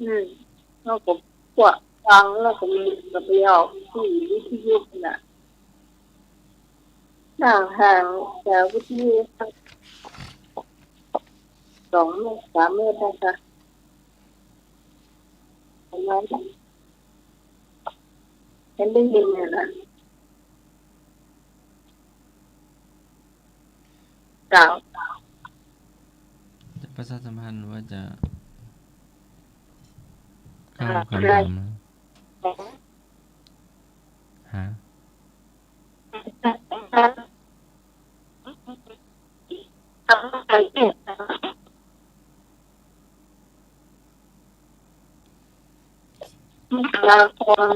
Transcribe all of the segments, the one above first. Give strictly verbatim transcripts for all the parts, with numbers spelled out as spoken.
อืม แล้วก็พวกฟังแล้วก็มีก็ไปออกที่วิทยุน่ะ ห่างๆ จากวิทยุสักสองเมตร สามเมตรนะคะ ประมาณนั้น ฉันได้ยินอยู่นะ เจ้า จะประชาสัมพันธ์ว่าจะ เข้า อ่า คำถาม ได้ ฮะ มกราคม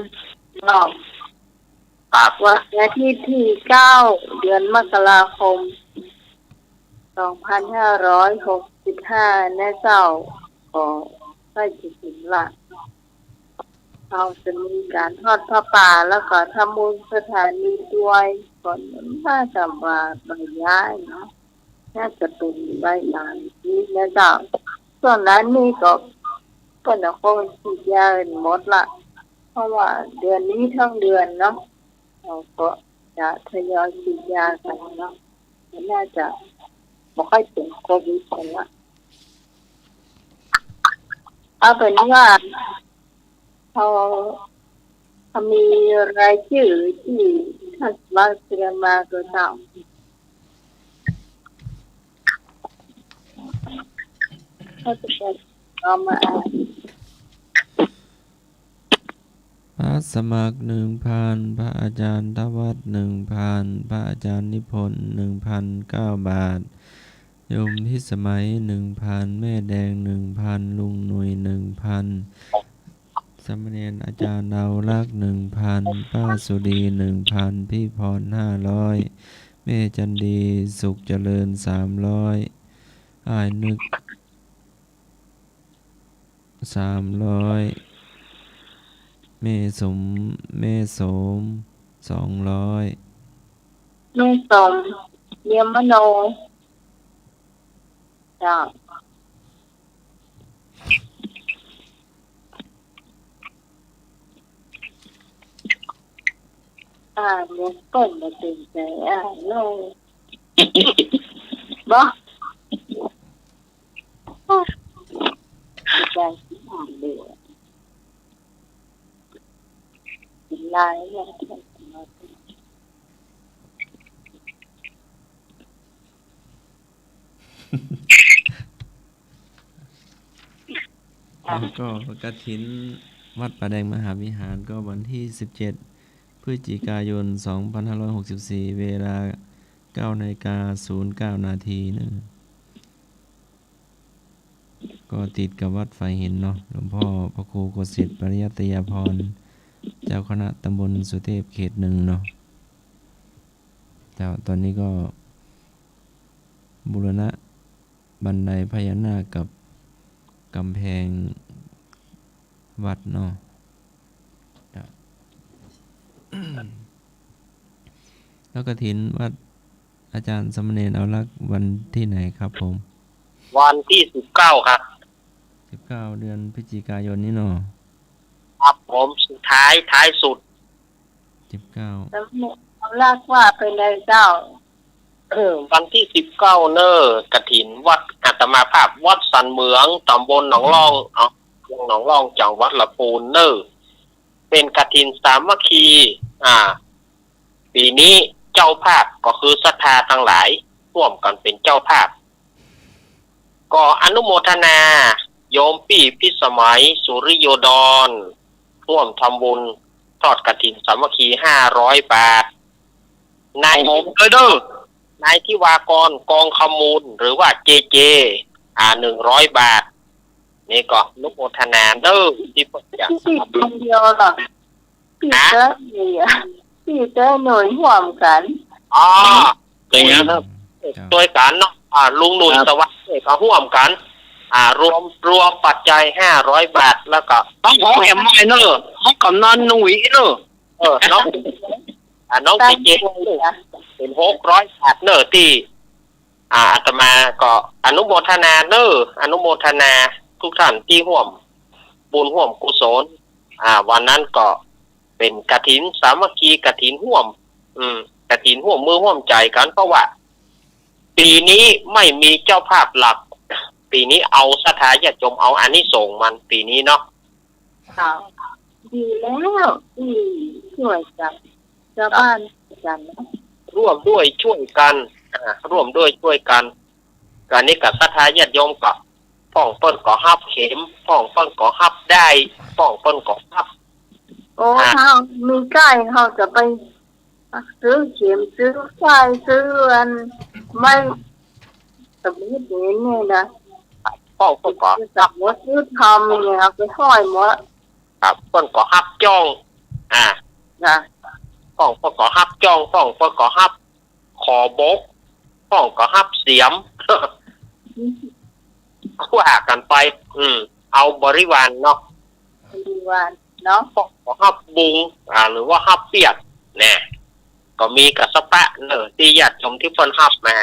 เนาะ ครับ วันอาทิตย์ที่เก้า เดือนมกราคม สองพันห้าร้อยหกสิบห้า นะเจ้า ก็ใกล้จะถึงละ เฮาจะมีก๋านทอดผ้าป่า แล้วก็ทำบุญสถานีด้วย ก็น่าจะว่าบ่ย้ายเนาะ น่าจะเป๋นไว้หลายอาทิตย์นะเจ้า ส่วนนั้นนี่ก็ ก็น่าคงฉีดยากั๋นหมดละ เพราะว่าเดือนนี้ทั้งเดือนเนาะ เขาก็จะทยอยฉีดยากั๋นเนาะ มันน่าจะบ่ค่อยเป๋นโควิดกั๋นละ เอาเป๋นว่า เขา เขามีรายจื้อตี้ท่านสมัครเตรียมมาก็เจ้า เขาจะเอามาอ่าน พระสมัคร หนึ่งพัน พระอาจารย์ธวัฒน์ หนึ่งพัน พระอาจารย์นิพนธ์ หนึ่งพัน เก้าบาท โยมพิสมัย หนึ่งพัน แม่แดง หนึ่งพัน ลุงหนุ่ย หนึ่งพัน สามเณรอาจารย์ดาวลักษณ์ หนึ่งพัน ป้าสุรี หนึ่งพัน พี่พร ห้าร้อย แม่จันดี สุขเจริญ สามร้อย อ้ายนึก สามร้อย แม่สม แม่โสม สองร้อย แม่สม เนียมมโน เจ้า อ่า บ่เปิ้นบ่เต็มใจ๋ อ่า โน่ บ่ บ่ได้อ่านเลย กิ๋นลายเนี่ย แล้วก็กฐินวัดป่าแดงมหาวิหารก็วันที่สิบเจ็ด พฤศจิกายน สองพันห้าร้อยหกสิบสี่ เวลา เก้านาฬิกา ศูนย์เก้านาทีเนาะ ก็ติดกับวัดฝายหินเนาะ หลวงพ่อพระครูโกสิทธิ์ปริยัตยาภรณ์ เจ้าคณะตำบลสุเทพเขตหนึ่งเนาะ เจ้า ตอนนี้ก็บูรณะบันไดพญานาคกับกำแพงวัดเนาะ เจ้า แล้วกฐินวัดอาจารย์สามเณรเอาลักษณ์วันที่ไหนครับผม วันที่สิบเก้าครับ สิบเก้า เดือนพฤศจิกายนนี้เนาะ ครับผม สุดท้าย ท้ายสุด สิบเก้า สามเณรเอาลักษณ์ว่าไปเลยเจ้า เออ วันที่สิบเก้าเน่อ กฐินวัดอาตมาภาพวัดสันเหมือง ตำบลหนองล่อง เอ้า เมืองหนองล่อง จังหวัดลำพูนเน่อ เป๋นกฐินสามัคคี อ่า ปี๋นี้เจ้าภาพก็คือศรัทธาตังหลายร่วมกั๋นเป๋นเจ้าภาพ ก็อนุโมทนาโยมปี้พิสมัย สุริโยดร ร่วมทำบุญทอดกฐินสามัคคี ห้าร้อยบาท นาย โอ้โห เออเด้อ นายทิวากร กองคำมูล หรือว่าเจเจ อ่า หนึ่งร้อยบาท นี่ก็อนุโมทนาเด้อ ตี้เปิ้นจะ ตี้ตี้คนเดียวเหรอ ตี้ ฮะ เต๊อะนี่อะ ตี้เต๊อะหน่วยฮ่วมกั๋น อ๋อ อย่างเงี้ยครับ ครับ จ้วยกั๋นเนาะ อ่า ลุงหนุ่ย ครับ สวัสดิ์ ก็ฮ่วมกั๋น อ่า รวม รวมปัจจัย ห้าร้อยบาท แล้วก็ ต้องขอแหมหน่อยเนอะ ของกำนันหนุ่ยเนอะ เออ น้อง อ่า น้อง ตั้ง เจเจ ใจนะ เป๋น หกร้อยบาทเนอะ ตี้ อ่า อาตมาก็อนุโมทนาเนอะ อนุโมทนาทุกท่านตี้ฮ่วม บุญฮ่วมกุศล อ่า วันนั้นก็เป๋นกฐินสามัคคี กฐินฮ่วม อืม กฐินฮ่วมมือฮ่วมใจ๋กั๋น เพราะว่าปี๋นี้ไม่มีเจ้าภาพหลัก ปี๋นี้เอาศรัทธาญาติโยม เอาอานิสงส์มัน ปี๋นี้เนาะ ค่ะ ดีแล้ว อืม ช่วยกั๋น ชาวบ้านกั๋น ร่วมด้วยช่วยกัน อ่า ร่วมด้วยช่วยกัน ก็อันนี้ก็ศรัทธาญาติโยมก็ พ่องเปิ้นก็ฮับเข็ม พ่องเปิ้นก็ฮับด้าย พ่องเปิ้นก็ฮับ โอ้ อ่า ถ้ามีใก้ เฮาจะไปซื้อเข็ม ซื้อฝ้าย ซื้ออันไม้ สมมุติอย่างนี้นะ พ่องเปิ้นก็ฮับ สมมุติซื้อทำเนี่ย เอาไปห้อยหมด ครับ เปิ้นก็ฮับจ้อง อ่า นะ พ่องเปิ้นก็ฮับจ้อง พ่องเปิ้นก็ฮับ ขอบก พ่องก็ฮับเสียม ว่ากั๋นไป อืม เอาบริวารเนาะ บริวารเนาะ พ่องก็ฮับบุง อ่า หรือว่าฮับเปียด แน่ ก็มีกั๋นสะปะเน่อ ตี้ญาติโยมตี้เปิ้นฮับมา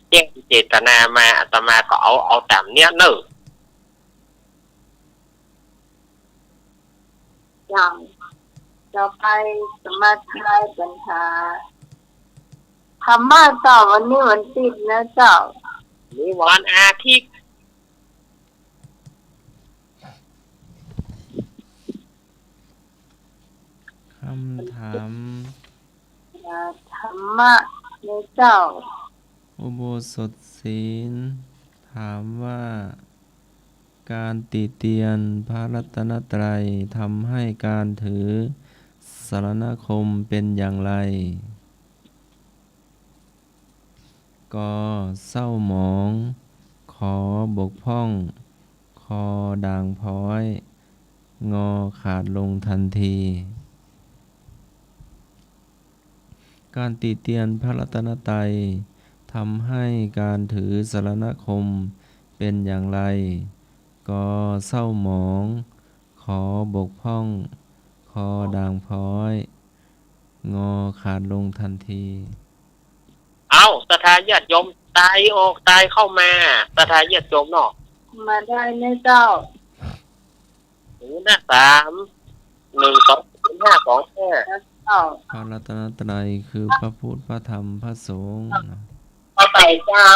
แจ้งเจตนามา อาตมาก็เอา เอาต๋ามเนี้ยเน่อ เจ้า ต่อไปสมาทายปัญหาธรรมะเจ้า วันนี้วันติ๊ดนะเจ้า นี่วันอาทิตย์ คำถาม อ่า ธรรมะนะเจ้า อุโบสถศีล ถามว่า ก๋านติเตียนพระรัตนตรัยทำให้ก๋านถือสรณคมเป๋นอย่างไร ก เศร้าหมอง ข บกพร่อง ค ด่างพร้อย ง ขาดลงทันที ก๋านติเตียนพระรัตนตรัยทำให้ก๋านถือสรณคมเป๋นอย่างไร ก เศร้าหมอง ข บกพร่อง ค ด่างพร้อย ง ขาดลงทันที เอ้า ศรัทธาญาติโยม ตายออก ตายเข้ามา ศรัทธาญาติโยมเนาะ มาได้ไหมเจ้า ศูนย์ห้าสาม หนึ่งสองศูนย์ ห้าสองห้า เจ้า พระรัตนตรัยคือพระพุทธ พระธรรม พระสงฆ์ กอไก่เจ้า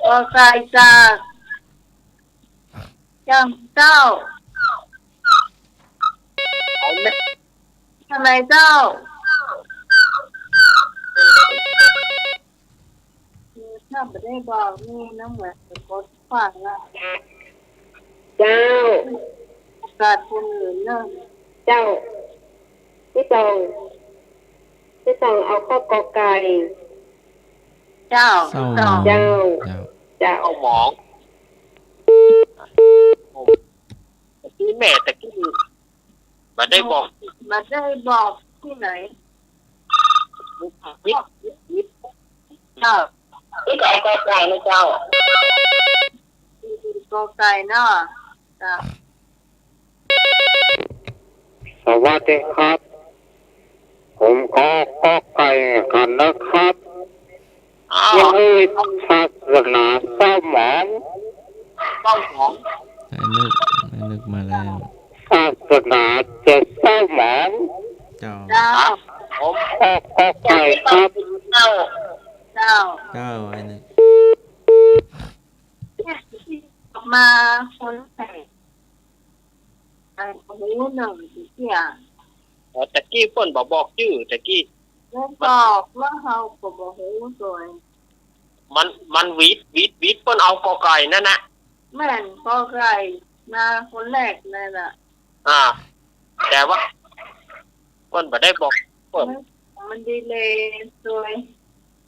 กอไก่จ้า เจ้า เจ้า เอาเนี่ย ทำไมเจ้า ถ้าบ่ได้บอกนี่น้องเหมือนจะกดขวางละ เจ้า โอกาสคนอื่นเนอะ เจ้า ตี้ตอง ตี้ตองเอาข้อกอไก่ เจ้า เศร้าหมอง เจ้า เจ้า เจ้า เศร้าหมอง ตะกี้แม่ตะกี้ บ่ได้บอก บ่ได้บอกตี้ไหน วิทย์ วิทย์ วิทย์ เจ้า ตี้ตองกอไก่นะเจ้า กอไก่เนาะ เจ้า สวัสดีครับ ผมขอกอไก่ก่อนนะครับ อ้าว วันนี้ศาสนาเศร้าหมอง เศร้าหมอง ไอ้นึก ไอ้นึกมาแล้ว ศาสนาจะเศร้าหมอง เจ้า เจ้า ผมขอกอไก่ครับ เจ้า เจ้า เจ้า ไอ้นึก มาคนแรก อันบ่ฮู้เน่อตะกี้อะ อ๋อ ตะกี้เปิ้นบ่บอกจื้อ ตะกี้ บ่บอก แล้วเฮาก็บ่ฮู้ตวย มัน มันวิทย์ วิทย์ วิทย์ เปิ้นเอากอไก่นั่นน่ะ แม่น กอไก่มาคนแรกนั่นน่ะ อ่า แต่ว่าเปิ้นบ่ได้บอก เปิ้น มันดีเลย์ตวย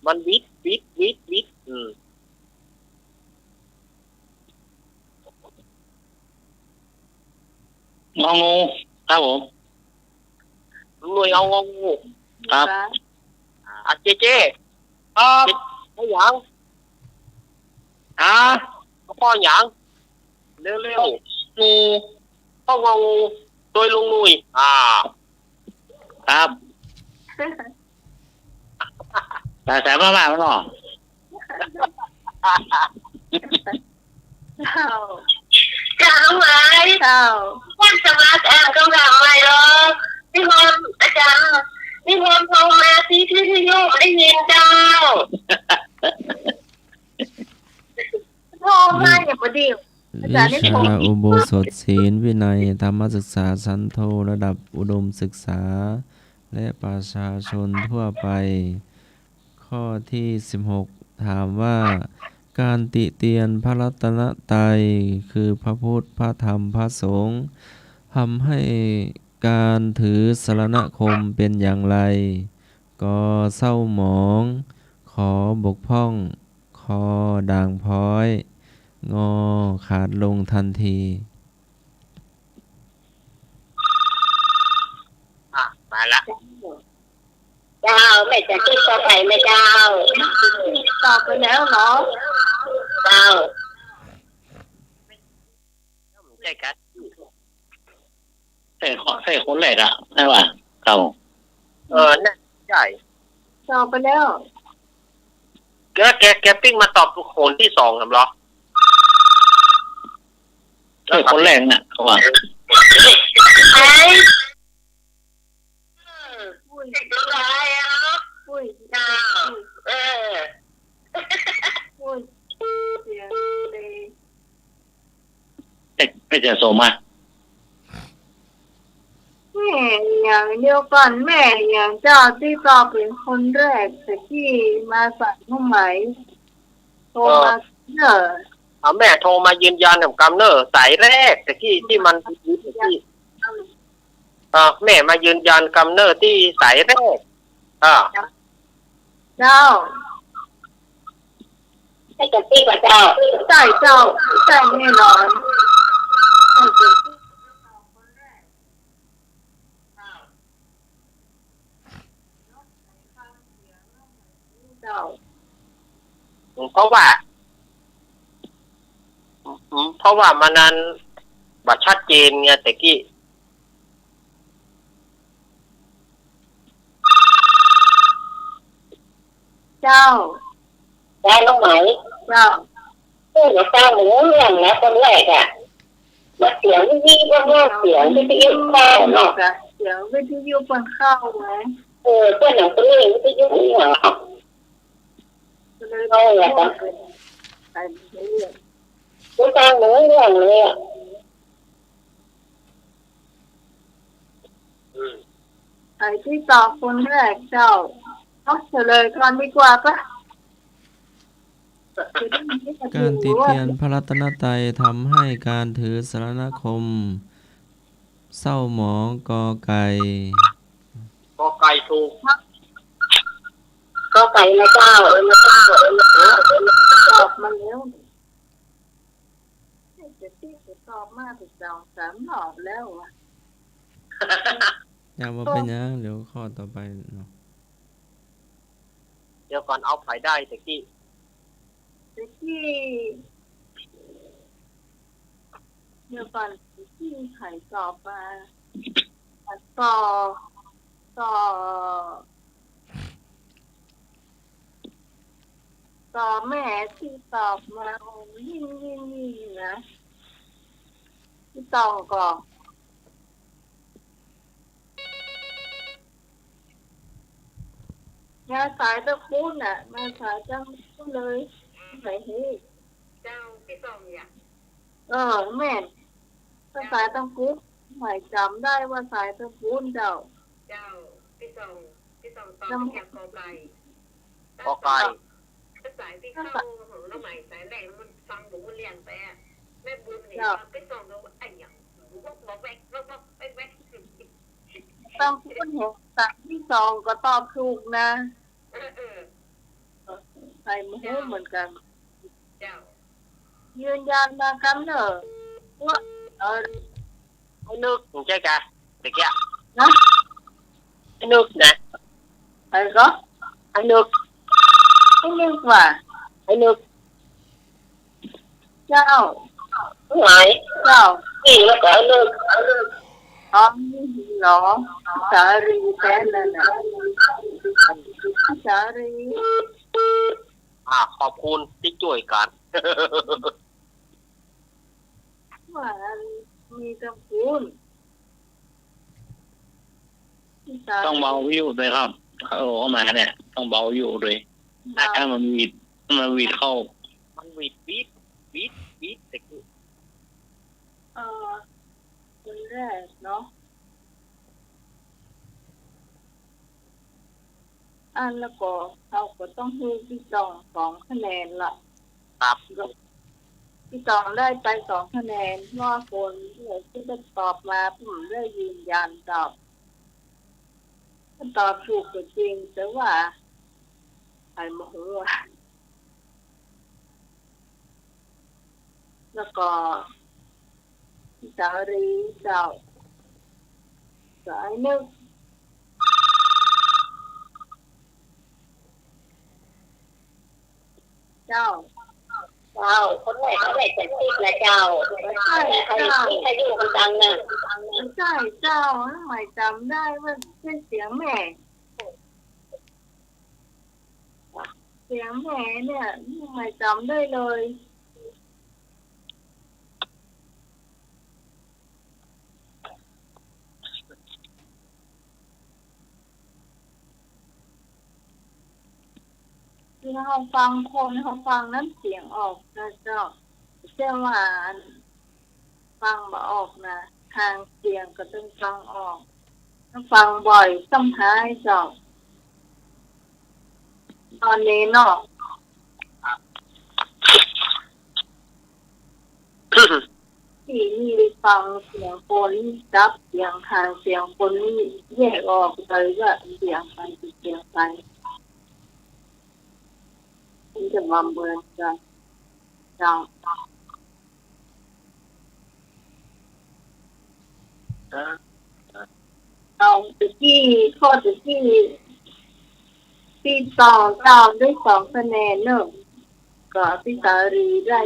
มันวิทย์ วิทย์ วิทย์ วิทย์ อืม งองู ครับผม ลุงหนุ่ยเอางองู ครับ อ่ะ เจเจ ครับ พ่อหยัง ฮะ พ่อหยัง เร็วๆ งู พ่ององู ตวยลุงหนุ่ย อ่า ครับ แต่ แต่ว่า ว่ามันหรอ เจ้า เจ้าไหม เจ้า อยากสมัครอ่านคำถามใหม่เหรอ นิพนธ์ อาจารย์ นิพนธ์โทรมาที่วิทยุได้ยินเจ้า โทรมาอย่างพอดี อาจารย์ วิชาอุโบสถศีลวินัยธรรมศึกษาชั้นโทระดับอุดมศึกษา และประชาชนทั่วไป ข้อที่สิบหก ถามว่า การติเตียนพระรัตนตรัย คือพระพุทธ พระธรรม พระสงฆ์ ทำให้การถือสรณคมเป็นอย่างไร ก เศร้าหมอง ข บกพร่อง ค ด่างพร้อย ง ขาดลงทันที อ่ะ มาละ เจ้า แม่จะติ๊กต่อไปไหมเจ้า ตอบไปแล้วเหรอ เจ้า ใช่ครับ ใช่คน ใช่คนแรกอะ ใช่ป่ะ ครับ เออ น่าใช่ ตอบไปแล้ว แก แก แกปิ๊กมาตอบคนที่สองเหรอ ใช่คนแรกน่ะ เขาว่า ไอ้ อุ้ย เออ อุ้ย เสียงเลย เอ๊ะ ไม่ใช่โทรมา แม่อย่างเดียวก่อน แม่อย่างเจ้าที่ตอบเป็นคนแรกตะกี้มาสายน้องไหม โทรมา เออ เนอะ เอาแม่โทรมายืนยันกับกำเนอะ สายแรกตะกี้ที่มัน เออ แม่มายืนยันกำเนอะตี้สายแรก อ่า เจ้า ใช่กับตี้ป่ะเจ้า ใช่เจ้า ใช่แน่นอน ใช่กับตี้ เจ้า เพราะว่า เพราะว่ามันนั้นบ่ชัดเจนไงตะกี้ เจ้า เจ้าน้องไหม เจ้า เออ เดี๋ยวฟังหนูเรื่องนะ คนแรกอะ มาเสียงวิทยุ ก็ว่าเสียงวิทยุเข้าเนาะ เสียงวิทยุเปิ้นเข้าไหม เออ เปิ้นหนังเปิ้นเล่นวิทยุนี่หว่า ก็เลย เอาละครับ ไปเรื่อย ก็ฟังหนูเรื่องเลยอะ อืม ใครที่ตอบคนแรกเจ้า เอาเฉลยก่อนดีกว่าปะ การติเตียนพระรัตนตรัยทำให้การถือสรณคมเศร้าหมอง ก.ไก่ ก.ไก่ถูก ก.ไก่นะเจ้า เออนะเจ้า เออนะเจ้า เออนะเจ้า ตอบมาแล้ว จะติ๊กจะตอบมาถึงสองสามรอบแล้วอะ ยังบ่เป็นหยัง เดี๋ยวข้อต่อไปเนาะ เดี๋ยวก่อน เอาใผได้ตะกี้ ตะกี้ เดี๋ยวก่อน ตะกี้ใผตอบมา ต่อ ต่อ ต่อแม่ตี้ตอบมา โอ้ ยิ่ง ยิ่ง ยิ่งนะ ตี้ตองก่อ มาสายตะปูนน่ะ มาสายตะปูนเลย ไหนเฮ้ย เจ้า ตี้ตองเนี่ย เออ แม่น ก็สายตะปูน ไหมจ๋ำได้ว่าสายตะปูนเจ้า เจ้า ตี้ตอง ตี้ตองตอบ เจ้า อย่าง ก.ไก่ ก.ไก่ ก็สายตี้เข้าของน้องไหมสายแรกมันฟังบ่ฮู้เรื่องไปอะ แม่บุญนี่ เจ้า ว่าตี้ตองก็ว่าอะหยัง วอกวอกแวก วอกวอกแวกแวก ตี้ตองพูดเห็นสายตี้ตองก็ตอบถูกนะ เออ เออ ใครบ่ฮู้เหมือนกัน เจ้า ยืนยันมากันเนอะ ว่า เออ ไอ้นึก ใช่กะ ตะกี้ ฮะ ไอ้นึกนะ ไอ้ก็ ไอ้นึก ไอ้นึกว่า ไอ้นึก เจ้า ไหน เจ้า นี่แล้วก็ไอ้นึก ไอ้นึก อ๋อ นี่เหรอ สาลีแท้นั่นน่ะ สาลี อ่า ขอบคุณตี้จ้วยกั๋น ว่า มีตางปู้น ต้องเบาวิทยุด้วยครับ โอ้ เข้ามาเนี่ย ต้องเบาวิทยุด้วย เบา ให้มันหวีด ให้มันหวีดเข้า มันหวีด หวีด หวีด หวีด แต่กู เออ คนแรกเนาะ อันแล้วก็ เขาก็ต้องหื้อตี้ตองสองคะแนนละ ครับ ตี้ตองได้ไปสองคะแนน เพราะว่าคนที่ตอบมา ผมได้ยืนยันตอบ ตอบถูกก็จริง แต่ว่า ใผบ่ฮู้อะ แล้วก็ สาลีเจ้า สายนึก เจ้า เจ้า คนแรก คนแรกจะติ๊กนะเจ้า ใช่ ใคร เจ้า ใครอยู่คนดังน่ะ ใช่เจ้า ทำไมจำได้ว่าใช่เสียงแม่ เสียงแม่เนี่ย ทำไมจำได้เลย คือเฮาฟังคน เฮาฟังน้ำเสียงออกนะเจ้า แต่ว่าอัน ฟังบ่ออกนะ หางเสียงก็ต้องฟังออก ถ้าฟังบ่อยซ้ำหายเจ้า ตอนนี้เนาะ ตี้นี่ฟังเสียงคน จับเสียง หางเสียงคนนี่แยกออกเลยว่าเสียงใผ เสียงใผ มันจะบ่เหมือนกั๋น เจ้า เอาตะกี้ ข้อตะกี้ ตี้ตองเจ้าได้สองคะแนนเนาะ ก็ตี้สาลีได้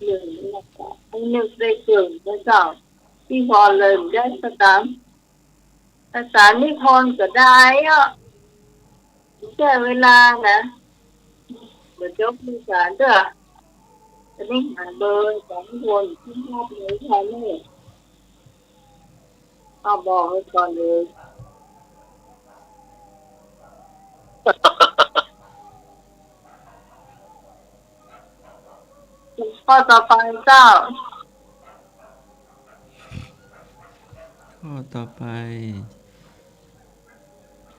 นึ่ง แล้วก็ตี้นึกได้เกิน แล้วก็ตี้พรเลยได้สาม ภาษานิพนธ์ก็ได้อ่ะ ใช้เวลานะ บ่จบภาษาเด้อ อันนี้หาเบอร์สองคนตี้มอบเลยค่ะนี่ เอาบอกไว้ก่อนเลย ข้อต่อไปเจ้า ข้อต่อไป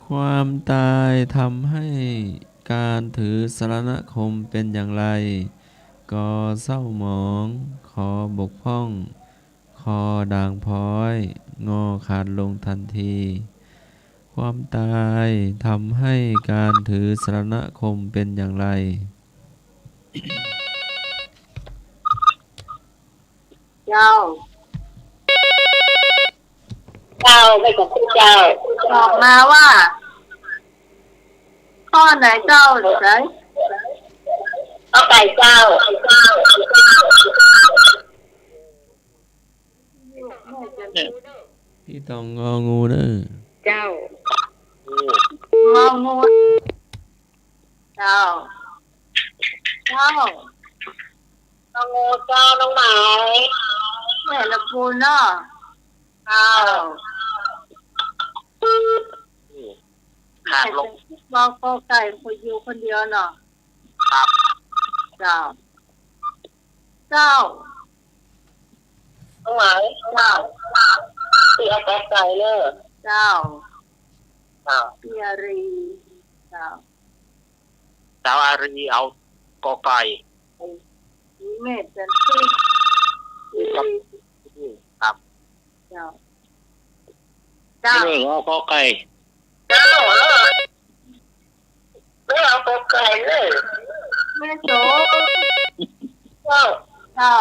ความตายทำให้การถือสรณคมเป็นอย่างไร ก เศร้าหมอง ข บกพร่อง ค ด่างพร้อย ง ขาดลงทันที ความตายทำให้การถือสรณคมเป็นอย่างไร เจ้า เจ้า ไม่ของคุณเจ้า บอกมาว่า ข้อไหนเจ้า หรือไง ข้อไก่เจ้า ตี้ตองงองูเน่อ เจ้า งองู เจ้า เจ้า งองูเจ้า น้องไหม แม่ละปูนเนาะ เจ้า ขาดลง บอกกอไก่คนอยู่คนเดียวเนาะ ครับ เจ้า เจ้า น้องไหม เจ้า ตี้เอากอไก่เน่อ เจ้า เจ้า ตี้อารี เจ้า เจ้าอารีเอากอไก่ แม่จันทร์ตี้ ครับ เจ้า เจ้า ตี้นึกเอากอไก่ เจ้า ตี้เอากอไก่เน่อ แม่โส เจ้า เจ้า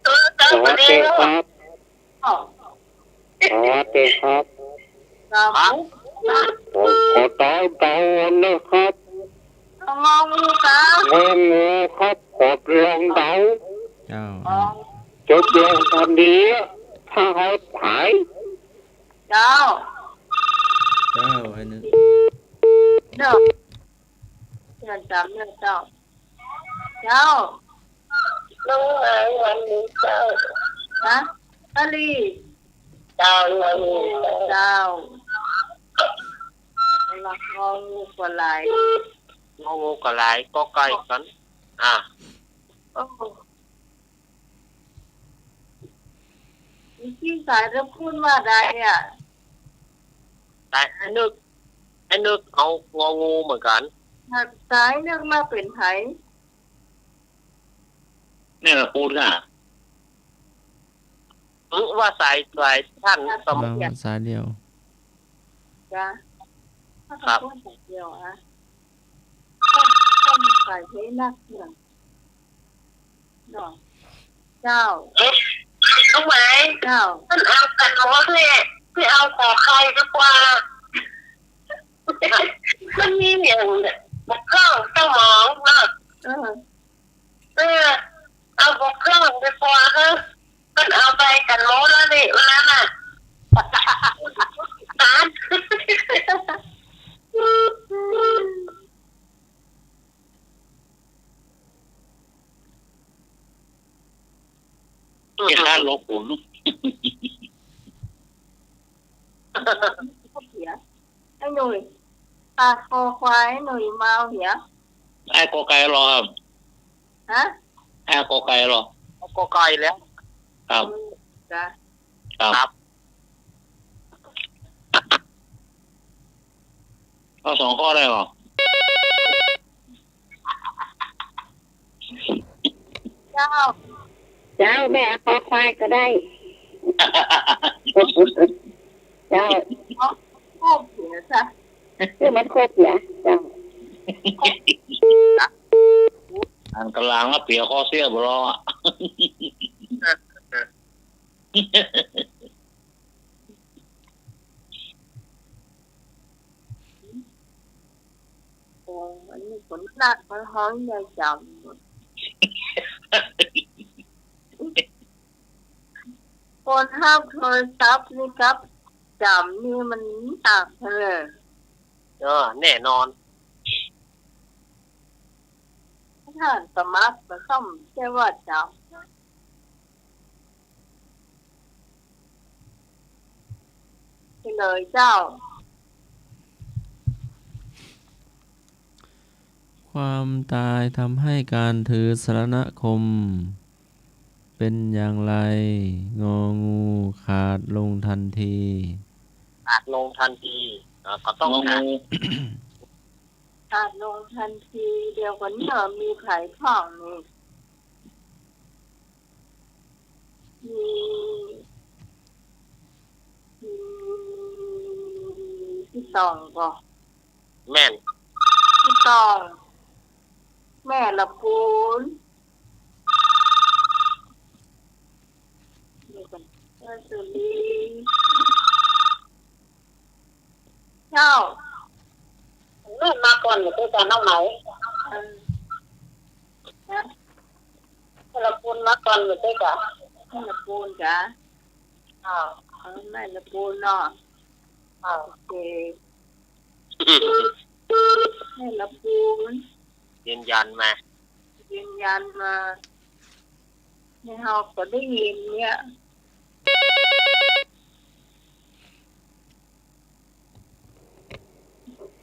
เออ เจ้า สวัสดีครับ เจ้า สวัสดีครับ ครับ ผมขอตอบเดานะครับ งองูครับ งองูครับ ขอลองเดา เจ้า อ๋อ จบลงตอนนี้ ถ้าเอาถ่าย เจ้า เจ้า ไอ้นึก เจ้า เจ้าจำเน่อเจ้า เจ้า น้องไหมวันนี้เจ้า ฮะ าลี เจ้า เจ้า ละ งองูก็หลาย งองูก็หลาย กอไก่กั๋น อ่า โอ้ มีตี้สายตะปูนว่าได้อะ ได้ ไอ้นึก ไอ้นึกเอางองูเหมือนกั๋น สายนึกมาเป๋นใผ แม่ละปูนน่ะ หรือว่าสาย สายท่านสม มาสายเดียว จ้ะ ครับ สายเดียวอะ ต้องสายให้นักหน่อยเนาะ เจ้า เอ๊ะ ลูกไหม เจ้า มันเอากั๋นหมดเลย ไปเอากอไก่ดีกว่า มันมีอย่างบกพร่องสมองเนาะ เออ เออ เอาบกพร่องดีกว่า เออ มันเอาไปกั๋นหมดแล้วนี่ วันนั้นน่ะ ตาย เจ้าหลวงปู่ ไอ้หนุ่ย ปากคอควาย ไอ้หนุ่ยเมาเหีย ไอ้กอไก่เหรอครับ ฮะ ไอ้กอไก่เหรอ เอากอไก่แล้ว ครับ จ้ะ ครับ ครับ เอาสองข้อได้เหรอ เจ้า เจ้า แม่เอาคอควายก็ได้ เจ้า ครบเหียจ้ะ คือมันครบเหีย เจ้า อันก๋ำลังละเปียคอเสียบ่รอ โอ้ อันนี้ฝนหนัก มันฮ้องยายจำ คนฮับโทรศัพท์นี่กับจำนี่มันต่างกั๋นเลย เออ แน่นอน ถ้าสมัครก็ต้องใช่ว่าจำ เฉลยเจ้า ความตายทำให้การถือสรณคมเป็นอย่างไร งองู ขาดลงทันที ขาดลงทันที อ่า ก็ต้อง งองู ขาด ขาดลงทันที เดี๋ยวก่อนเนี่ย มีใผพ่องนี่ มี มี มี มี มี มีตี้สองก่อ แม่น ตี้สอง แม่ละปูน เดี๋ยวก่อน แม่สุรี เจ้า แม่มาก่อน บ่ใจ้กา น้องไหม เออ ฮะ แม่ละปูนมาก่อน บ่ใจ้กา แม่ละปูนกา อ้าว เออ แม่ละปูนเนาะ อ้าว โอเค แม่ละปูน ยืนยันมา ยืนยันมา เนี่ย เฮาก็ได้ยินเนี่ย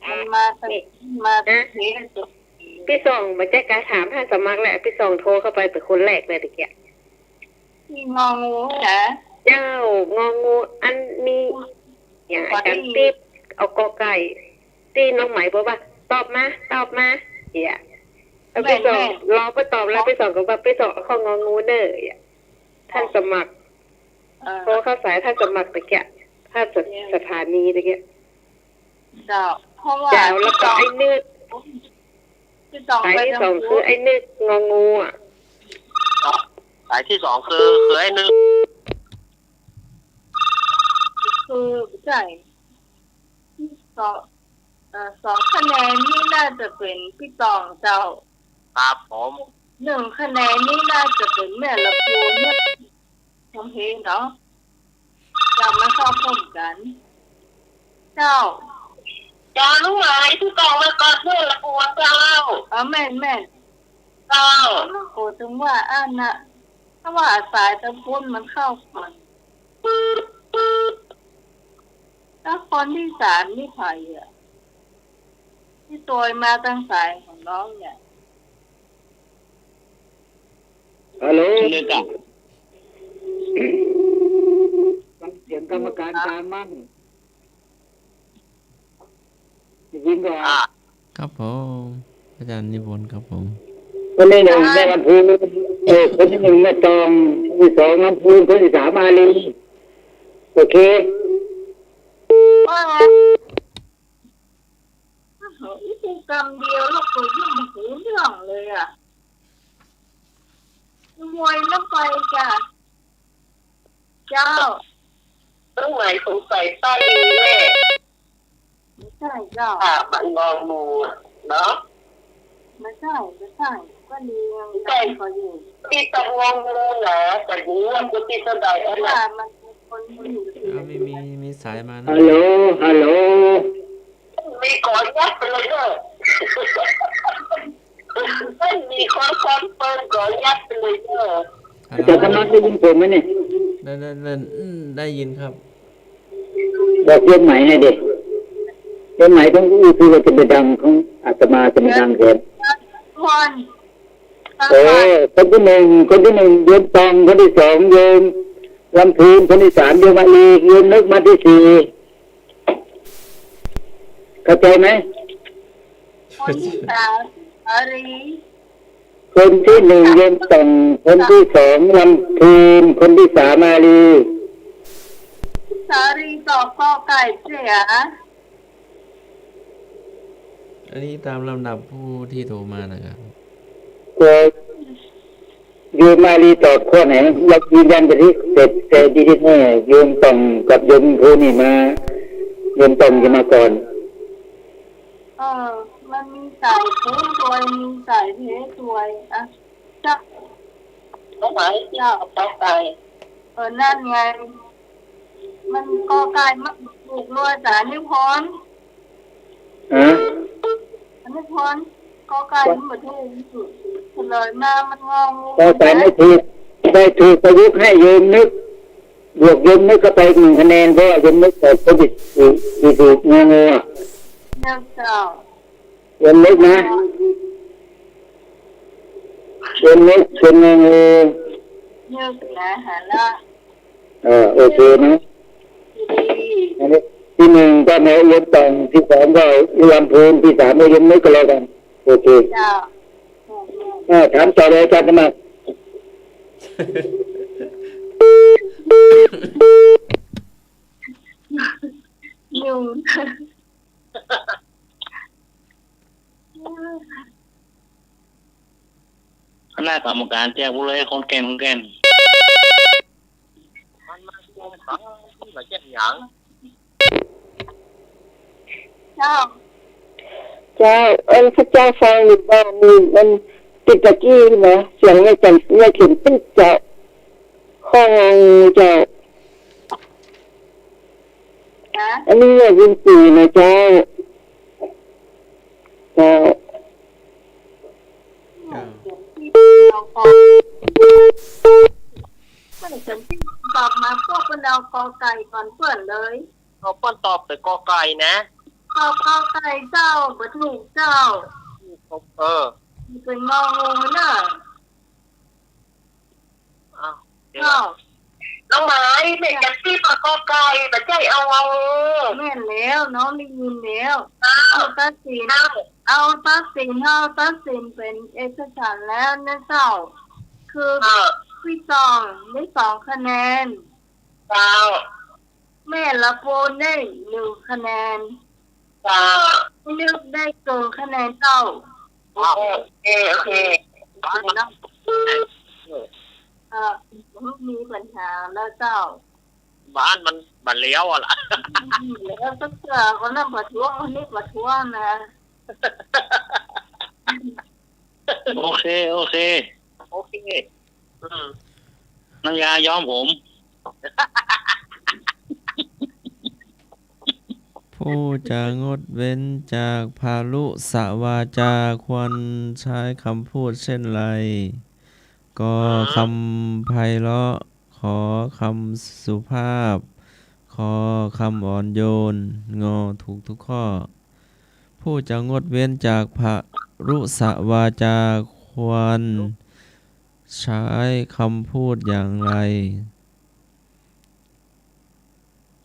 มันมาตั้ง นี่ มาตั้ง ฮะ เทศ ตี้สอง บ่ใจ้กา ถามต้านสมัครแหละ ตี้สองโทรเข้าไปเป๋นคนแรกเลยตะกี้ ตี้งองูนะ เจ้า งองู อันมี อย่างอาจารย์ติ๊บ เอากอไก่ ตี้น้องไหมบอกว่า ตอบมา ตอบมา เนี่ย แล้วตี้สอง แม่นๆ รอเปิ้นตอบแล้ว ตี้สองก็ว่า ตี้สองเอาข้ององูเน่อ เนี่ย ต้านสมัคร เออ โทรเข้าสายต้านสมัครตะกี้ ต้านส เนี่ย สถานีตะกี้ เจ้า เพราะว่า เจ้า แล้วก็ตี้สอง ไอ้นึก ตี้สอง สายตี้สอง ไปทาง คือไอ้นึก งองูอะ สายตี้สองคือ คือไอ้นึก คือ ใจ้ สอง เอ่อ สองคะแนนนี่น่าจะเป๋นตี้สองเจ้า ครับผม หนึ่งคะแนนนี่น่าจะเป๋นแม่ละปูนเนี่ย ทำเพลงเนาะ จะมาเข้าพร้อมกั๋น เจ้า เจ้า ลูกหลานตี้สองมาก่อน แม่ละปูนเจ้า อ๋อ แม่น แม่น เจ้า โอ้ ถึงว่าอั้นน่ะ ถ้าว่าสายตะปูนมันเข้าก่อน แล้วคนตี้สามนี่ใผอะ ตี้โตยมาตางสายของน้องเนี่ย ฮัลโหล เลยจ้ะ ฟังเสียงกรรมการกลางมั่ง ได้ยินก่อน อ่ะ ครับผม อาจารย์นิพนธ์ครับผม คนตี้นึ่งแม่ลำพูน เออ คนตี้นึ่งแม่ตอง คนตี้สองลำพูน คนตี้สามอารีย์ โอเค ว่าไง โอ้โห อีกกำเดียวแล้วก็ยังบ่ฮู้เรื่องเลยอะ มวยน้ำไปจ้ะ เจ้า เครื่องหมายสงสัยใต้แน่ ไม่ใช่เจ้า อ่ะ มันงองูเนาะ ไม่ใช่ ไม่ใช่ ก็ดีไง ไม่ใช่ ก็อยู่ ตี้ตะวงงูเหรอ แต่รู้ว่ากูตี้เท่าใดแล้วนะ ว่ามันเป็นคนอยู่ที่ อ้าว มี มี มีสายมานะ ฮัลโหล ฮัลโหล มีขอยับไปเลยเด้อ ไม่มีคนคอนเฟิร์มขอยับไปเลยเด้อ ฮัลโหล อาตมาได้ยินผมไหมเนี่ย ได้ ได้ ได้ ได้ยินครับ บอกโยมไหมหน่อยดิ โยมไหมต้องอู้ คือว่าจะไปดังของอาตมา จะไปดังแทน คน เออ คนตี้นึ่ง คนตี้นึ่งโยมตอง คนตี้สองโยมลำพูน คนตี้สามโยมอารีย์ โยมนึกมาตี้สี่ เข้าใจ๋ไหม คนตี้สามอารีย์ คนตี้นึ่งโยมตอง คนตี้สองลำพูน คนตี้สามอารีย์ สาลีตอบกอไก่เสีย อันนี้ตามลำดับผู้ที่โทรมานะครับ ก็โยมอารีย์ตอบข้อไหน ยืนยันไปสิ แต่ แต่ดีแน่ โยมตองกับโยมพูนนี่มา โยมตองจะมาก่อน เออ มันมีสายพูนตวย มีสายเพชรตวย อ่ะ เจ้า เขาหมายเจ้า กอไก่ เออ นั่นไง มันกอไก่มันถูกเลย อาจารย์นิพนธ์ ฮะ อาจารย์นิพนธ์ กอไก่มันบ่ถูก เฉลยมามันงองู กอไก่ไม่ถูก ได้ถูกประยุกต์ให้โยมนึก บวกโยมนึกเข้าไปหนึ่งคะแนน เพราะว่าโยมนึกตอบข้อผิด ผิด ผิด ผิด งองูอะ เจ้า เจ้า โยมนึกนะ โยมนึกเป็นงองู นึกนะ หันละ เออ โอเคนะ ดี อันนี้ตี้นึ่งก็แม่โยมตอง ตี้สองก็ลำพูน ตี้สามก็โยมนึกก็แล้วกัน โอเค เจ้า เออ ถามต่อเลยอาจารย์สมัคร ยุง คณะกรรมการแจ้งผู้เลย ของแก่น ของแก่น มันมาโกงขังที่มาแจ้งหยัง เจ้า เจ้า อันพระเจ้าฟังอยู่บ้านนี่มันติดตะกี้นะ เสียงยายจัน ยายเข็มติดเจ้า ข้ององูเจ้า ฮะ อันนี้เนี่ยวินสีนะเจ้า เจ้า เจ้า ตอบมาพวกเปิ้นเอากอไก่ก่อนเปิ้นเลย เอาเปิ้นตอบแต่กอไก่นะ ตอบกอไก่เจ้า บ่ถูกเจ้า เออ เป็นงองูเน่อ อ้าว เดี๋ยวก่อน เจ้า น้องไหม แม่จะตี้ปากกอไก่ บ่ใจ้เอางองู แม่นแล้ว น้องได้ยินแล้ว อ้าว เอาตัดสิน อ้าว เอาตัดสิน เอาตัดสินเป็นเอกฉันท์แล้วนะเจ้า คือ เออ พี่ตองได้สองคะแนน เจ้า แม่ละปูนได้หนึ่งคะแนน เจ้า นึกได้เกินคะแนนเจ้า โอเค โอเค เนาะ เออ มีปัญหาแล้วเจ้า บ้านมันบัดแล้วอะล่ะ อืม แล้วก็เจ้าก็นั่นประท้วง อันนี้ประท้วงนะ โอเค โอเค โอเค อืม น้ำยาย้อมผม ผู้จะงดเว้นจากพารุสวาจา ควรใช้คำพูดเช่นไร ก็ อืม คำไพเราะ ข อ คำสุภาพ คอ คำอ่อนโยน งอ ถูกทุกข้อ ผู้จะงดเว้นจากพรุสวาจาควรใช้คำพูดอย่างไร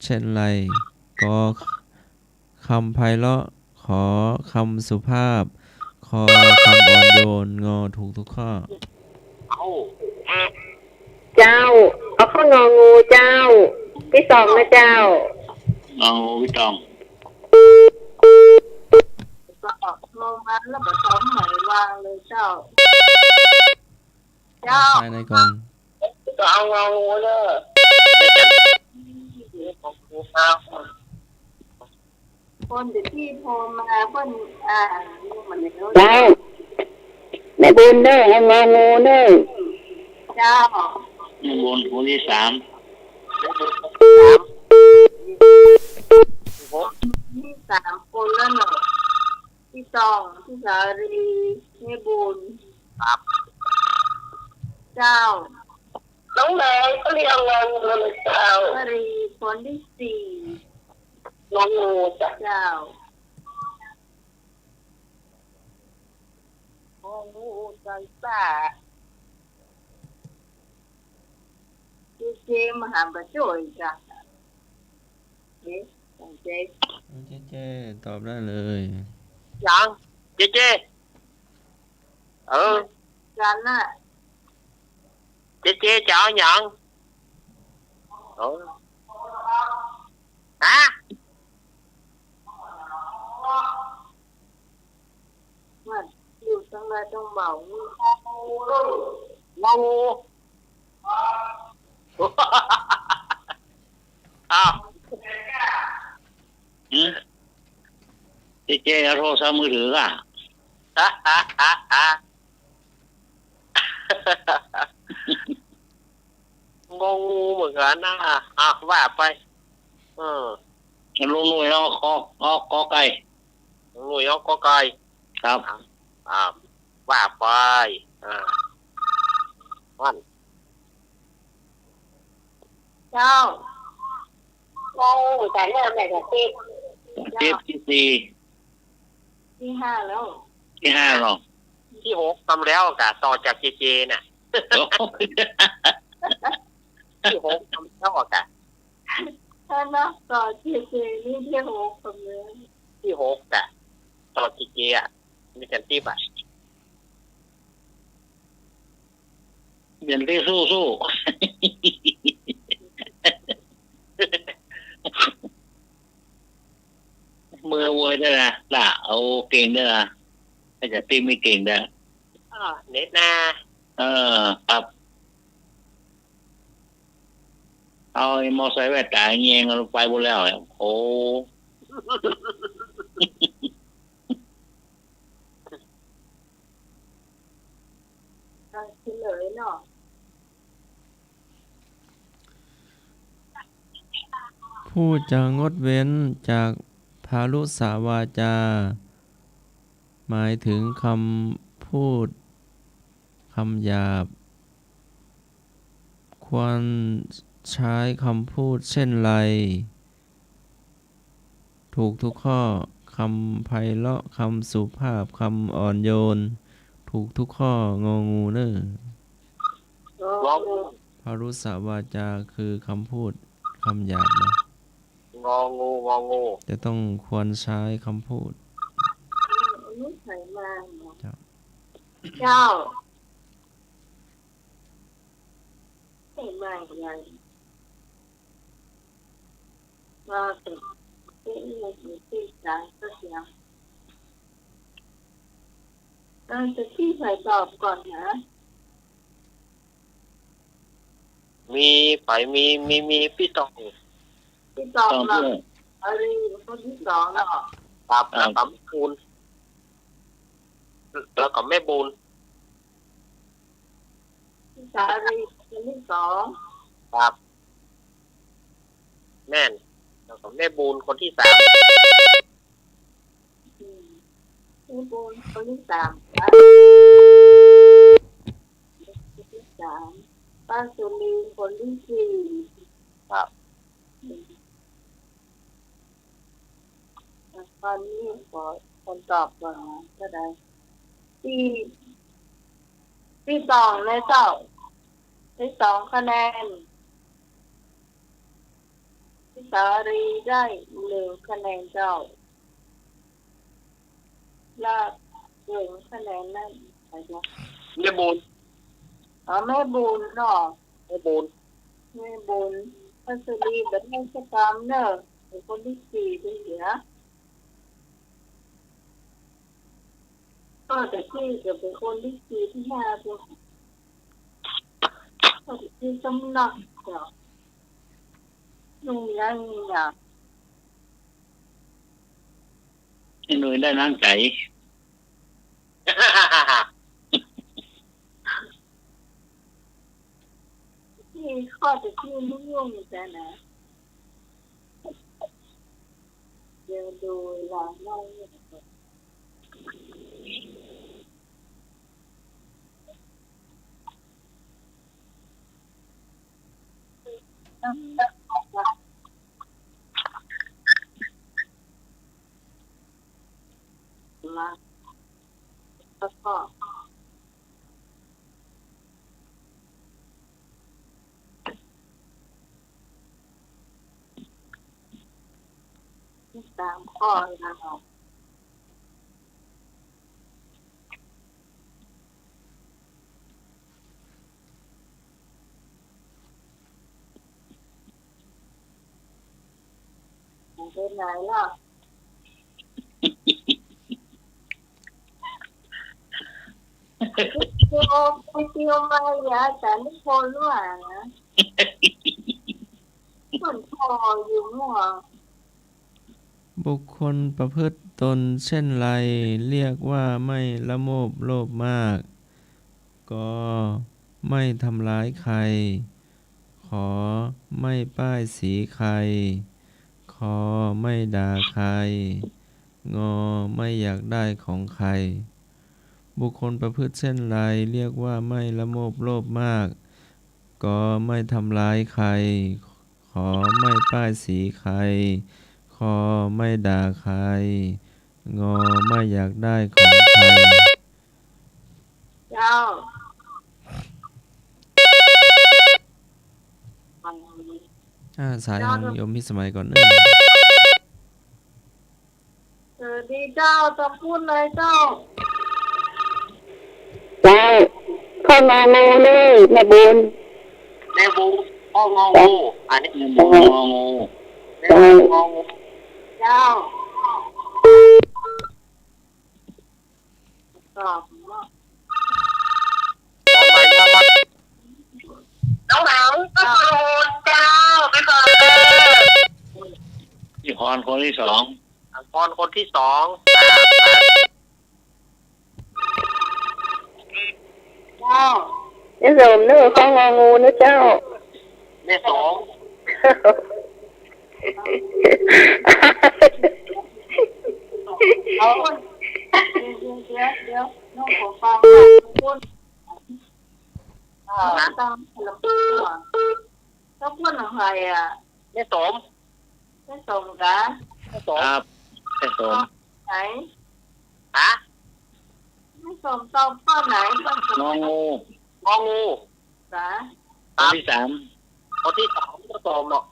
เช่นไร กอ คำไพเราะ ขอ คำสุภาพ คอ คำอ่อนโยน งอ ถูกทุกข้อ เจ้า เอาข้ององูเจ้า ตี้ตองนะเจ้า งองูตี้ตอง ก็ออกโรงงานแล้วก็ตองไหนวางเลยเจ้า เจ้า เอาสายไหนก่อน ก็เอางองูเด้อ คนเดี๋ยวที่โทรมา คน อ่า มันเดี๋ยว เจ้า แม่บุญเด้อ เอางองูเด้อ เจ้า แม่บุญคนที่สาม มีสามคนแล้วเนาะ ตี้ตอง ตี้สาลี แม่บุญ ครับ เจ้า น้องแดงก็เรียกงองูเลยเจ้า สาลีคนที่สี่ งองูจ้ะ เจ้า งองูใส่ซ่า เจเจ มาหาบ่าจ้อยจ้ะ เอ๊ะ ของเจ เจเจ ตอบได้เลย ยัง เจเจ เออ กันน่ะ เจเจจะเอาหยัง เออ ฮะ ว่าอยู่ตรงไหนตรงเบา งองู อ้าว หืม เจเจเอาโทรศัพท์มือถืออ่ะ งองูเหมือนกันนะ อ่ะ ว่าไป เออ ลุงหนุ่ยเอากอ เอากอไก่ ลุงหนุ่ยเอากอไก่ ครับ อ่า ว่าไป อ่า นั่น เจ้า งองูเหมือนกันเนี่ย แม่จะติด ติดที่สี่ ที่ห้าแล้ว ที่ห้าเหรอ ที่หกทำแล้วกะ ต่อจากเจเจน่ะ โอ้ ที่หกทำแล้วกะ ถ้านับต่อเจเจนี่ที่หกทำแล้ว ที่หกกะ ต่อเจเจอ่ะ มีกันติดอ่ะ เปลี่ยนตี้สู้สู้ เมื่อโวยได้นะ ล่ะ เอาเก่งได้นะ ถ้าจะตี้ไม่เก่งได้ อ่า เน็ตนะ เออ ครับ เอาไอ้มอไซค์แว่นตาแยงเอาไปหมดแล้วเนี่ย โอ้ อ่ะ เฉลยเนาะ ผู้จะงดเว้นจากพรุสวาจา หมายถึงคำพูด คำหยาบ ควรใช้คำพูดเช่นไร ถูกทุกข้อ คำไพเราะ คำสุภาพ คำอ่อนโยน ถูกทุกข้อ งองูเน่อ งองู พรุสวาจาคือคำพูด คำหยาบนะ งองู งองู จะต้องควรใช้คำพูด เจ้า เจ้า ใส่มาอีกแล้ว มาสิ เอ๊ะ เอ๊ะ เอ๊ะ จ๋า ก็เสียง เออ แต่ตี้ใผตอบก่อนนะ มีใผ มี มี มีตี้ตอง ตี้ตอง ตอง เนาะ ตี้ สาลีคนตี้สองเนาะ ครับ ครับ แล้วก็แม่บุญ แล้วก็แม่บุญ ตี้สาลีคนตี้สอง ครับ แม่น แล้วก็แม่บุญคนตี้สาม อืม แม่บุญคนตี้สาม ครับ คนตี้สาม ป้าสุรีคนตี้สี่ ครับ ตอนนี้ขอคนตอบก่อนนะ เต้าใด ตี้ ตี้สองเลยเจ้า ได้สองคะแนน พี่สาลีได้หนึ่งคะแนนเจ้า และหนึ่งคะแนนนั้นใครนะ แม่บุญ อ๋อ แม่บุญเนาะ แม่บุญ แม่บุญ ป้าสุรีบ่ได้สักกำเน่อ เป๋นคนตี้สี่ตี้เหลือ ป้อตะกี้ก็เป๋นคนตี้สี่ตี้ห้าตี้ ป้อตะกี้สำนักเจ้า ลุงยังนี่นะ ไอ้หนุ่ยได้น้ำใส ตี้ข้อตะกี้ลุงยังนี่จ้ะนะ เดี๋ยวดูเวลาหน่อย มา แล้วก็ สามข้อนะคะ ไปไหนล่ะ ไปเที่ยว ไปเที่ยวมาอย่า อาจารย์นิพนธ์ว่านะ คนพ่ออยู่มั่ว บุคคลประพฤติตนเช่นไร เรียกว่าไม่ละโมบโลภมาก ก ไม่ทำร้ายใคร ข ไม่ป้ายสีใคร ค ไม่ด่าใคร ง ไม่อยากได้ของใคร บุคคลประพฤติเช่นไร เรียกว่าไม่ละโมบโลภมาก ก ไม่ทำร้ายใคร ข ไม่ป้ายสีใคร ค ไม่ด่าใคร ง ไม่อยากได้ของใคร เจ้า อ่า สายของโยมพิสมัยก่อนเน่อ สวัสดีเจ้า ตองพูดเลยเจ้า เจ้า ข้ององูเน่อ แม่บุญ แม่บุญ ข้ององู อันนี้ แม่บุญ งองู แม่บุญ งองู เจ้า ตอบเนาะ น้องหวัง ข้ององูเจ้า พี่บอล พี่พรคนที่สอง พรคนที่สอง เจ้า แม่สมเน่อ ข้ององูเน่อเจ้า แม่สม เอา เดี๋ยว เดี๋ยว เดี๋ยว น้องขอฟังก่อน อ่า ตามลำดับ เจ้าพูดของใครอ่ะ แม่สม แม่สมกะ แม่สม ครับ แม่สม ไหน ฮะ แม่สมตอบข้อไหน งองู งองู กะ ข้อที่สาม ข้อที่สาม แม่สมเนาะ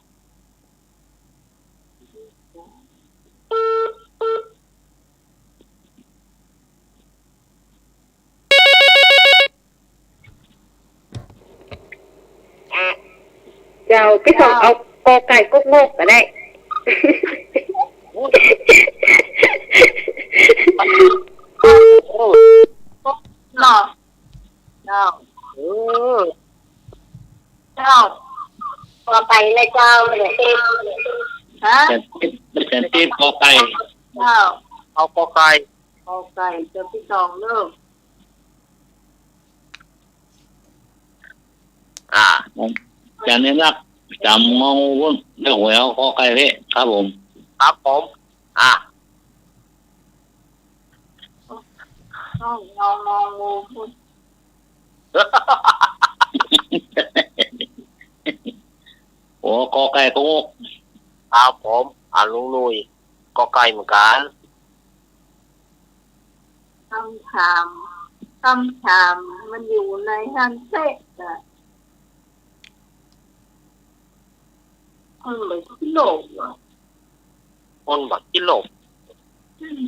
เจ้า พี่สมเอากอไก่กกงกก็ได้ เนาะ เจ้า เออ เจ้า กอไก่เลยเจ้า ฮะ อาจารย์ติ๊บ อาจารย์ติ๊บ กอไก่ เจ้า เอากอไก่ กอไก่ เจ้าพี่สองเริ่ม อ่า อาจารย์เน้นหนัก จำงองูพุ่น เดี๋ยวหวยเอากอไก่เพ่ ครับผม ครับผม อ่า งอ งอ งองูพุ่น อ้ กอไก่ กอ งก ครับผม อ่า ลุงหนุ่ย กอไก่เหมือนกั๋น กำถาม กำถามมันอยู่ในหั้นเต๊ะอะ คนบ่ขี้โลภอะ คนบ่ขี้โลภ อืม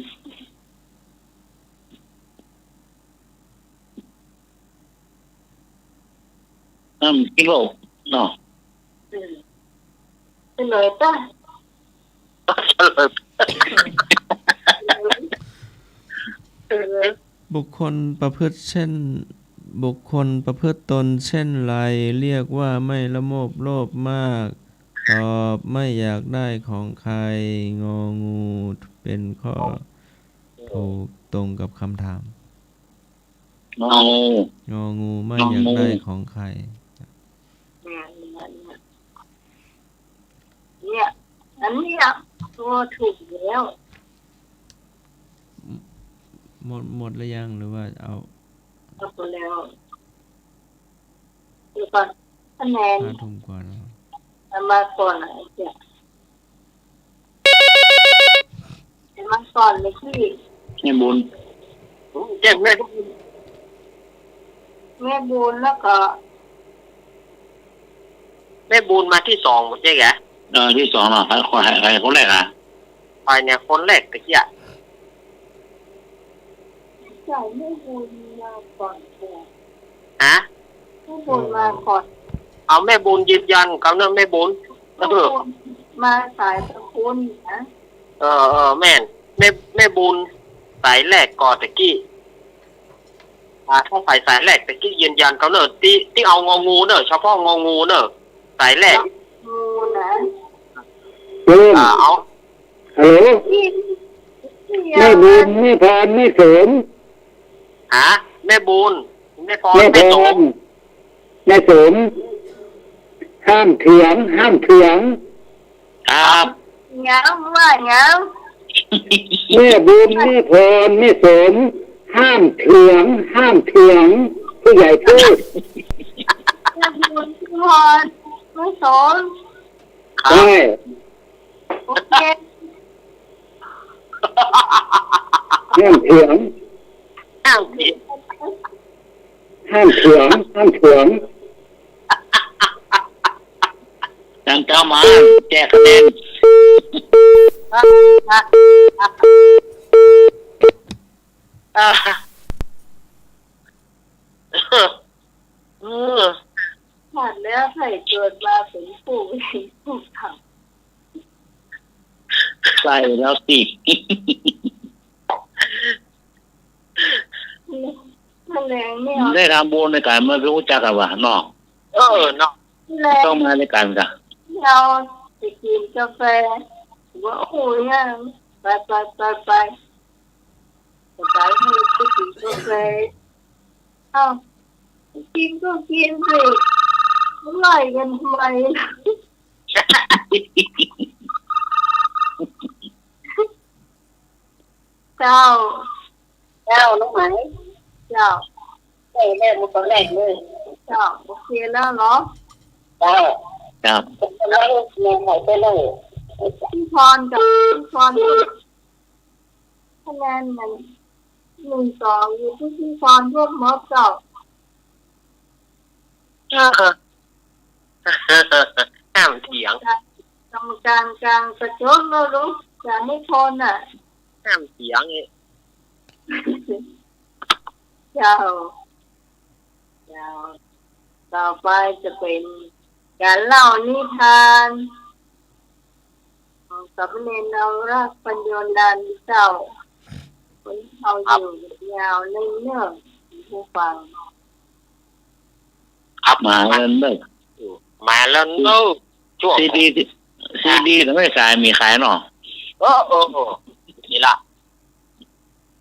คนบ่ขี้โลภเนาะ อืม เฉลยป่ะ เฉลย เฉลย บุคคลประพฤติเช่น บุคคลประพฤติตนเช่นไร เรียกว่าไม่ละโมบโลภมาก ตอบ ไม่อยากได้ของใคร งองู เป็นข้อถูกตรงกับคำถาม งองู งองู ไม่อยากได้ของใคร งองู เนี่ย อันเนี้ย ตัวถูกแล้ว หมด หมดหรือยัง หรือว่าเอา เอาไปแล้ว เดี๋ยวก่อน คะแนน ห้าทุ่มกว่าแล้ว เอามาก่อนนะ ไอ้เจ๊ย เอามาก่อนเลยพี่ แม่บุญ เจ๊ย แม่บุญ แม่บุญแล้วก็ แม่บุญมาตี้สองบ่ใจ้กะ เออ ตี้สองเนาะ ใผ ใผ ใผคนแรกอะ ใผเนี่ย คนแรกตะกี้อะ ใจ้ แม่บุญมาก่อนเจ๊ย ฮะ แม่บุญมาก่อน เอาแม่บุญยืนยันก่อนเนาะ แม่บุญ แม่บุญ เออ มาสายตะกูลนะ เออ เออ แม่น แม่ แม่บุญสายแรกก่อนตะกี้ อ่า ถ้าใผสายแรกตะกี้ยืนยันก่อนเนาะ ตี้ ตี้เอางองูเนาะ เฉพาะงองูเนาะ สายแรก งองูนะ เออ อ่า เอา ฮัลโหล แม่บุญ แม่พร แม่โสม ฮะ แม่บุญ แม่พร แม่พร แม่โสม แม่โสม ห้ามเถียง ห้ามเถียง ครับ หยัง ว่าหยัง แม่บุญ แม่พร แม่โสม ห้ามเถียง ห้ามเถียง ผู้ใหญ่พูด แม่บุญ แม่พร แม่โสม ครับ ใจ้ โอเค ห้ามเถียง ห้ามเถียง ห้ามเถียง ห้ามเถียง จังเจ้ามาแจกคะแนน อ่า เออ ชาติแล้วใผเกิดมาเป๋นผู้ ผู้เฒ่า ใจ้แล้วสิ แมลงเนี่ย ได้ทำบุญในก๋านมันไปฮู้จักกั๋นวะเนาะ เออ เนาะ แมลง ต้องมาในก๋านกะ เอาไปกิ๋นกาแฟ ว่า โอ้ย ไป ไป ไป ไป ไป ไป ไปกิ๋นกาแฟ เอ้า กิ๋นก็กิ๋นสิ ไล่กั๋นทำไม เจ้า เจ้า น้องไหม เจ้า ใจ้แล้ว มันก็แรกเลย เจ้า โอเคแล้วเหรอ เจ้า ครับ แล้วแม่ไหนไปเลย พี่พรกับพี่พร คะแนนมัน หนึ่งสอง อยู่ตี้พี่พรรวบหมดเจ้า เออ ห้ามเถียง กรรมการกลางกระโจนแล้วลูก จะไม่ทนน่ะ ห้ามเถียงนี่ เจ้า เจ้า ต่อไปจะเป๋นก๋านเล่านิทาน ของสามเณรนวรัตน์ ปัญโญนันท์เจ้า วันนี้เฮาอยู่ยาวเนิ่นๆ ผู้ฟัง ครับ มาแล้วเนอะ มาแล้วเนอะ ช่วง ซีดี ซีดี ทางแม่สายมีขายเนาะ เออ เออ เออ นี่ละ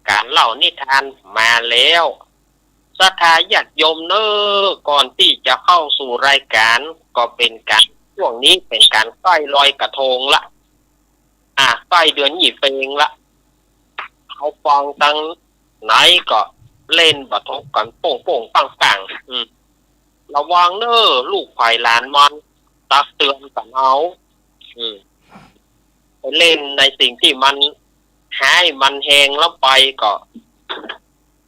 ก๋านเล่านิทานมาแล้ว ศรัทธาญาติโยมเนอะ ก่อนตี้จะเข้าสู่รายก๋าน ก็เป๋นก๋าน ช่วงนี้เป๋นก๋านใก้ลอยกระทงละ อ่ะ ใก้เดือนยี่เป็งละ เฮาฟังตังไหนก็เล่นบ่าทกกั๋นโป้งๆ ปังๆ อืม ระวังเนอะ ลูกใผหลานมัน ตักเตือนกั๋นเอา อืม ไปเล่นในสิ่งตี้มันฮ้ายมันแฮงแล้วไปก็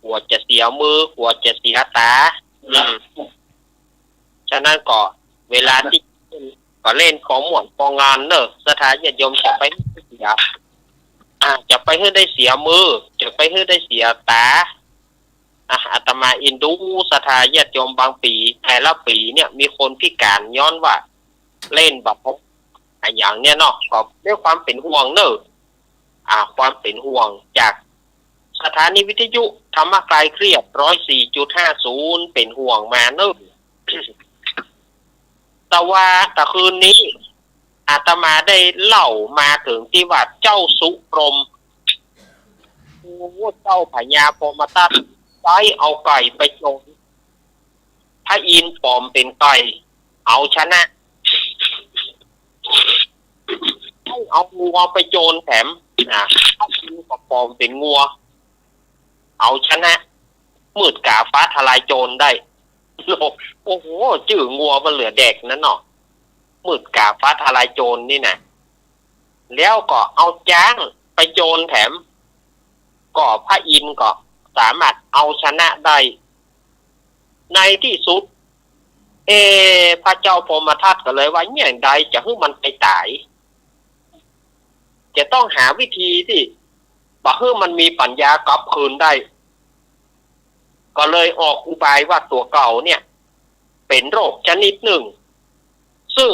กลัวจะเสียมือ กลัวจะเสียต๋า อืม ฉะนั้นก็เวลาตี้ ก็เล่นปอม่วนปองานเน่อ ศรัทธาญาติโยม จะไปเสีย อ่า จะไปหื้อได้เสียมือ จะไปหื้อได้เสียต๋า อ่ะ อาตมาเอ็นดูศรัทธาญาติโยม บางปี๋ แต่ละปี๋เนี่ยมีคนพิก๋านย้อนว่าเล่นบ่ อะหยังเนี่ยเนาะ ก็ด้วยความเป๋นห่วงเน่อ อ่า ความเป๋นห่วงจากสถานีวิทยุธรรมกายเครียด ร้อยสี่จุดห้าศูนย์ เป๋นห่วงมาเน่อ แต่ว่าตะคืนนี้ อาตมาได้เล่ามาเถิงตี้ว่าเจ้าสุพรหม โอ้ เจ้าพญาพรหมทัตใจ๊เอาไก่ไปโจร พระอินทร์ปลอมเป๋นไก่ เอาชนะ ใจ๊เอางัวไปโจรแถม อ่า พระอินทร์ก็ปลอมเป๋นงัว เอาชนะ มืดก๋าฟ้าทะลายโจรได้ โอ้โห จื้องัวมันเหลือแดกนั้นเนาะ มืดก๋าฟ้าทะลายโจรนี่นะ แล้วก็เอาจ๊างไปโจรแถม ก็พระอินทร์ก็สามารถเอาชนะได้ ในตี้สุด เอ พระเจ้าพรหมทัตก็เลยว่า เยียะใดจะหื้อมันไปต๋าย จะต้องหาวิธีตี้บ่หื้อมันมีปัญญากลับคืนได้ ก็เลยออกอุบายว่าตั๋วเก่าเนี่ย เป๋นโรคชนิดนึ่ง ซึ่ง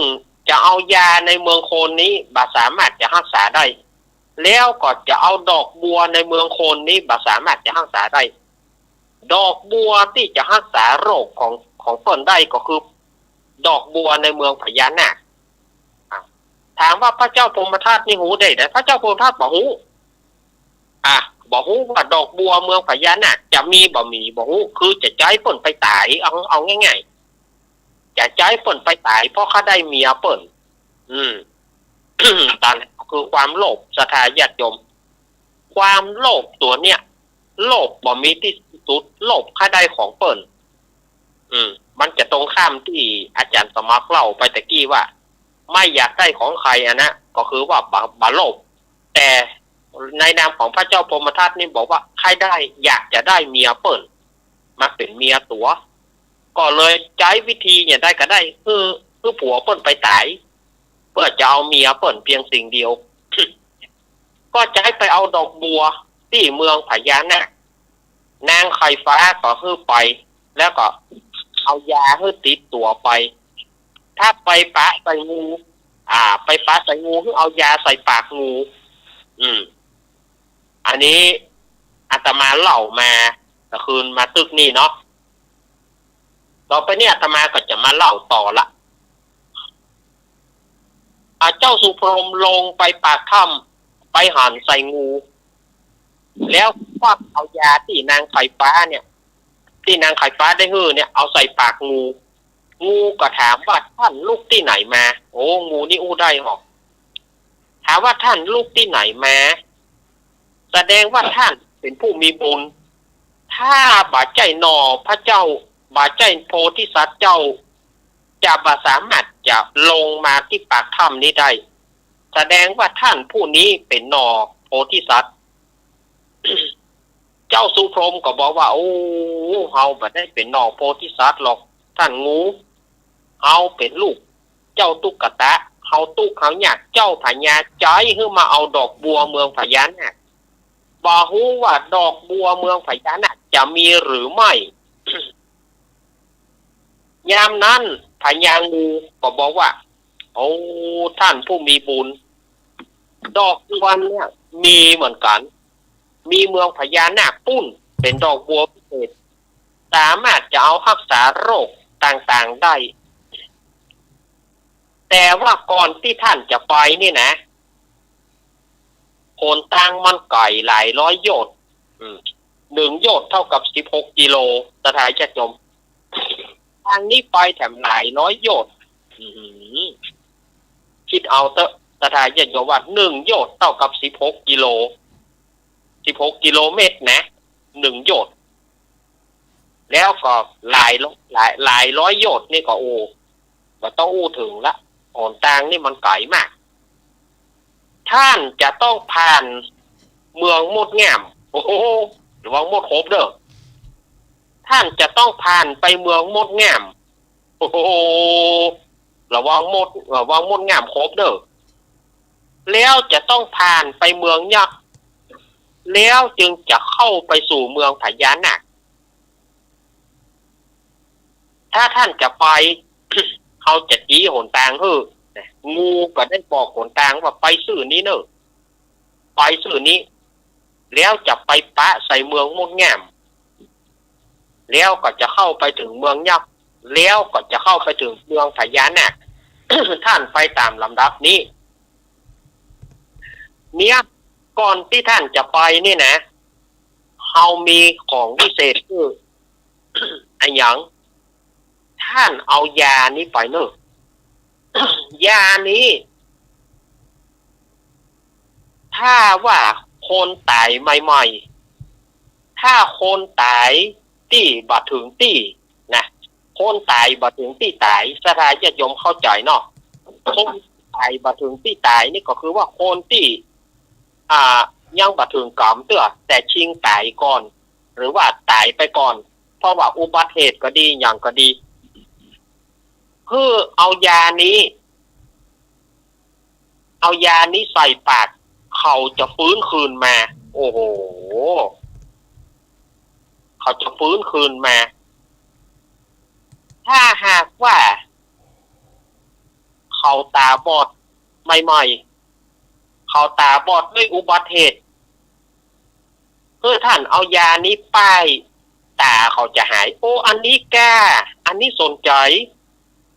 จะเอายาในเมืองโคนนี้บ่สามารถจะฮักษาได้ แล้วก็จะเอาดอกบัวในเมืองโคนนี้บ่สามารถจะฮักษาได้ ดอกบัวตี้จะฮักษาโรคของ ของเปิ้นได้ก็คือ ดอกบัวในเมืองพญานาค อ่ะ ถามว่าพระเจ้าพรหมทัตนี่ฮู้ได้ได พระเจ้าพรหมทัตบ่ฮู้ อ่ะ บ่ฮู้ว่าดอกบัวเมืองพญานาคจะมีบ่มี บ่ฮู้ คือจะใจ๊เปิ้นไปต๋าย เอา เอาง่ายๆ จะใจ๊เปิ้นไปต๋าย เพราะข้าได้เมียเปิ้น อืม ตันคือความโลภ ศรัทธาญาติโยม ความโลภตั๋วเนี่ย โลภบ่มีตี้สุด โลภข้าได้ของเปิ้น อืม มันจะตรงข้ามตี้อาจ๋ารย์สมัครเล่าไปตะกี้ว่า ไม่อยากได้ของใครอะนะ ก็คือว่าบ่ บ่โลภ แต่ในนามของพระเจ้าพรหมทัตนี่บอกว่า ใค่ได้ อยากจะได้เมียเปิ้น มาเป๋นเมียตั๋ว ก็เลยใจ๊วิธีเยียะใดก็ได้ หื้อ หื้อผัวเปิ้นไปต๋าย เพื่อจะเอาเมียเปิ้นเพียงสิ่งเดียว ก็ใจ๊ไปเอาดอกบัวตี้เมืองพญานาค นางไข่ฟ้าก็หื้อไป แล้วก็เอายาหื้อติดตั๋วไป ถ้าไปปะใส่งู อ่า ไปปะใส่งู หื้อเอายาใส่ปากงู อืม อันนี้อาตมาเล่ามาตะคืนมาตึกนี่เนาะ ต่อไปนี้อาตมาก็จะมาเล่าต่อละ อ่า เจ้าสุพรหมลงไปปากถ้ำ ไปหันใส่งู แล้วควักเอายาตี้นางไข่ฟ้าเนี่ย ตี้นางไข่ฟ้าได้หื้อเนี่ย เอาใส่ปากงู งูก็ถามว่า ท่านลุกตี้ไหนมา โอ้ งูนี่อู้ได้หรอก ถามว่า ท่านลุกตี้ไหนมา แสดงว่าท่านเป๋นผู้มีบุญ ถ้าบ่ใจ้หน่อพระเจ้า บ่ใจ้โพธิสัตว์เจ้า จะบ่สามารถจะลงมาตี้ปากถ้ำนี้ได้ แสดงว่าท่านผู้นี้เป๋นหน่อโพธิสัตว์ เจ้าสุพรหมก็บอกว่า โอ้ เฮาบ่ได้เป๋นหน่อโพธิสัตว์หรอก ท่านงู เฮาเป๋นลูกเจ้าตุ๊กตะ เฮาตุ๊กข์เฮายาก เจ้าพญาใจ๊หื้อมาเอาดอกบัวเมืองพญานาค บ่ฮู้ว่าดอกบัวเมืองพญานาคจะมีหรือไม่ ยามนั้นพญางูก็บอกว่า โอ้ ท่านผู้มีบุญ ดอกบัวเนี่ยมีเหมือนกั๋น มีเมืองพญานาคปู๊น เป๋นดอกบัวพิเศษ สามารถจะเอาฮักษาโรคต่างๆ ได้ แต่ว่าก่อนตี้ท่านจะไปนี่นะ หนตางมันไก๋หลายร้อยโยชน์ อืม หนึ่งโยชน์เต้ากับสิบหกกิโล ศรัทธาญาติโยม ตางนี้ไปแถมหลายร้อยโยชน์ อืม กึ๊ดเอาเต๊อะ ศรัทธาญาติโยม ว่าหนึ่งโยชน์เต้ากับสิบหกกิโล สิบหกกิโลเมตรนะ หนึ่งโยชน์ แล้วก็หลาย หลาย หลายร้อยโยชน์นี่ก็ โอ้ บ่ต้องอู้เถิงละ หนตางนี่มันไก๋มาก ต้านจะต้องผ่านเมืองมดงาม โอ้โห ระวังมดขบเน่อ ต้านจะต้องผ่านไปเมืองมดงาม โอ้โห ระวังมด ระวังมดงามขบเน่อ แล้วจะต้องผ่านไปเมืองยักษ์ แล้วจึงจะเข้าไปสู่เมืองพญานาค ถ้าต้านจะไป เฮาจะจี๋หนตางหื้อ นะ งูก็ได้บอกหนตางว่าไปซื่อนี้เน่อ ไปซื่อนี้ แล้วจะไปปะใส่เมืองมดงาม แล้วก็จะเข้าไปเถิงเมืองยักษ์ แล้วก็จะเข้าไปเถิงเมืองพญานาค ต้านไปต๋ามลำดับนี้ เนี่ย ก่อนตี้ต้านจะไปนี่นะ เฮามีของวิเศษคือ อะหยัง ต้านเอายานี้ไปเน่อ ยานี้ ถ้าว่าคนต๋ายใหม่ๆ ถ้าคนต๋ายตี้บ่เถิงตี้นะ คนต๋ายบ่เถิงตี้ต๋าย ศรัทธาญาติโยมเข้าใจ๋เนาะ คนต๋ายบ่เถิงตี้ต๋ายนี่ก็คือว่าคนตี้ อ่า ยังบ่เถิงก๋ำเตื้อ แต่ชิงต๋ายก่อน หรือว่าต๋ายไปก่อน เพราะว่าอุบัติเหตุก็ดี หยังก็ดี คือเอายานี้ เอายานี้ใส่ปาก เขาจะฟื้นคืนมา โอ้โห เขาจะฟื้นคืนมา ถ้าหากว่า เขาต๋าบอดใหม่ๆ เขาต๋าบอดด้วยอุบัติเหตุ เมื่อต้านเอายานี้ป้าย ต๋าเขาจะหาย โอ้ อันนี้ก้า อันนี้สนใจ๋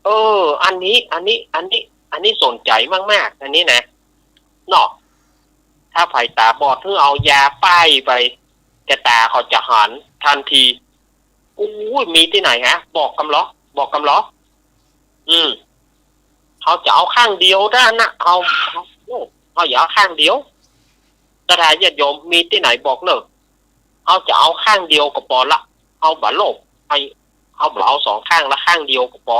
เออ อันนี้ อันนี้ อันนี้ อันนี้สนใจ๋มากๆ อันนี้นะ เนาะ ถ้าใผต๋าบอด หื้อเอายาป้ายไป แก่ต๋าเขาจะหันตันที อู้ย มีตี้ไหนฮะ บอกกำลอ บอกกำลอ อืม เฮาจะเอาข้างเดียวเต้านั้นนะ เฮา เฮา เฮาอย่าเอาข้างเดียว ศรัทธาญาติโยม มีตี้ไหนบอกเน่อ เฮาจะเอาข้างเดียวก็ปอละ เฮาบ่โลภ เฮา เฮาบ่เอาสองข้างละ ข้างเดียวก็ปอ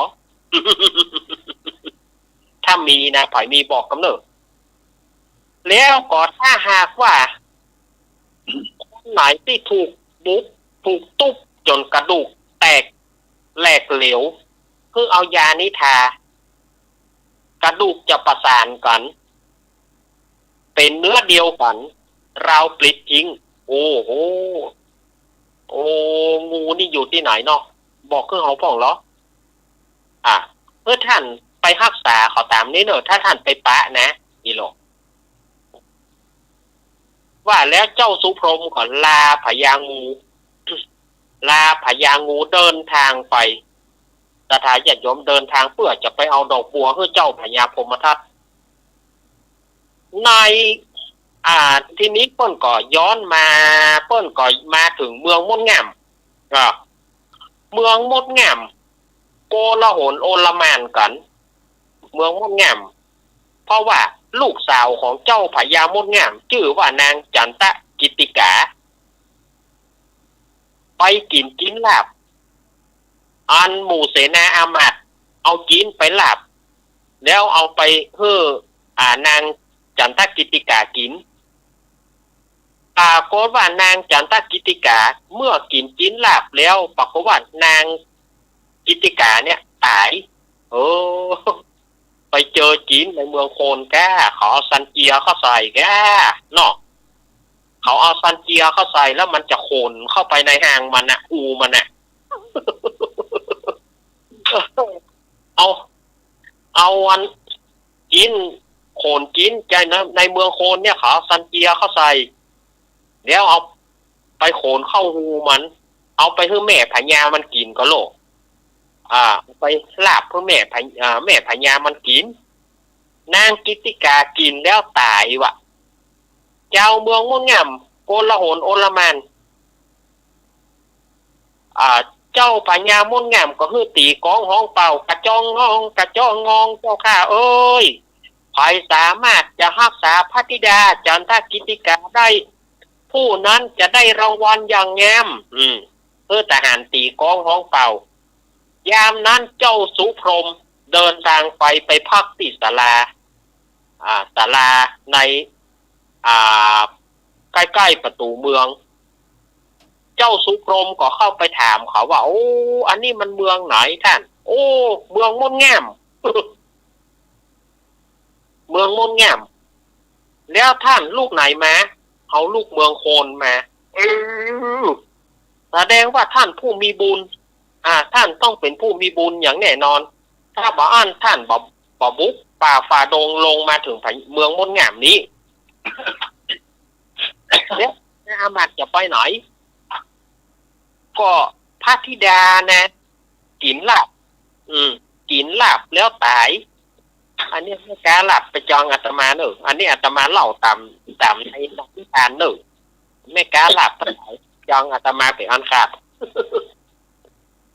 ถ้ามีนะ ใผมีบอกกำเน่อ แล้วก็ถ้าหากว่า คนไหนตี้ถูกบุบ ถูกตุ๊บจ๋นกระดูกแตกแหลกเหลว หื้อเอายานี้ทา กระดูกจะประสานกั๋น เป๋นเนื้อเดียวกั๋น ราวปลิดทิ้ง โอ้โห โอ้ งูนี่อยู่ตี้ไหนเนาะ บอกหื้อเฮาพ่องลอ อ่ะ เมื่อต้านไปฮักษาเขาต๋ามนี้เน่อ ถ้าต้านไปปะนะ อีหลอก ว่าแล้วเจ้าสุพรหมก็ลาพญางู ลาพญางูเดินตางไป ศรัทธาญาติโยม เดินตางเปื้อจะไปเอาดอกบัวหื้อเจ้าพญาพรหมทัต ใน อ่า ทีนี้เปิ้นก็ย้อนมา เปิ้นก็มาเถิงเมืองมดงาม อ่า เมืองมดงาม โกลาหลโอลหม่านกั๋น เมืองมดงาม เพราะว่าลูกสาวของเจ้าพญามดงาม จื้อว่านางจันตะกิตติกา ไปกิ๋นจิ๊นลาบ อันหมู่เสนาอามาตย์เอาจิ๊นไปลาบ แล้วเอาไปหื้อ อ่า นางจันตะกิตติกากิ๋น ปรากฏว่านางจันตะกิตติกา เมื่อกิ๋นจิ๊นลาบแล้ว ปรากฏว่านางกิตติกาเนี่ยต๋าย เออ ไปเจอจิ๊นในเมืองโคนก้า เขาเอาซันเจียเข้าใส่ก้า เนาะ เขาเอาซันเจียเข้าใส่แล้วมันจะขนเข้าไปในฮางมันน่ะ ฮูมันน่ะ เอา เอาอันจิ๊น ขนจิ๊นใจ้นะ ในเมืองโคนเนี่ยเขาเอาซันเจียเข้าใส่ แล้วเอาไปขนเข้าฮูมัน เอาไปหื้อแม่พญามันกิ๋นก็โลก อ่า ไปลาบหื้อแม่พญ- อ่า แม่พญามันกิ๋น นางกิตติกากิ๋นแล้วต๋ายวะ จาวเมืองมดงาม โกลาหลโอลหม่าน อ่า เจ้าพญามดงามก็หื้อตี๋กลองฮ้องเป่า กระจ้องงอง กระจ้องงอง เจ้าข้าเอ๋ย ใผสามารถจะฮักษาพระธิดาจันทกิตติกาได้ ผู้นั้นจะได้รางวัลอย่างงาม อืม หื้อทหารตี๋กลองฮ้องเป่า ยามนั้นเจ้าสุพรหม เดินตางไป ไปพักตี้ศาลา อ่า ศาลาใน อ่า ใก้ๆ ประตู๋เมือง เจ้าสุพรหมก็เข้าไปถามเขาว่า โอ้ อันนี้มันเมืองไหนต้าน โอ้ เมืองมดงาม เมืองมดงาม แล้วต้านลูกไหนมา เอาลูกเมืองโคนมา อืม แสดงว่าต้านผู้มีบุญ อ่า ต้านต้องเป๋นผู้มีบุญอย่างแน่นอน ถ้าบ่อั้นต้านบ่ บ่บุกป่าฝ่าดงลงมาเถิงเมืองมดงามนี้ แล้วอามาตย์จะไปไหน ก็พระธิดานะ กิ๋นลาบ อืม กิ๋นลาบแล้วต๋าย อันนี้แม่ก๊าลาบไปจองอาตมาเน่อ อันนี้อาตมาเล่าต๋าม ต๋ามในนิทานเน่อ แม่ก๊าลาบตังหลายจองอาตมาเป๋นอันขาด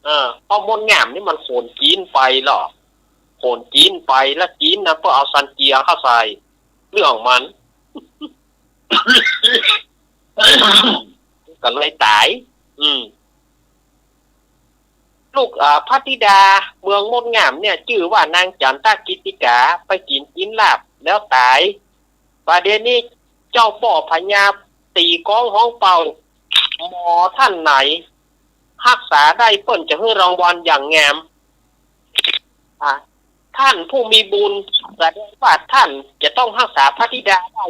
เออ เพราะมดงามนี่มันโคนจีนไปลอ โคนจีนไปแล้วจีนนะเปิ้นเอาซันเจียเข้าใส่ เรื่องมัน ก็เลยต๋าย อืม ลูก อ่า พระธิดาเมืองมดงามเนี่ย จื้อว่านางจันทกิตติกา ไปกิ๋นจีนลาบแล้วต๋าย บ่าเดี่ยวนี้เจ้าป้อพญาตี๋ก้องฮ้องเป่า หมอต้านไหนฮักษาได้เปิ้นจะหื้อรางวัลอย่างงาม อ่า ต้านผู้มีบุญ แสดงว่าต้านจะต้องฮักษาพระธิดาได้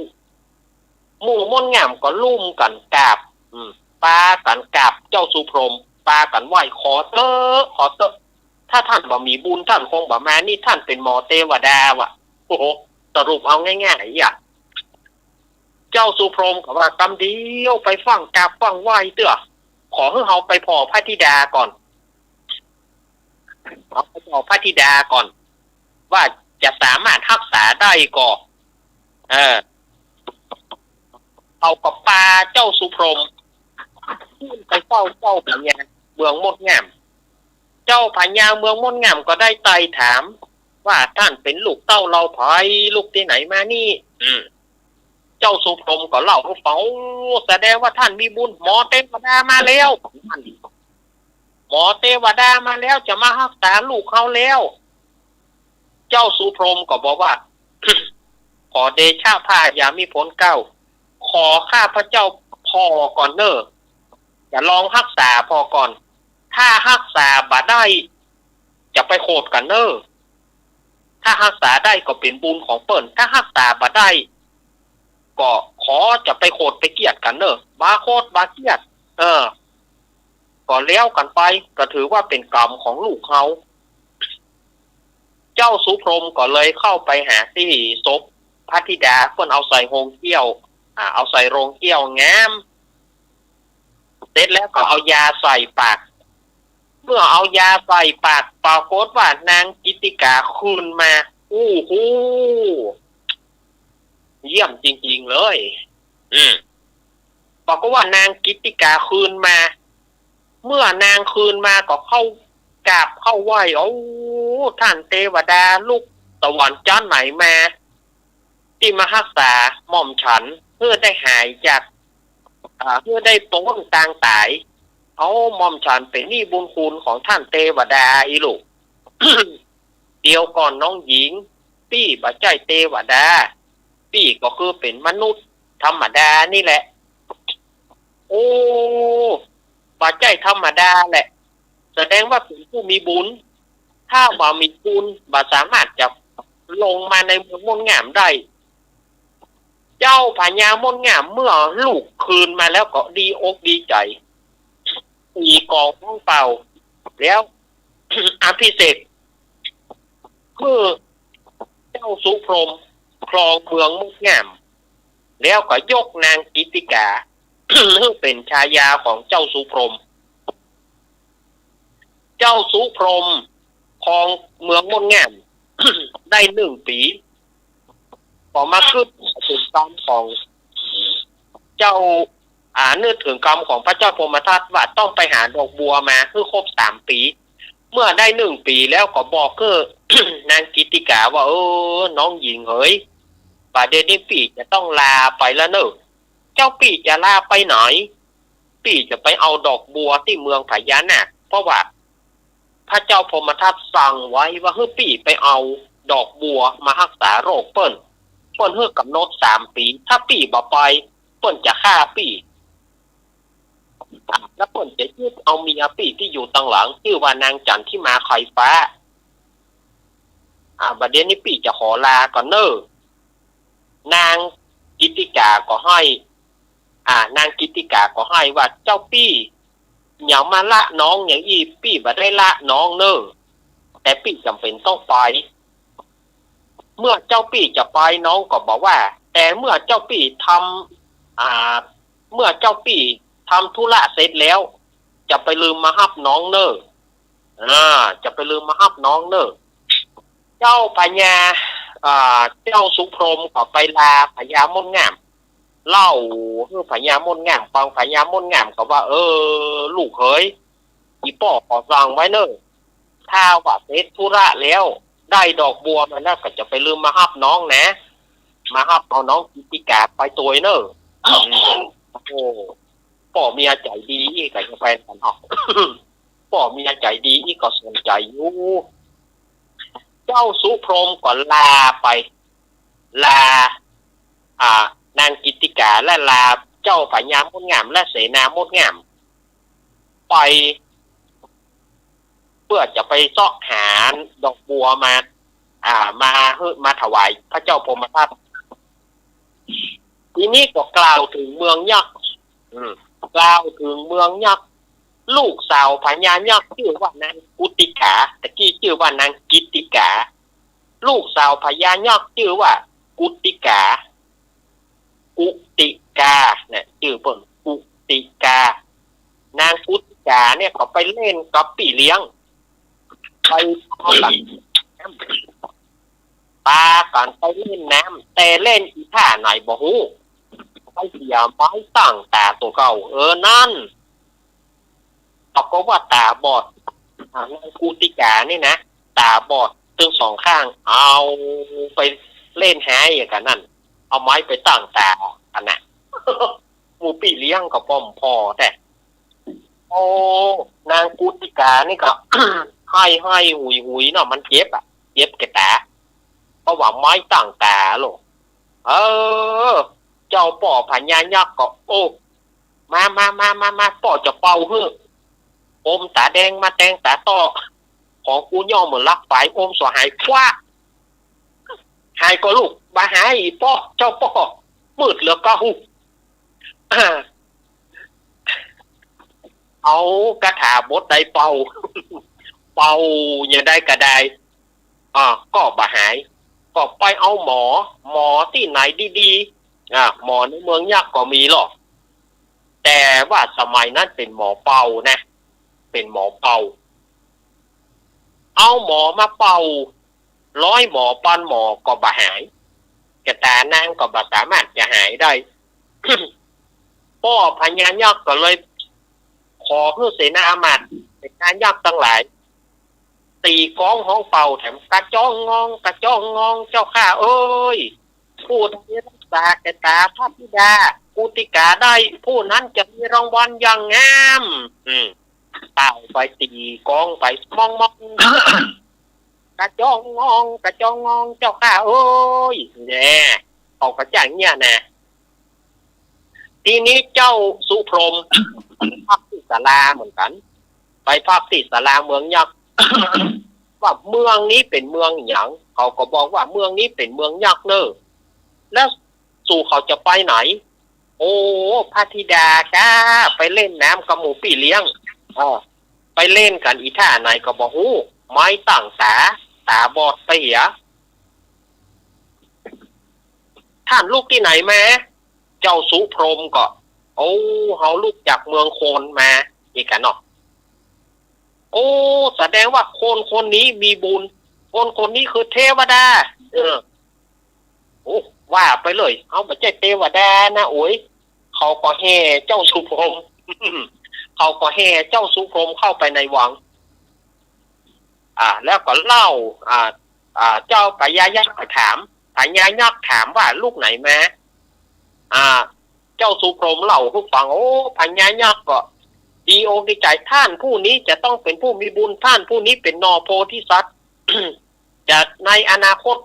หมู่มดงามก็ลุ่มกั๋นกราบ อืม ปากั๋นกราบเจ้าสุพรหม ปากั๋นไหว้ ขอเต๊อะ ขอเต๊อะ ถ้าต้านบ่มีบุญ ต้านคงบ่มานี่ ต้านเป๋นหมอเตวดาว่ะ โอ้โห สรุปเอาง่ายๆ อ่ะ เจ้าสุพรหมก็ว่ากำเดียว ไปฟั่งกราบฟั่งไหว้เต๊อะ ขอหื้อเฮาไปผ่อพระธิดาก่อน เอาไปผ่อพระธิดาก่อน ว่าจะสามารถฮักษาได้ก่อ เออ เขาก็ปาเจ้าสุพรหมขึ้นไปเฝ้าเจ้าพญาเมืองมดงาม เจ้าพญาเมืองมดงามก็ได้ไต่ถามว่า ต้านเป๋นลูกเต้าเหล่าใผ ลูกตี้ไหนมานี่ อืม เจ้าสุพรหมก็เล่าหื้อฟัง โอ้ แสดงว่าต้านมีบุญ หมอเตวดามาแล้ว หมอเตวดามาแล้ว จะมาฮักษาลูกเฮาแล้ว เจ้าสุพรหมก็บอกว่า ขอเดชะพระยามิพลเกล้า ขอข้าพเจ้าผ่อก่อนเน่อ จะลองฮักษาผ่อก่อน ถ้าฮักษาบ่ได้ จะไปโขดกั๋นเน่อ ถ้าฮักษาได้ก็เป๋นบุญของเปิ้น ถ้าฮักษาบ่ได้ ก็ขอจะไปโขดไปเคียดกั๋นเน่อ บ่าโขดบ่าเคียด เออ ก็แล้วกั๋นไป ก็ถือว่าเป๋นกรรมของลูกเฮา เจ้าสุพรหมก็เลยเข้าไปหาตี้ศพพระธิดา เปิ้นเอาใส่โฮงเกี้ยว อ่า เอาใส่โฮงเกี้ยวงาม เสร็จแล้วก็เอายาใส่ปาก เมื่อเอายาใส่ปาก ปรากฏว่านางกิตติกาคืนมา อู้หู เยี่ยมจริงๆ เลย อืม ปรากฏว่านางกิตติกาคืนมา เมื่อนางคืนมาก็เข้ากราบเข้าไหว้ โอ้ ต้านเตวดาลูกสวรรค์จ๊านไหนมา ตี้มาฮักษาหม่อมฉัน หื้อได้หายจาก อ่า หื้อได้ป๊นตางต๋าย เอา หม่อมฉันเป๋นหนี้บุญคุณของต้านเตวดาอี้ลูก เดี๋ยวก่อนน้องหญิง ปี้บ่ใจ้เตวดา ปี้ก็คือเป๋นมนุษย์ธรรมดานี่แหละ โอ้ บ่ใจ้ธรรมดาแหละ แสดงว่าเป๋นผู้มีบุญ ถ้าบ่มีบุญ บ่สามารถจะลงมาในเมืองมดงามได้ เจ้าพญามดงามเมื่อลูกคืนมาแล้วก็ดีอกดีใจ๋ ตี๋กลองฮ้องเป่า แล้ว อภิเษก หื้อเจ้าสุพรหมครองเมืองมดงาม แล้วก็ยกนางกิตติกา หื้อเป๋นชายาของเจ้าสุพรหม เจ้าสุพรหมครองเมืองมดงาม ได้นึ่งปี๋ ก็มานึกเถิงกำของเจ้า อ่า นึกเถิงกำของพระเจ้าพรหมทัตว่าต้องไปหาดอกบัวมาหื้อครบสามปี๋ เมื่อได้นึ่งปี๋แล้วก็บอกหื้อ นางกิตติกาว่า เออ น้องหญิงเหย บ่าเดี่ยวนี้ปี้จะต้องลาไปแล้วเน่อ เจ้าปี้จะลาไปไหน ปี้จะไปเอาดอกบัวตี้เมืองพญานาค เพราะว่าพ ระเจ้าพรหมทัตสั่งไว้ว่าหื้อปี้ไปเอาดอกบัวมาฮักษาโรคเปิ้น เปิ้นหื้อกำหนดสามปี๋ ถ้าปี้บ่ไป เปิ้นจะฆ่าปี้ แล้วเปิ้นจะยึดเอาเมียปี้ตี้อยู่ตังหลัง จื้อว่านางจันทิมาคอยฟ้า อ่า บ่าเดี่ยวนี้ปี้จะขอลาก่อนเน่อ นางกิตติกาก็ห้อย อ่า นางกิตติกาก็ห้อยว่า เจ้าปี้ หยังมาละน้องหยังอี้ ปี้บ่ได้ละน้องเน่อ แต่ปี้จ๋ำเป๋นต้องไป เมื่อเจ้าปี้จะไปน้องก็บอกว่า แต่เมื่อเจ้าปี้ทำ อ่า เมื่อเจ้าปี้ทำธุระเสร็จแล้ว จะไปลืมมาฮับน้องเน่อ อ่า จะไปลืมมาฮับน้องเน่อ เจ้าพญา อ่า เจ้าสุพรหมก็ไปลาพญามดงาม เล่าหื้อพญามดงามฟัง พญามดงามก็ว่า เออ ลูกเขย อี่ป้อก็สั่งไว้เน่อ ถ้าว่าเสร็จธุระแล้ว ได้ดอกบัวมาแล้วก็จะไปลืมมาฮับน้องนะ มาฮับเอาน้องกิตติกาไปตวยเน่อ โอ้ ป้อเมียใจ๋ดีอี้ก็ยังไปกั๋นออก ป้อเมียใจ๋ดีอี้ก็สนใจ๋อยู่ เจ้าสุพรหมก็ลาไป ลา อ่า นางกิตติกา และลาเจ้าพญามดงาม และเสนามดงาม ไป เปื้อจะไปเซาะหาดอกบัวมา อ่า มาหื้อ มาถวายพระเจ้าพรหมทัต ทีนี้ก็กล่าวเถิงเมืองยักษ์ อืม กล่าวเถิงเมืองยักษ์ ลูกสาวพญายักษ์จื้อว่านางกุตติกา ตะกี้จื้อว่านางกิตติกา ลูกสาวพญายักษ์จื้อว่ากุตติกา กุตติกาเนี่ย จื้อเปิ้นกุตติกา นางกุตติกาเนี่ยก็ไปเล่นกับปี้เลี้ยง ไปปากั๋น ปากั๋นไปเล่นน้ำ แต่เล่นอี่ท่าไหนบ่ฮู้ ไปเหียไม้ตั้งต๋ตั๋วเก่า เออ นั้น ปรากฏว่าต๋าบอด อ่า นางกุตติกานี่นะ ต๋าบอดตึงสองข้าง เอาไปเล่นฮ้ายกั๋นนั้น เอาไม้ไปตั้งต๋าอันน่ะ หมู่ปี้เลี้ยงก็ป้อมผ่อแต๊ โอ้ นางกุตติกานี่ก็ ฮ้ายๆ หุยๆ เนาะ มันเจ็บอะ เจ็บแก่ต๋า เพราะว่าไม้ตั้งต๋าโลก เออ เจ้าป้อพญายักษ์ก็ โอ้ มา มา มา มา มา ป้อจะเป่าหื้อ อมต๋าแดงมาแตงต๋าต้อ ของกูย่อเหมือนลักฝาย อมส่อหาย คว้า หายก่อลูก บ่หาย ป้อ เจ้าป้อ มืดเหลือเก้า เอาคาถาบทใดเป่า เป่าอย่างใดก็ได้ อ่า ก็บ่หาย ก็ไปเอาหมอ หมอตี้ไหนดีๆ อ่า หมอในเมืองยักษ์ก็มีหรอก แต่ว่าสมัยนั้นเป๋นหมอเป่านะ เป๋นหมอเป่า เอาหมอมาเป่า ร้อยหมอ ปันหมอก็บ่หาย แก่ต๋านางก็บ่สามารถจะหายได้ ป้อพญายักษ์ก็เลย ขอหื้อเสนาอำมาตย์ เสนายักษ์ตังหลาย ตี๋ก้องฮ้องเป่าแถม กระจ๊องงอง กระจ๊องงอง เจ้าข้าเอ้ย ผู้ใดรักษาแก่ต๋าพระธิดากุตติกาได้ ผู้นั้นจะมีรางวัลอย่างงาม อืม เป่าไป ตี๋ก้องไป มองมอง กระจ๊องงอง กระจ๊องงอง เจ้าข้าเอ้ย แน่ เขาก็จะอย่างเงี้ยนะ ทีนี้เจ้าสุพรหม พักตี้ศาลาเหมือนกั๋น ไปพักตี้ศาลาเมืองยักษ์ ว่าเมืองนี้เป๋นเมืองหยัง เขาก็บอกว่าเมืองนี้เป๋นเมืองยักษ์เน่อ แล้ว สูเขาจะไปไหน โอ้ พระธิดาข้า ไปเล่นน้ำกับหมู่ปี้เลี้ยง อ่า ไปเล่นกั๋นอี่ท่าไหนก็บ่ฮู้ ไม้ตั้งต๋า ต๋าบอดไปเหีย ต้านลุกตี้ไหนมา เจ้าสุพรหมก็ โอ้ เฮาลุกจากเมืองโคนมา เอกะเนาะ โอ้ แสดงว่าคนคนนี้มีบุญ คนคนนี้คือเทวดา เออ โอ้ ว่าไปเลย เฮาบ่ใจ้เตวดานะโอย เขาก็แห่เจ้าสุพรหม เขาก็แห่เจ้าสุพรหมเข้าไปในวัง อ่า แล้วก็เล่า อ่า อ่า เจ้าพญายักษ์ก็ถาม พญายักษ์ถามว่าลุกไหนมา อ่า เจ้าสุพรหมเล่าหื้อฟัง โอ้ พญายักษ์ก็ ดีอกดีใจ๋ ต้านผู้นี้จะต้องเป๋นผู้มีบุญ ต้านผู้นี้เป๋นหน่อโพธิสัตว์ จะในอนาคต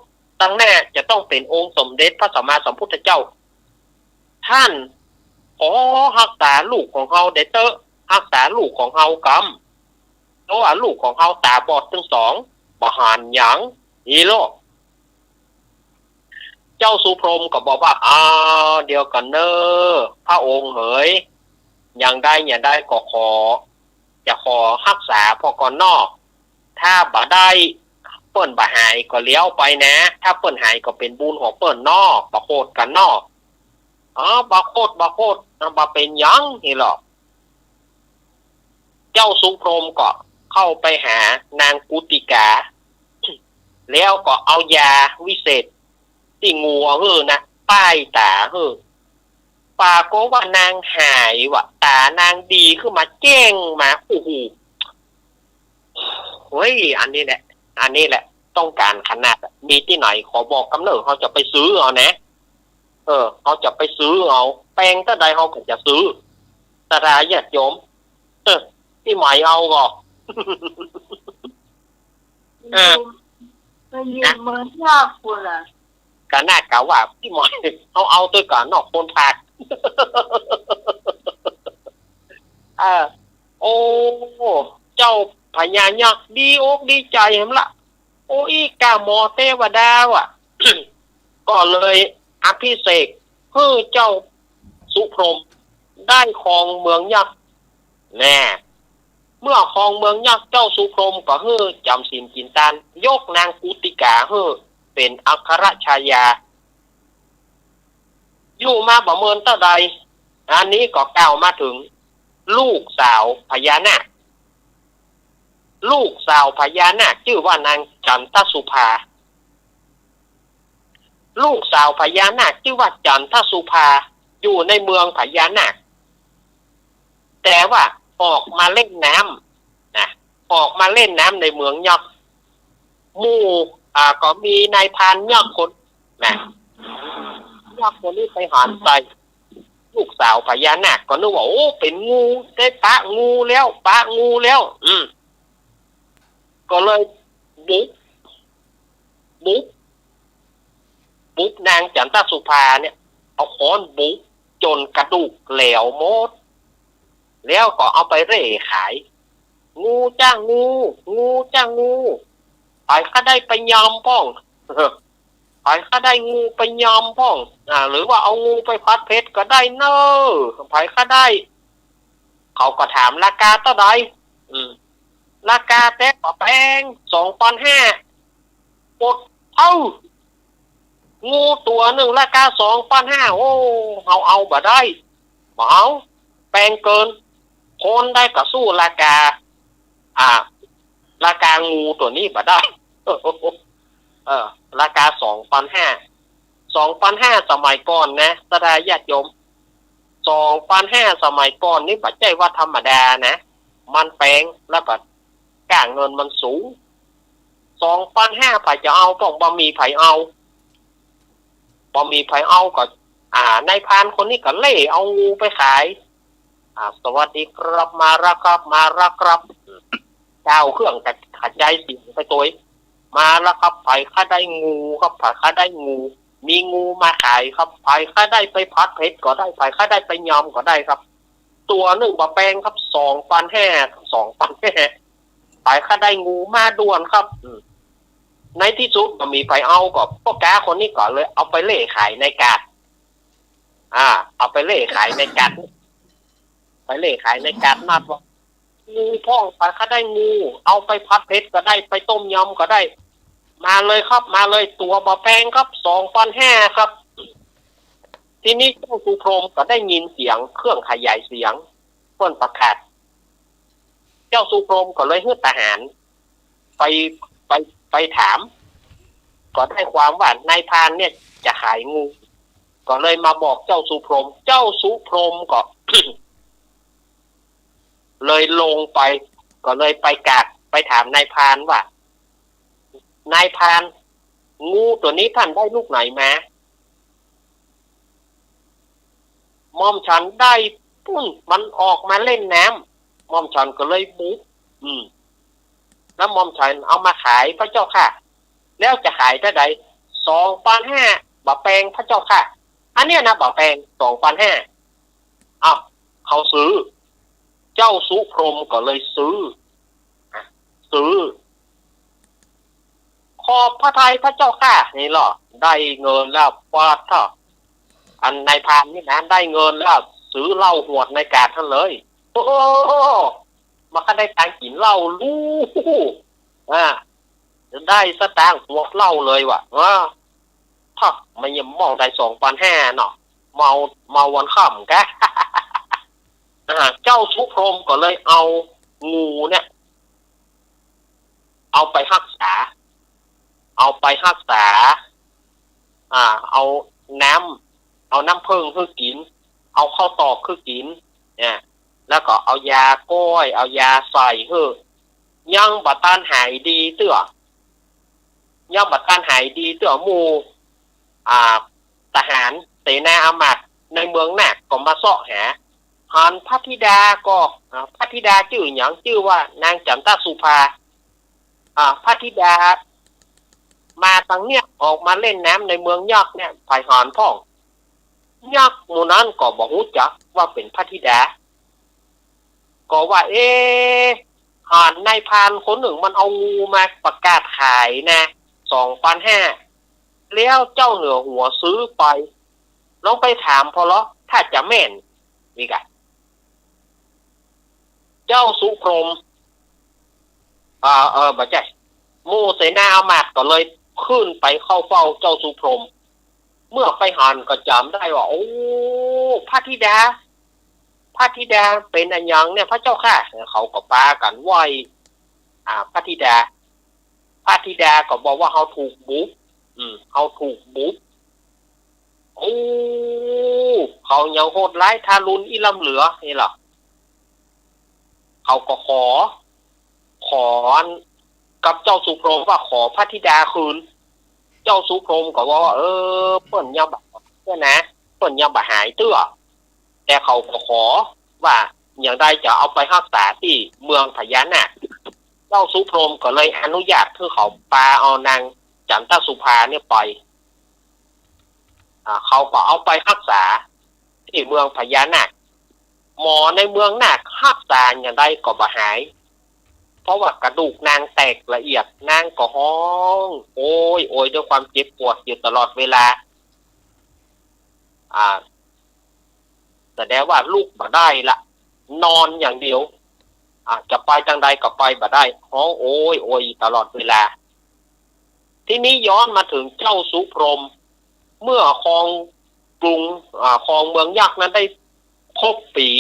ตังหน้าจะต้องเป๋นองค์สมเด็จพระสัมมาสัมพุทธเจ้า ต้านขอฮักษาลูกของเฮาแด่เต๊อะ ฮักษาลูกของเฮากำ เพราะว่าลูกของเฮาต๋าบอดตึงสอง บ่หันหยัง อี้ลอ เจ้าสุพรหมก็บอกว่า อ้าว เดี๋ยวก่อนเน่อ พระองค์เหย อย่างใดอย่างใดก็ขอ จะขอฮักษาพ่อก่อนเนาะ ถ้าบ่ได้ เปิ้นบ่หายก็แล้วไปนะ ถ้าเปิ้นหายก็เป๋นบุญของเปิ้นเนาะ บ่โขดกั๋นเนาะ อ๋อ บ่โขด บ่โขด บ่เป๋นหยัง อี้ลอ เจ้าสุพรหมก็เข้าไปหานางกุติกา แล้วก็เอายาวิเศษตี้งูหื้อนะ ป้ายต๋าหื้อ ปรากฏว่านางหายว่ะ ต๋านางดีขึ้นมาแจ้งมา โอ้โห เฮ้ย อันนี้แหละ อันนี้แหละ ต้องก๋านขนาดอะ มีตี้ไหนขอบอกกำเน่อ เฮาจะไปซื้อเอานะ เออ เฮาจะไปซื้อเอา แปงเต้าใดเฮาก็จะซื้อ ศรัทธาญาติโยม เออ ตี้ไหมเอาก็ เออ ไปยืมเมืองนอกพู้นล่ะ ก็น่ากล่าวว่าตี้ไหม เฮาเอาตวยก๋านนอกคนพาล เออ โอ้ เจ้าพญายักษ์ดีอกดีใจ๋แหมละ โอ้ อี้ก้าหมอเตวดาว่ะ ก็เลยอภิเษกหื้อเจ้าสุพรหมได้ครองเมืองยักษ์ แน่ เมื่อครองเมืองยักษ์ เจ้าสุพรหมก็หื้อจ๋ำศีลกิ๋นตาน ยกนางกุติกาหื้อเป๋นอัครชายา อยู่มาบ่เมินเต้าใด อันนี้ก็กล่าวมาเถิงลูกสาวพญานาค ลูกสาวพญานาคจื้อว่านางจันทสุภา ลูกสาวพญานาคจื้อว่าจันทสุภา อยู่ในเมืองพญานาค แต่ว่าออกมาเล่นน้ำนะ ออกมาเล่นน้ำในเมืองยักษ์ หมู่ อ่า ก็มีนายพรานยักษ์คนนะ ยักษ์คนนี้ไปหันใส่ลูกสาวพญานาค ก็นึกว่า โอ้ เป๋นงู ได้ปะงูแล้ว ปะงูแล้ว อืม ก็เลยบุก บุก บุกนางจันทสุภาเนี่ย เอาค้อนบุกจ๋นกระดูกแหลวหมด แล้วก็เอาไปเร่ขาย งูจ้างู งูจ้างู ใผใค่ได้ไปยำพ่อง ใผใค่ได้งูไปยำพ่อง อ่า หรือว่าเอางูไปผัดเผ็ดก็ได้เน่อ ใผใค่ได้ เขาก็ถามราคาเต้าใด อืม ราคาแต๊บ่แปง สองปันห้า โอดเอ้า งูตั๋วนึ่งราคาสองปันห้า โอ้ เฮาเอาบ่ได้ บ่เอา แปงเกิน คนใดก็สู้ราคา อ่า ราคางูตั๋วนี้บ่ได้ เออ ราคาสองปันห้า สองปันห้า สมัยก่อนนะ ศรัทธาญาติโยม สองปันห้า สมัยก่อนนี่บ่ใจ้ว่าธรรมดานะ มันแปง แล้วก็ค่าเงินมันสูง สองปันห้า ใผจะเอา ป้องบ่มีใผเอา บ่มีใผเอาก็ อ่า นายพรานคนนี้ก็เล่เอางูไปขาย อ่า สวัสดีครับ มาแล้วครับ มาแล้วครับ เจ้าเครื่องกระจายเสียงไปตวย มาแล้วครับ ใผใค่ได้งูครับ ใผใค่ได้งู มีงูมาขายครับ ใผใค่ได้ไปผัดเผ็ดก็ได้ ใผใค่ได้ไปยำก็ได้ครับ ตั๋วนึ่งบ่แปงครับ สองปันห้า สองปันห้า ใผใค่ได้งูมาด่วนครับ อืม ในตี้สุดบ่มีใผเอาก็ ป้อก๊าคนนี้ก็เลยเอาไปเล่ขายในกาด อ่า เอาไปเล่ขายในกาด ไปเล่ขายในกาดนัดว่า งูพ่อง ใผใค่ได้งู เอาไปผัดเผ็ดก็ได้ ไปต้มยำก็ได้ มาเลยครับ มาเลย ตั๋วบ่แปงครับ สองปันห้า ครับ ทีนี้เจ้าสุพรหมก็ได้ยินเสียงเครื่องขยายเสียง เปิ้นประกาศ เจ้าสุพรหมก็เลยหื้อทหารไป ไป ไปถาม ก็ได้ความว่านายพรานเนี่ยจะขายงู ก็เลยมาบอกเจ้าสุพรหม เจ้าสุพรหมก็ เลยลงไป ก็เลยไปกราบ ไปถามนายพรานว่า นายพราน งูตั๋วนี้ต้านได้ลูกไหนมา หม่อมฉันได้ปุ้น มันออกมาเล่นน้ หม่อมฉันก็เลยบุก อืม แล้วหม่อมฉันเอามาขายพระเจ้าข้า แล้วจะขายเต้าใด สองปันห้า บ่าแปงพระเจ้าข้า อันเนี้ยนะ บ่าแปง สองปันห้า อ้าว เขาซื้อ เจ้าสุพรหมก็เลยซื้อ อ่ะ ซื้อ ขอบพระทัยพระเจ้าข้า นี่ลอ ได้เงินแล้ว ปาดเถาะ อันนายพรานนี่นะ ได้เงินแล้ว ซื้อเหล้าหวดในกาดหั้นเลย โอ้โห มันก็ได้ตังค์กิ๋นเหล้าลูก อ่า ได้สตางค์หวดเหล้าเลยว่ะ เออ เถาะ มันยังมองได้สองปันห้าเนาะ เมา เมาวันค่ำกะ อ่า เจ้าสุพรหมก็เลยเอางูเนี่ย เอาไปฮักษา เอาไปฮักษา อ่า เอาน้ำ เอาน้ำเผิ้งหื้อกิ๋น เอาข้าวตอกหื้อกิ๋น เนี่ย แล้วก็เอายาก้อย เอายาใส่หื้อ ยังบ่ตันหายดีเตื้อ ยังบ่ตันหายดีเตื้อ หมู่ อ่า ทหารเสนาอามาตย์ในเมืองนาคก็มาเซาะหา หันพระธิดาก็ อ่า พระธิดาจื้อหยัง จื้อว่านางจันตสุภา อ่า พระธิดามาตังเนี้ย ออกมาเล่นน้ำในเมืองยักษ์เนี่ย ใผหันพ่อง ยักษ์หมู่นั้นก็บ่ฮู้จักว่าเป๋นพระธิดา ก็ว่า เอ๊ะ หันนายพรานคนนึ่งมันเอางูมาประกาศขายนะ สองปันห้า แล้วเจ้าเหนือหัวซื้อไป ลองไปถามผ่อเลาะ ถ้าจะแม่น นี่กะ เจ้าสุพรหม อ่า เออ บ่ใจ้ หมู่เสนาอามาตย์ก็เลยขึ้นไปเข้าเฝ้าเจ้าสุพรหม เมื่อไปหันก็จ๋ำได้ว่า โอ้ พระธิดา พระธิดาเป๋นอะหยังเนี่ยพระเจ้าข้า เขาก็ปากั๋นไหว้ อ่า พระธิดา พระธิดาก็บอกว่า เฮาถูกบุก อืม เฮาถูกบุก โอ้ เขายังโหดร้ายทารุณอี้ล้ำเหลือ นี่ลอ เขาก็ขอ ขอกับเจ้าสุพรหมว่าขอพระธิดาคืน เจ้าสุพรหมก็ว่า เออ เปิ้นยังบ่ เปิ้นนะ เปิ้นยังบ่หายเตื้อ แต่เขาก็ขอว่าอย่างใดจะเอาไปฮักษาตี้เมืองพญานาค เจ้าสุพรหมก็เลยอนุญาตหื้อเขาปาเอานางจันตสุภาเนี่ยไป อ่า เขาก็เอาไปฮักษาตี้เมืองพญานาค หมอในเมืองนาคฮักษาอย่างใดก็บ่หาย เพราะว่ากระดูกนางแตกละเอียด นางก็ฮ้อง โอย โอย ด้วยความเจ็บปวดอยู่ตลอดเวลา อ่า แสดงว่าลุกบ่ได้ละ นอนอย่างเดียว อ่า จะไปตางใดก็ไปบ่ได้ ฮ้องโอย โอย ตลอดเวลา ทีนี้ย้อนมาเถิงเจ้าสุพรหม เมื่อครองกรุง อ่า ครองเมืองยักษ์นั้นได้ครบปี๋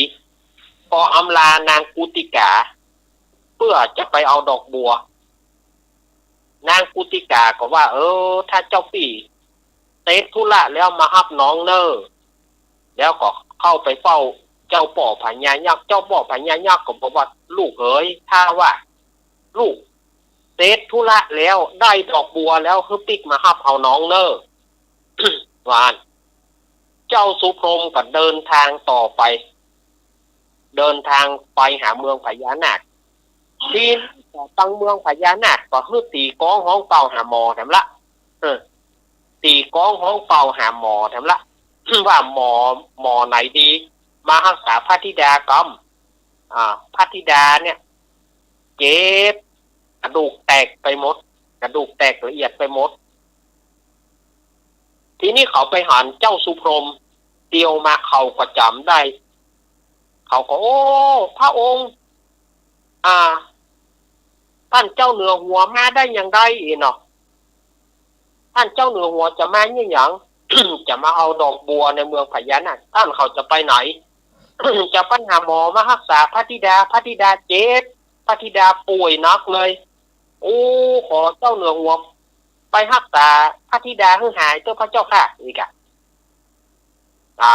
ก็อำลานางกุติกา เปื้อจะไปเอาดอกบัว นางกุติกาก็ว่า เออ ถ้าเจ้าปี้เสร็จธุระแล้วมาฮับน้องเน่อ แล้วก็เข้าไปเฝ้าเจ้าป้อพญายักษ์ เจ้าป้อพญายักษ์ก็บอกว่า ลูกเหย ถ้าว่าลูกเสร็จธุระแล้ว ได้ดอกบัวแล้ว หื้อปิ๊กมาฮับเอาน้องเน่อ ว่าอั้น เจ้าสุพรหมก็เดินทางต่อไป เดินทางไปหาเมืองพญานาค ทีนี้ตังเมืองพญานาคก็หื้อตี๋ก้องฮ้องเป่าหาหมอแถมละ เออ ตี๋ก้องฮ้องเป่าหาหมอแถมละ ว่าหมอ หมอไหนดี มาฮักษาพระธิดากำ อ่า พระธิดาเนี่ย เจ็บ กระดูกแตกไปหมด กระดูกแตกละเอียดไปหมด ทีนี้เขาไปหันเจ้าสุพรหม เตียวมาเขาก็จ๋ำได้ เขาก็ โอ้ พระองค์ อ่า ต้านเจ้าเหนือหัวมาได้อย่างใดเนาะ ต้านเจ้าเหนือหัวจะมาเนี่ยหยัง จะมาเอาดอกบัวในเมืองพญานาค ต้านเขาจะไปไหน จะไปหาหมอมาฮักษาพระธิดา พระธิดาเจ็บ พระธิดาป่วยหนักเลย โอ้ ขอเจ้าเหนือหัวไปฮักษาพระธิดาหื้อหายเต๊อะพระเจ้าข้า อีกอะ อ่า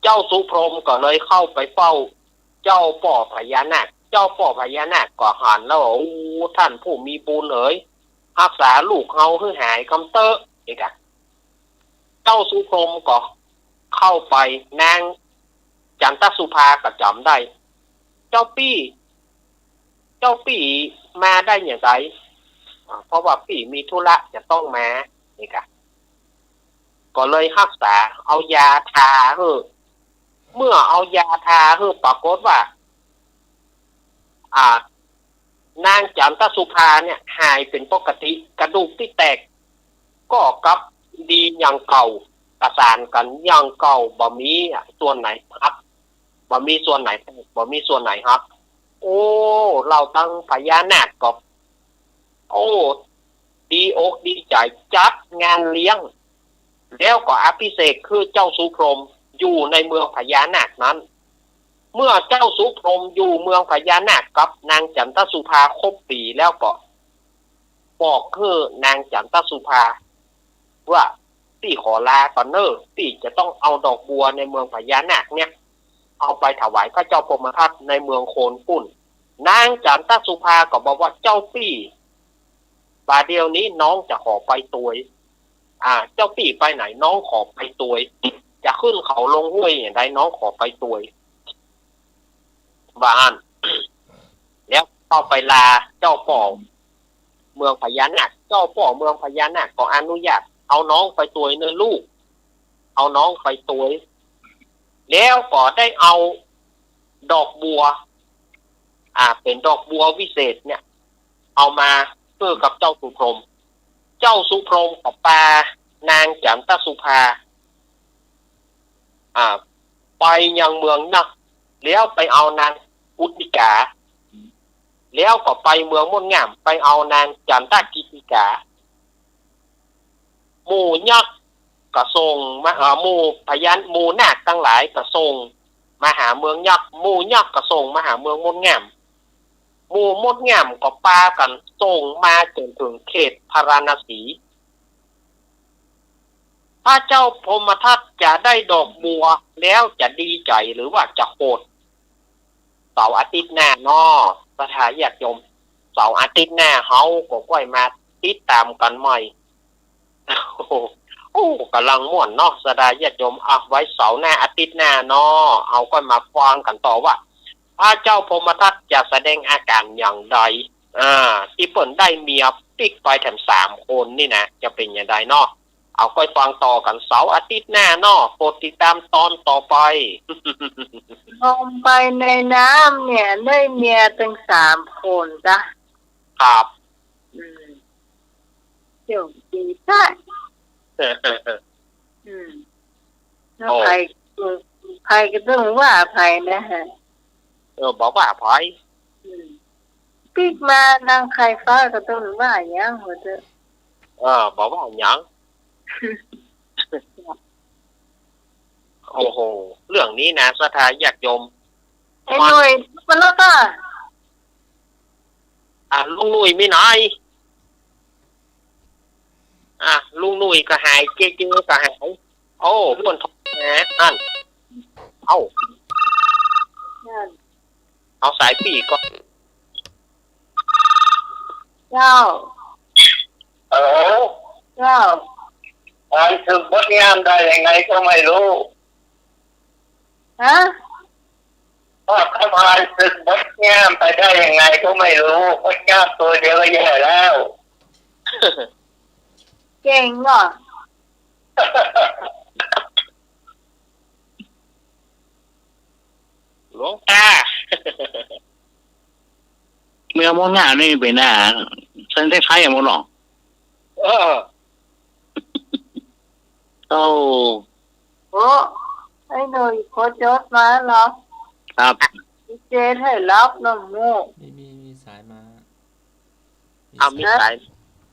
เจ้าสุพรหมก็เลยเข้าไปเฝ้าเจ้าป้อพญานาค เจ้าป้อพญานาคก็หันแล้ว โอ้ ต้านผู้มีบุญเอ๋ย ฮักษาลูกเฮาหื้อหายกำเต๊อะ อีกอะ เจ้าสุพรหมก็เข้าไป นางจันตสุภาก็จ๋ำได้ เจ้าปี้ เจ้าปี้มาได้อย่างไร อ่า เพราะว่าปี้มีธุระจะต้องมา นี่กะ ก็เลยฮักษา เอายาทาหื้อ เมื่อเอายาทาหื้อ ปรากฏว่า อ่า นางจันทสุภาเนี่ยหายเป๋นปกติ กระดูกตี้แตกก็กลับดีอย่างเก่า ประสานกั๋นอย่างเก่า บ่มีส่วนไหนหัก บ่มีส่วนไหนแตก บ่มีส่วนไหนหัก โอ้ เล่าตังพญานาคก็ โอ้ ดีอกดีใจ๋ จัดงานเลี้ยง แล้วก็อภิเษกหื้อเจ้าสุพรหมอยู่ในเมืองพญานาคนั้น เมื่อเจ้าสุพรหมอยู่เมืองพญานาคกับนางจันทสุภาครบปี๋แล้วก็ บอกหื้อนางจันทสุภาว่า ปี้ขอลาก่อนเน่อ ปี้จะต้องเอาดอกบัวในเมืองพญานาคเนี่ย เอาไปถวายพระเจ้าพรหมทัตในเมืองโคนปู๊น นางจันทสุภาก็บอกว่า เจ้าปี้ บ่าเดี่ยวนี้น้องจะขอไปตวย อ่า เจ้าปี้ไปไหน น้องขอไปตวย จะขึ้นเขาลงห้วยอย่างใด น้องขอไปตวย ว่าอั้น แล้วก็ไปลาเจ้าป้อเมืองพญานาค เจ้าป้อเมืองพญานาคก็อนุญาต เอาน้องไปตวยเน่อลูก เอาน้องไปตวย แล้วก็ได้เอาดอกบัว อ่า เป๋นดอกบัววิเศษเนี่ย เอามาหื้อกับเจ้าสุพรหม เจ้าสุพรหมก็ปานางจันทสุภา อ่า ไปยังเมืองยักษ์ แล้วไปเอานางกุตติกา แล้วก็ไปเมืองมดงาม ไปเอานางจันทกิตติกา หมู่ยักษ์ก็ส่งมา เอ่อ หมู่พญา หมู่นาคตังหลายก็ส่งมาหาเมืองยักษ์ หมู่ยักษ์ก็ส่งมาหาเมืองมดงาม หมู่มดงามก็ปากั๋นส่งมาจ๋นเถิงเขตพาราณสี พระเจ้าพรหมทัตจะได้ดอกบัวแล้วจะดีใจ๋หรือว่าจะโขด เสาร์อาทิตย์หน้าเนาะ ศรัทธาญาติโยม เสาร์อาทิตย์หน้าเฮาก็ก้อยมาติดต๋ามกั๋นใหม่ โอ้โห โอ้ ก๋ำลังม่วนเนาะ ศรัทธาญาติโยม อ่ะ ไว้เสาร์หน้าอาทิตย์หน้าเนาะ เฮาก้อยมาฟังกั๋นต่อว่า พระเจ้าพรหมทัตจะแสดงอาก๋ารอย่างใด อ่า ตี้เปิ้นได้เมียปิ๊กไปแถมสามคนนี่นะ จะเป๋นอย่างใดเนาะ เอาก้อยฟังต่อกั๋นเสาร์อาทิตย์หน้าเนาะ โปรดติดต๋ามตอนต่อไป ลงไปในน้ำเนี่ยได้เมียตึงสามคนจ้ะ ครับ อืม โจ๋งดีจ้ะ อืม แล้ว โอ้ ใผ ใผก็ต้องว่าใผนะฮะ เออ บ่ว่าใผ อืม ปิ๊กมานังใค่ฟ้าก็ต้องว่าหยังว่าเต๊อะ เออ บ่ว่าหยัง โอ้โห เรื่องนี้นะ ศรัทธาญาติโยม ไอ้หนุ่ย มันแล้วก็ อ่ะ ลุงหนุ่ยมีไหน อ่ะ ลุงหนุ่ยก็หาย เจเจก็หาย โอ้ เปิ้นโทรหา อั้น เอ้า นั่น เอาสายปี้ก่อน เจ้า ฮัลโหล เจ้า ผ่านศึกมดงามได้ยังไงก็ไม่รู้ ฮะ ว่าเขาผ่านศึกมดงามไปได้ยังไงก็ไม่รู้ มดงามตัวเดียวก็แย่แล้ว เก่งว่ะ หลวงตา เมืองมดงามนี่เป๋นอะ ฉันได้ใช้หมดหรอ เออ โอ้ โอ้ ไอ้หนุ่ย พอจดมาเหรอ ครับ เจนให้รับน้ำมูก มี มี มีสายมา อ้าว มีสาย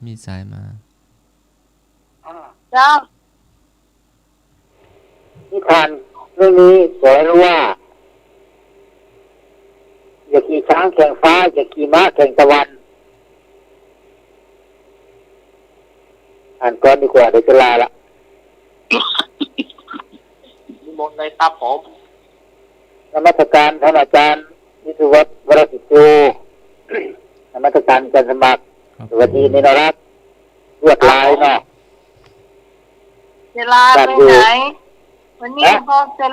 มีสายมา เจ้า นิทานเรื่องนี้สอนให้รู้ว่า อย่าขี่ช้างแข่งฟ้า อย่าขี่ม้าแข่งตะวัน อ่านก่อนดีกว่า เดี๋ยวจะลาละ นิมนต์เลยครับผม นมัสการท่านอาจารย์วิศวัตร วรกิจโจ นมัสการอาจารย์สมัคร ขอบคุณ สวัสดี นินรัตน์ ลวดลายเนาะ จะลาไปไหน วันนี้ ฮะ ก็จะ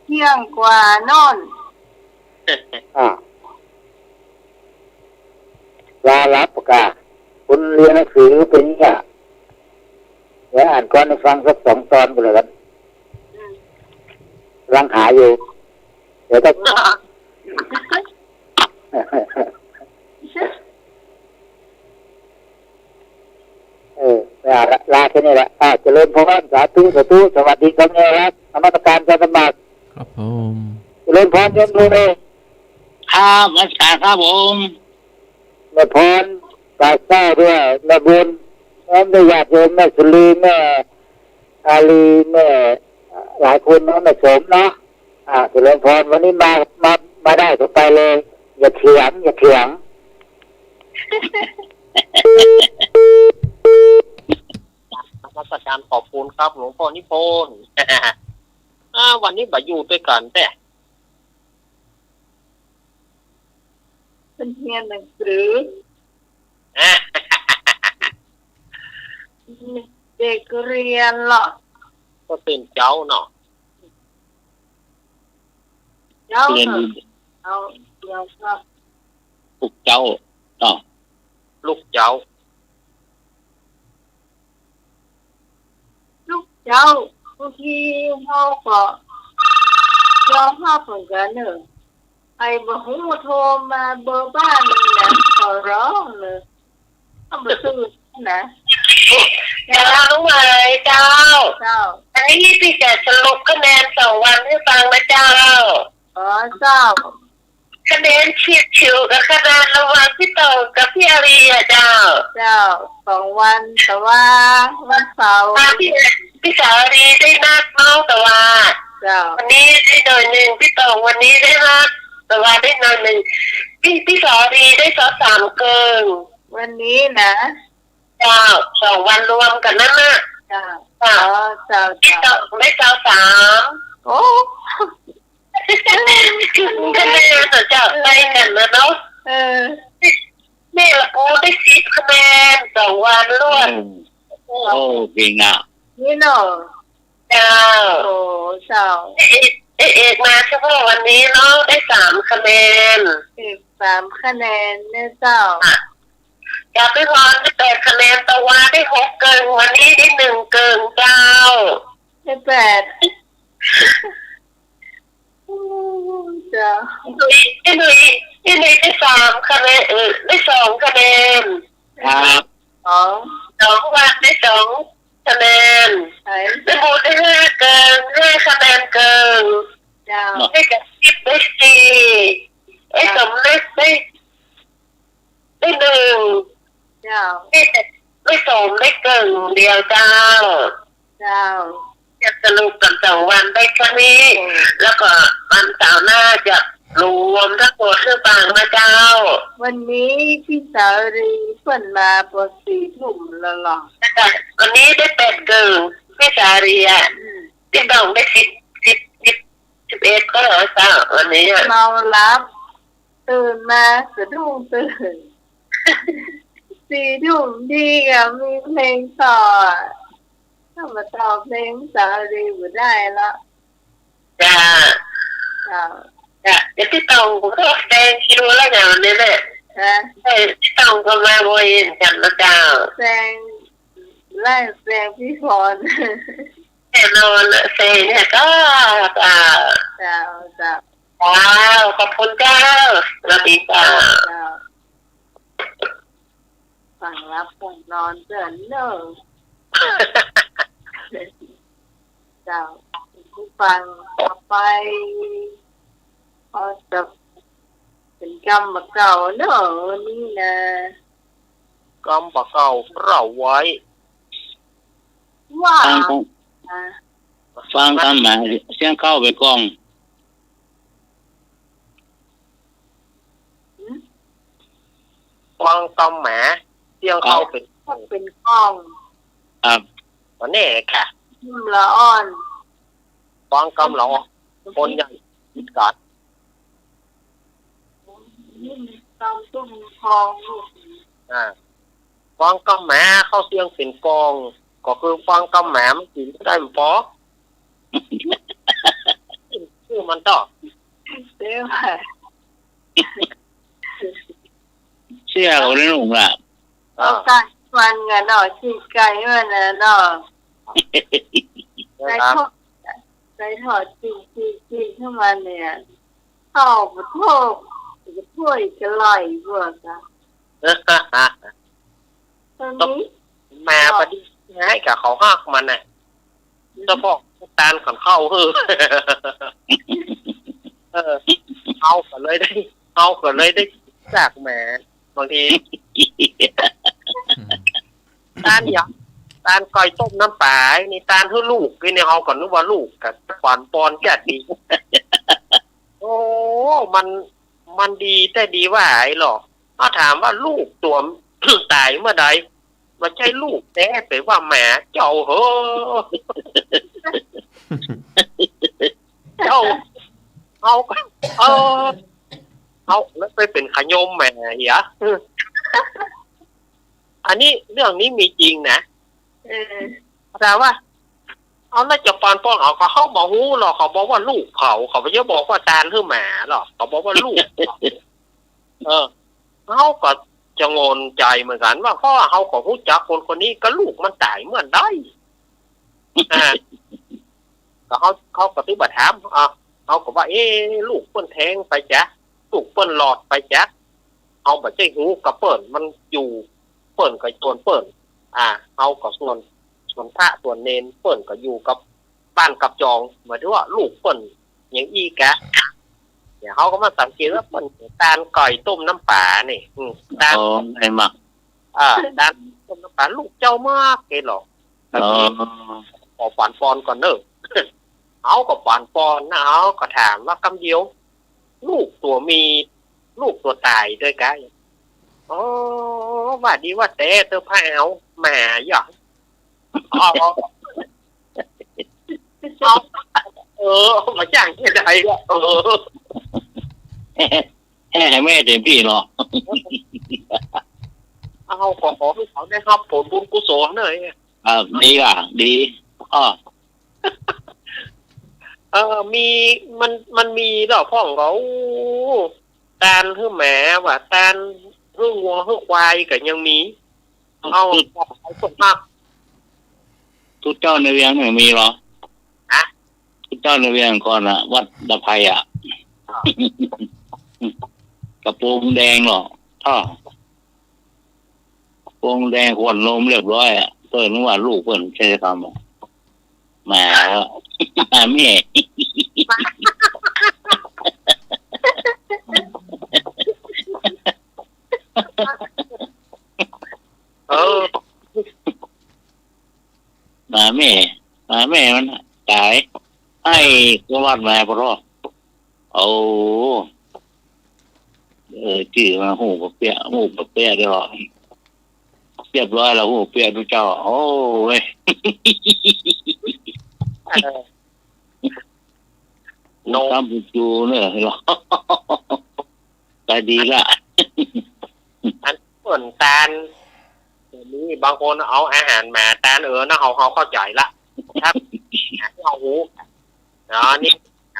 เที่ยงกว่าโน่น อ่า ลาหลับกา คนเรียนหนังสือเป๋นเงี้ย เดี๋ยวอ่านกลอนหื้อฟังสักสองตอนก็แล้วกั๋น อืม กำลังหาอยู่ เดี๋ยวต้อง เออ เอาละ ลาแค่นี้แหละ อ่า เจริญพร สาธุ สาธุ สวัสดีครับ แม่รัก นมัสการ อาจารย์สมบัติ ครับผม เจริญพร โยมเลย ครับ นมัสการครับผม แม่พร ฝากเจ้าด้วย แม่บุญ พร้อมด้วยญาติโยม แม่สุรี แม่อาลี แม่หลายคนเนาะ แม่สมเนาะ อ่า เจริญพร วันนี้มา มา มาได้ก็ไปเลย อย่าเถียง อย่าเถียง นมัสการ ขอบคุณครับ หลวงพ่อนิพนธ์ อ่า วันนี้บ่อยู่ตวยกั๋นแต๊ เปิ้นเฮียนหนังสือ เด็กเรียนเหรอ ก็เป๋นเจ๊าเนาะ เจ๊า เรียน เจ๊า เจ๊าก็ ลูกเจ๊าเนาะ ลูกเจ๊า ลูกเจ๊า บางทีเฮาก็ยอมฮับเหมือนกั๋นเนอะ ใผบ่ฮู้โทรมาเบอร์บ้านนี่นะ ขอร้องเลย ต้องไปซื้อนะ เจ้า ลูกเหมยเจ้า เจ้า อันนี้พี่จะสรุปคะแนนสองวันหื้อฟังนะเจ้า อ๋อ เจ้า คะแนนเฉียดฉิวกั๋นขนาดระหว่างพี่ต่องกับพี่อารีย์อะเจ้า เจ้า สองวัน แต่ว่าวันเสาร์ อ่า พี่ พี่สาวอารีย์ได้นักเนาะ แต่ว่า เจ้า วันนี้ได้หน่อยนึ่ง พี่ต่องวันนี้ได้นัก แต่ว่าได้หน่อยนึ่ง พี่ พี่สาวอารีย์ได้ซอสามเกิ่ง วันนี้นะ เจ้า สองวันรวมกั๋นนั้นน่ะ เจ้า เจ้า อ๋อ เจ้า พี่ต่องได้ซอสาม โอ้ คะแนนเจ้า ใต้กั๋นนะเนาะ เออ แม่ละปูได้สิบคะแนน สองวันรวด อืม โอ้ เก่งอ่ะ นี่เนาะ เจ้า โอ้ เจ้า เอก เอก เอกมาเฉพาะวันนี้เนาะ ได้สามคะแนน เอกสามคะแนนเนี่ยเจ้า อ่ะ เจ้า พี่พรได้แปดคะแนน ตะวาได้หกเกิ่ง วันนี้ได้หนึ่งเกิ่งเจ้า ได้แปด เจ้า พี่หนุ่ย พี่หนุ่ย พี่หนุ่ยได้สามคะแนน เออ ได้สองคะแนน ครับ สอง สองวันได้สองคะแนน ใช่ แม่บุญได้ห้าเกิ่ง ห้าคะแนนเกิ่ง เจ้า แม่กระซิบได้สี่ ไอ้สมนึกได้ ได้หนึ่ง เจ้า แม่กระซิบได้สอง ได้เกิ่งเดียวเจ้า เจ้า จะสรุปกั๋นสองวันได้แค่นี้ อืม แล้วก็วันเสาร์หน้าจะรวมทั้งหมดหื้อฟังนะเจ้า วันนี้พี่สาลีเปิ้นมาปอสี่ทุ่มแล้วเหรอ วันนี้ได้แปดเกิ่ง พี่สาลีอะ อืม พี่ต่องได้สิบ สิบ สิบ สิบเอ็ดก็เหรอเจ้า วันนี้อะ เมาหลับ ตื่นมาสะดุ้งตื่น สี่ทุ่มดีอะ มีเพลงต่อ ถ้ามาต่อเพลงสาลีบ่ได้ละ จ้า จ้า จ้า เดี๋ยวพี่ต่องก็แซงคิวแล้วอย่างนี้แหละ ฮะ เออ พี่ต่องก็มาบ่อยเหมือนกั๋นนะเจ้า แซง ไล่แซงพี่พร แน่นอนละ แซงเนี่ยก็ จ้า เจ้า เจ้า ว้าว ขอบคุณเจ้า สวัสดีเจ้า เจ้า ฟังแล้วง่วงนอนเจ้าเนอะ เจ้า ผู้ฟังต่อไป ก็จะเป๋นกำบ่าเก่าเนอะ วันนี้นะ กำบ่าเก่า เล่าไว้ ว่า ฟังกำ นะ ฟังกำแหม เสี้ยงเข้าไปก่อง หืม ฟังกำแหม เสี้ยงเข้าไป เข้าไปก่อง ครับ วันนี้ค่ะ อืม ละอ่อน ฟังกำละอ่อน คนใหญ่คิดกั๋น อืม กำตุ้มทองลูก อ่า ฟังกำแหมเข้าเสี้ยงเป๋นก่อง ก็คือฟังกำแหมมันกิ๋นบ่ได้มันปอ ชื่อมันต่อ เดี๋ยว เสียเขาได้หนุ่มล่ะ เอาไก่มันกั๋นเนาะ จี้ไก่มันน่ะเนาะ ไก่ทอด ไก่ทอด จี้ จี้ จี้เข้ามาเนี่ย เข้ามาโทษ จะโทษอีกเท่าไหร่พวกอะ ตอนนี้ มาปะดิ ให้กับเขาฮักมันน่ะ เจ้าพ่อตานของเขา เออ เออ เขาก็เลยได้ เขาก็เลยได้จากแหม บางที ตานอย่าง ตานก้อยต้มน้ำป๋า นี่ตานหื้อลูก นี่เขาก็นึกว่าลูกกับปอนปอนแก่ดี โอ้ มัน มันดีแต่ดีว่าไอ้หรอ เขาถามว่าลูกตั๋ว ต๋ายเมื่อใด บ่ใจ้ลูกแต๊ ไปว่าแหมเจ้าเหอะ เจ้า เขาก็ เออ เขาแล้วไปเป๋นขยมแหมเหีย อันนี้เรื่องนี้มีจริงนะ เออ ถามว่า เอาแล้วจะปอนป้อน เอาก็เขาบ่ฮู้หรอก เขาบอกว่าลูกเขา เขาบ่ได้บอกว่าตานหื้อหมาหรอก เขาบอกว่าลูกเขา เออ เขาก็จะงงใจ๋เหมือนกั๋นว่า เพราะว่าเขาก็ฮู้จักคนคนนี้ ก็ลูกมันต๋ายเมื่อใด อ่า ก็เขา เขาก็ตึงบ่ถาม อ่ะ เขาก็ว่า เอ๊ะ ลูกเปิ้นแท้งไปจ๊ะ ลูกเปิ้นรอดไปจ๊ะ เขาบ่ใจ้ฮู้กับเปิ้น มันอยู่ เปิ้นก็ส่วนเปิ้น อ่า เขาก็ส่วน ส่วนพระส่วนเณร เปิ้นก็อยู่กับบ้านกับจอง หมายถึงว่าลูกเปิ้นอย่างอี้กะ เนี่ย เขาก็มาสังเกตว่าเปิ้นตานก้อยต้มน้ำป๋านี่ อืม ตาน อ๋อ ไอ้หมัก อ่า ตานต้มน้ำป๋า ลูกเจ้ามักเกหรอ อ๋อ ขอปอนปอนก่อนเนอะ เขาก็ปอนปอนนะ เขาก็ถามว่ากำเดียว ลูกตั๋วมี ลูกตั๋วต๋ายด้วยกะ อ๋อ ว่าดีว่าแต๊เตอร์พระเอา แหม อย่า เอา เอา เออ มาจ้างที่ใดอะ เออ แห่แม่เต็มตี้เนาะ เอา ขอ ขอหื้อเขาได้ฮับผลบุญกุศลเน่อ อ่า ดีล่ะ ดี อ้อ เออ มี มัน มันมีดอกพ่องก็ โอ้ ตานหื้อหมาว่ะ ตานหื้องัวหื้อควายก็ยังมี เอา ตุ๊ บอกให้คนฮัก ตุ๊เจ้าในเวียงเนี่ยมีเหรอ ฮะ ตุ๊เจ้าในเวียงก่อนน่ะ วัดดาไพอ่ะ อ่า กระโปรงแดงเหรอ ถ้า กระโปรงแดงขวัญโนมเรียบร้อยอ่ะ เปิ้นว่าลูกเปิ้นใช่คำอ่ะ แหม แม่ เออ หมาแม่ หมาแม่มันต๋าย ไอ้สมบัติมาปะท้อ โอ้ เออ จื้อมาฮู้ปะเปี๊ยะ ฮู้ปะเปี๊ยะเดี๋ยว เรียบร้อยแล้ว ฮู้ปะเปี๊ยะตุ๊เจ้า โอ้ย เออ โน ตามผู้จูเนอะ ก็ดีละ อันส่วนตาน เดี๋ยวนี้บางคนเอาอาหารหมาตาน เออ นะ เขา เขาเข้าใจ๋ละ ถ้า เขาฮู้ อ๋อ นี่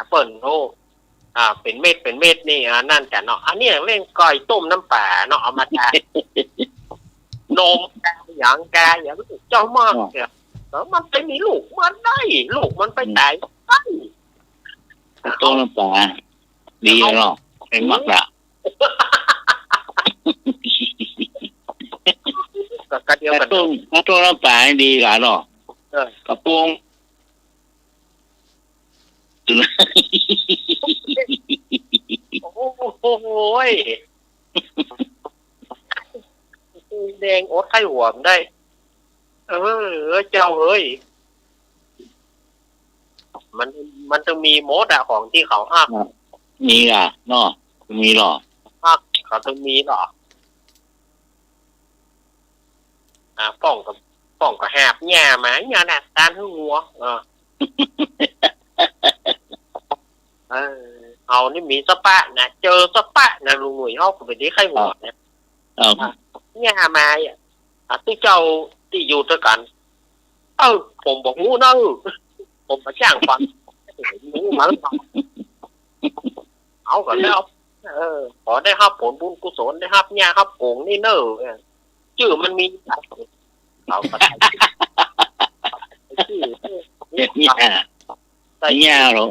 เปิ้นฮู้ อ่า เป๋นเม็ด เป๋นเม็ดนี่ อ่า นั่นจ้ะเนาะ อันนี้เรียกก้อยต้มน้ำป๋าเนาะ เอามาตาน นมกาหยังกาหยัง เจ้ามักเนี่ย แล้วมันไปมีลูกมันได้ ลูกมันไปต๋ายได้ ต้มน้ำป๋า ดีเนาะ ไอ้หมักละ ก็กะเดียวกั๋น ถ้าต้ม ถ้าต้มน้ำป๋าดีกว่าเนาะ เออ กระโปรง โอ้โหย แดงอดไข้หัวบ่ได้ เออ เจ้าเอ้ย มัน มันต้องมีหมดอะ ของตี้เขาฮัก มีอะเนาะ มีหรอ ฮัก เขาต้องมีหรอ อ่า ป้องก็ ป้องก็หาบหญ้ามา หญ้าน่ะ ตานหื้องัว เออ เออ เฮานี่มีสะปะนะ เจอสะปะนะ ลุงหนุ่ย เฮาก็บ่ดีไข้หัวนะ ครับ อ่ะ หญ้ามาอ่ะ อ่ะ ตุ๊เจ้าตี้อยู่ตวยกั๋น เออ ผมบ่ฮู้เนอะ ผมบ่จ้างฟัง ฮู้มาหรือเปล่า เอาก่อนแล้ว เออ ขอได้ฮับผลบุญกุศล ได้ฮับหญ้าฮับโก๋งนี่เน่อ เออ จื้อมันมี เอาก็ได้ จื้อ เฮ็ดหญ้า ได้ หญ้าเหรอ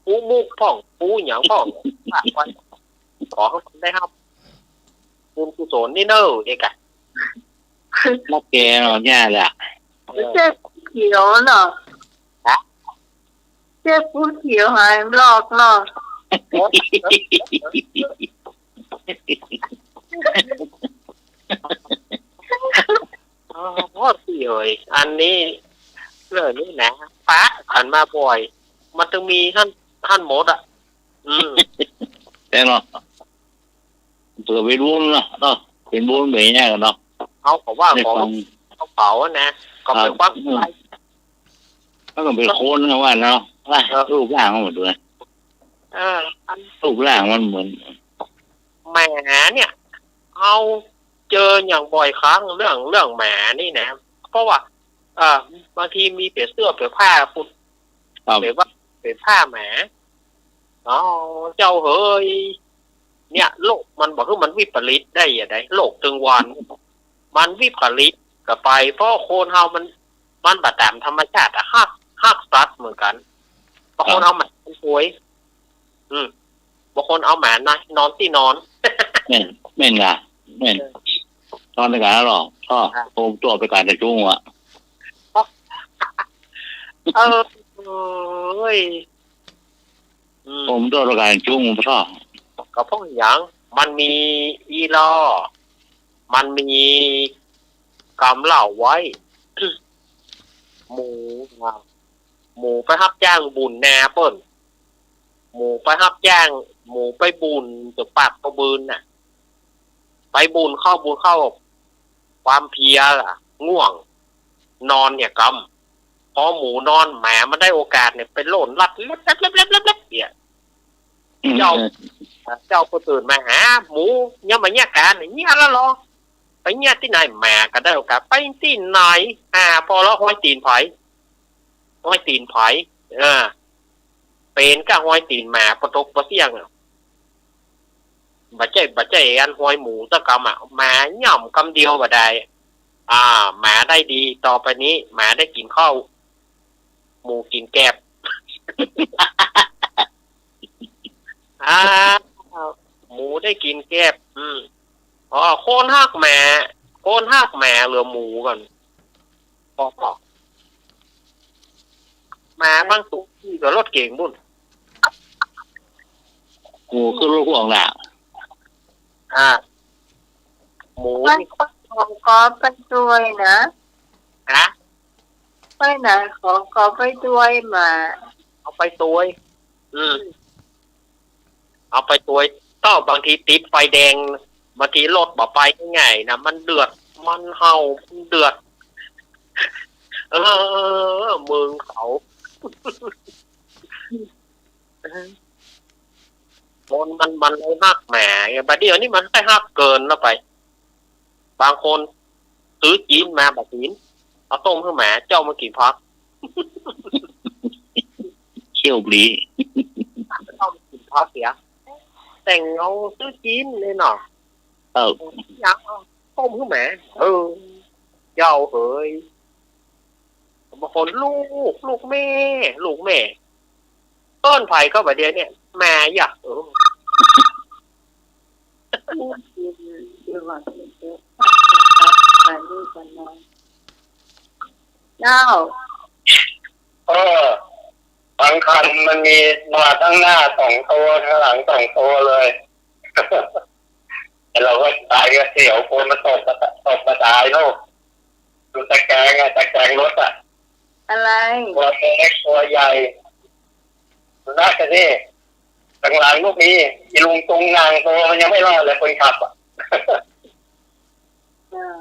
ปูหมุกพ่อง ปูหยังพ่อง ฝากไว้ ขอให้ได้ฮับบุญกุศลนี่เน่อ เอกอะ นักแกเนาะ หญ้าแหละ เออ เจ๊เขียวเนาะ ฮะ เจ๊ปูเขียวหายลอกเนาะ อ๋อ พี่เอ๋ย อันนี้ เรื่องนี้นะ ปะกั๋นมาบ่อย มันต้องมีหั้น หั้นหมดอะ อืม แต่เนาะ เผื่อไปบุญเนาะ เนาะ ไปบุญไปหยังกั๋นเนาะ เขาก็ว่า ใน ของ ฟัง เขาเผานะ ก็ไป ครับ ควัก อืม ไป มันก็เป๋นคนนะว่าเนาะ ว่า เออ รูปร่างมันเหมือน เออ อัน รูปร่างมันเหมือน หมาเนี่ย เฮาเจออย่างบ่อยครั้งเรื่อง เรื่องหมานี่นะ เพราะว่า เอ่อ บางทีมีเป๋เสื้อเป๋ผ้าคุณ ครับ เป๋ว่าเป๋ผ้าหมา อ๋อ เจ้าเหย เนี่ย โลกมันบ่คือมันวิปริตได้อย่างใด โลกตึงวอน มันวิปริตก็ไป เพราะคนเฮามัน มันบ่ต๋ามธรรมชาติอะ ฮัก ฮักสัตว์เหมือนกั๋น บางคน ครับ เอาหมาเป็นตวย อืม บางคนเอาหมานอน นอนตี้นอน แม่น แม่นก่ะ แม่น เออ นอนในก๋าหรอก ก็ อ่ะ โฮมตั๋วไปก๋าแต่จุ้งวะ เออ เอ้ย อืม โฮมตั๋วไปก๋าแต่จุ้ง พ่อ ก็เพราะหยัง มันมีอี้ล่อ มันมีกำเล่าไว้ หมู อ่ะ หมูไปฮับจ้างบุญนาเปิ้น หมูไปฮับจ้าง หมูไปบุญจะปากกระบืนน่ะ ไปบุญเข้าบุญเข้า ความเพลียอะ ง่วง นอนเนี่ยกำ พอหมูนอน หมามันได้โอกาสเนี่ย ไปโล่นลัดเล็บเล็บเล็บเล็บเล็บเนี่ย อืม เจ้า เจ้าก็ตื่นมาหา หมูยังบ่เยียะก๋าน เยียะแล้วเหรอ ไปเยียะตี้ไหน หมาก็ได้โอกาส ไปตี้ไหน อ่า ปอละฮอยตี๋นใผ ฮอยตี๋นใผ เออ เป๋นก้าฮอยตี๋นหมาปะตกปะเสี้ยงอะ บ่ใจ้ บ่ใจ้อันฮอยหมูสักกำอะ หมาย่ำกำเดียวบ่ได้ อ่า หมาได้ดี ต่อไปนี้หมาได้กิ๋นข้าว หมูกิ๋นแกบ อ่า หมูได้กิ๋นแกบ อืม อ๋อ คนฮักหมา คนฮักหมาเหลือหมูก่อน บอก บอก หมาบางตั๋วขี่กับรถเก๋งบุญ หมูขึ้นรถพ่วงน่ะ อ่า หมู ไป นี่ ขอ ขอไปตวยนะ ฮะ ไปไหน ขอ ขอไปตวยหมา เอาไปตวย อืม เอาไปตวย ก็บางทีติดไฟแดง บางทีรถบ่ไปง่ายๆ นะ มันเดือด มันเห่า มันเดือด เออ เมืองเขา คนมัน มันเลยฮักหมาไง บ่าเดี่ยวนี้มันได้ฮักเกินแล้วไป บางคนซื้อจีนมาบ่กิ๋น เอาต้มหื้อหมา เจ้ามากิ๋นผัก เขี้ยวปลี เจ้ามากิ๋นผักเสีย แต่งเอาซื้อจีนเลยเนาะ เออ อยากเอาต้มหื้อหมา เออ เจ้าเหย บางคนลูก ลูกแม่ ลูกแม่ เปิ้นใผก็บ่าเดี่ยวเนี่ย แม่ยะ เออ เจ้า เออ บางคันมันมีมาตังหน้าสองตั๋ว ตังหลังสองตั๋วเลย แต่เฮาก็ตายก็เสียว กลัวมันตกมา ตกมาต๋ายเนาะ ดูตะแกรงอะ ตะแกรงรถอะ อะไร ตั๋วเล็กตั๋วใหญ่ ดูหน้ากันนี่ ตังหลังก็มี อีลุงตรงนั่งตั๋วมันยังไม่รอดเลย คนขับอะ อ่า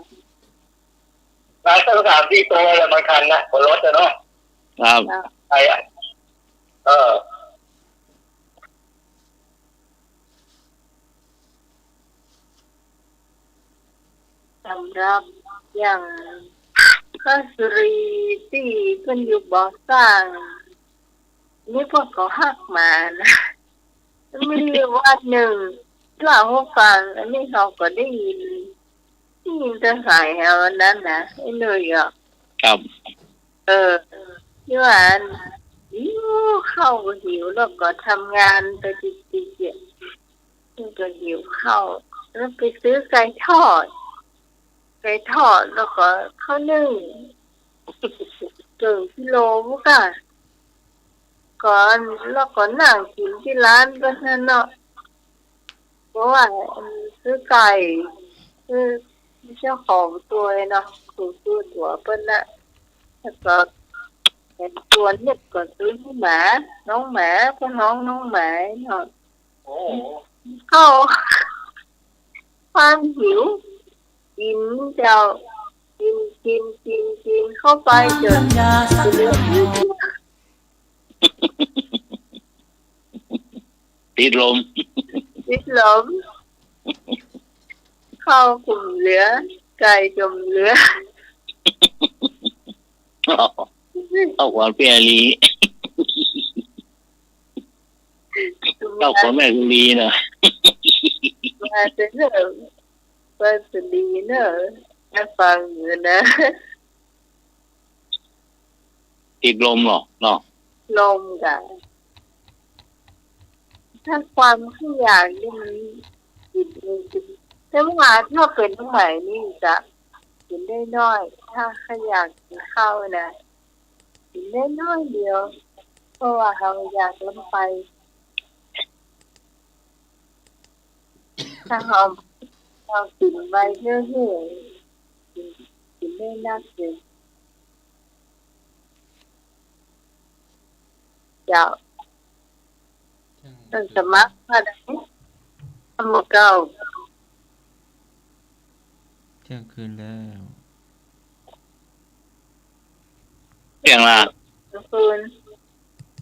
มาตั้งสามสี่ตั๋วเลย บางคันนะ บนรถอะเนาะ ครับ ใครอะ เออ สำหรับอย่างป้าสุรีตี้เปิ้นอยู่บ่อสร้าง นี่เปิ้นก็ฮักหมานะ มีวันนึ่ง เล่าหื้อฟัง อันนี้เฮาก็ได้ยิน ได้ยินแต่สายแถวนั้นนะ ไอ้หนุ่ยอะ ครับ เออ ตี้ว่าอัน หิวข้าวก็หิว แล้วก็ทำงานไปติดๆ เนี่ย ก็หิวข้าว แล้วไปซื้อไก่ทอด ไก่ทอด แล้วก็ข้าวนึ่ง เกิ่งกิโลพุ้นก่า ก่อน แล้วก็นั่งกิ๋นตี้ร้านเปิ้นหั้นเนาะ เพราะว่า อัน ซื้อไก่ ซื้อ เจ้าของตั๋วเนาะ ตั๋วตั๋วเปิ้นน่ะ แล้วก็ ตั๋วเนี่ยก็ซื้อหื้อหมา น้องหมา เปิ้นฮ้องน้องหมาเนาะ โอ้โห เข้า ความหิว กิ๋นเจ้า กิ๋น กิ๋น กิ๋น กิ๋นเข้าไปจ๋น ติดลม ติดลม ข้าวก็บ่เหลือ ไก่ก็บ่เหลือ ข้าวขวัญแม่ลี ข้าวขวัญแม่ลีนะ มาแต่เนิ่น เปิ้นจะดีเนอะ ได้ฟังอยู่นะ ติดลมเหรอเนาะ ลมก่า ถ้าความใค่อยากนี่มันติดลม แต่ว่าถ้าเป๋นสมัยนี้จะกิ๋นได้น้อย ถ้าใค่อยากกิ๋นข้าวนะ กิ๋นได้น้อยเดียว เพราะว่าเฮาอยากล้ำไป ถ้าเฮา เฮากิ๋นไปเรื่อยๆ กิ๋น กิ๋นได้นักเลย เจ้า เปิ้นสมัครมาได้ สมัครเก่า เที่ยงคืนแล้ว เตี้ยงลา เตี้ยงคืน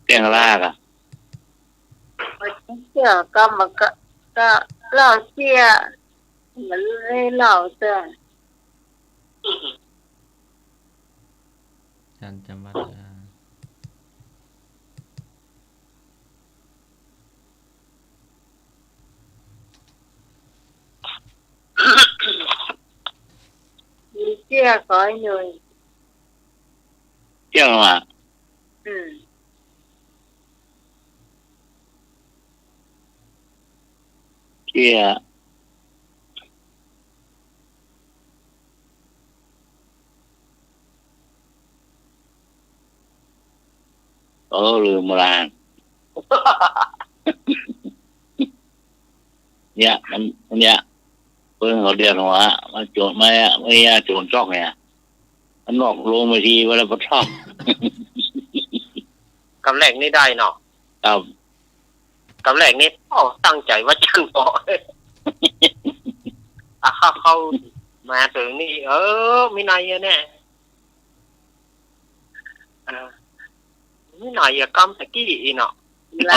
เตี้ยงลาก่ะ เตี้ยงก็มันก็ ก็เล่าเตี้ย มันเลยเล่าเตี้ย อาจ๋ารย์จำวัด อ่า มีเตี้ยขออีกหน่อย เตี้ยงอ่ะ อืม เตี้ย เออ ลืมเวลา เนี่ย มัน มันเนี่ย เปิ้นเขาเดือดหัว มาโจน มาเนี่ย มาเนี่ย โจนจ๊อกเนี่ย มันนอกลงเวทีเวลาปะทอก กำแหน่งนี้ได้เนาะ ครับ กำแหน่งนี้ โอ้ ตั้งใจ๋ว่าจั้นเปาะ อ่ะ เข้า เข้ามาเถิงนี่ เออ มีนัยอะเนี่ย อ่า มีนัยอะ กำตะกี้อี้เนาะ เป๋นไร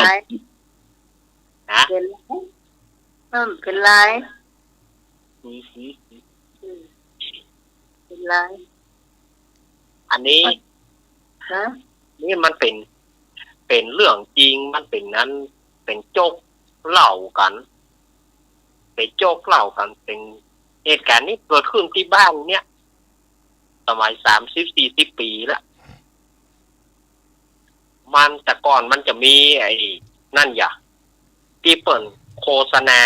ฮะ เป๋นไร อืม เป๋นไร อืม อืม เป๋นไร อันนี้ ฮะ นี่มันเป๋น เป๋นเรื่องจริง มันเป๋นนั้น เป๋นโจ๊กเล่ากั๋น เป๋นโจ๊กเล่ากั๋น เป๋นเหตุก๋ารณ์นี้เกิดขึ้นตี้บ้านเนี่ย สมัยสามสิบสี่สิบปี๋ละ มัน แต่ก่อนมันจะมีไอ้นั่นอย่า ตี้เปิ้นโฆษณา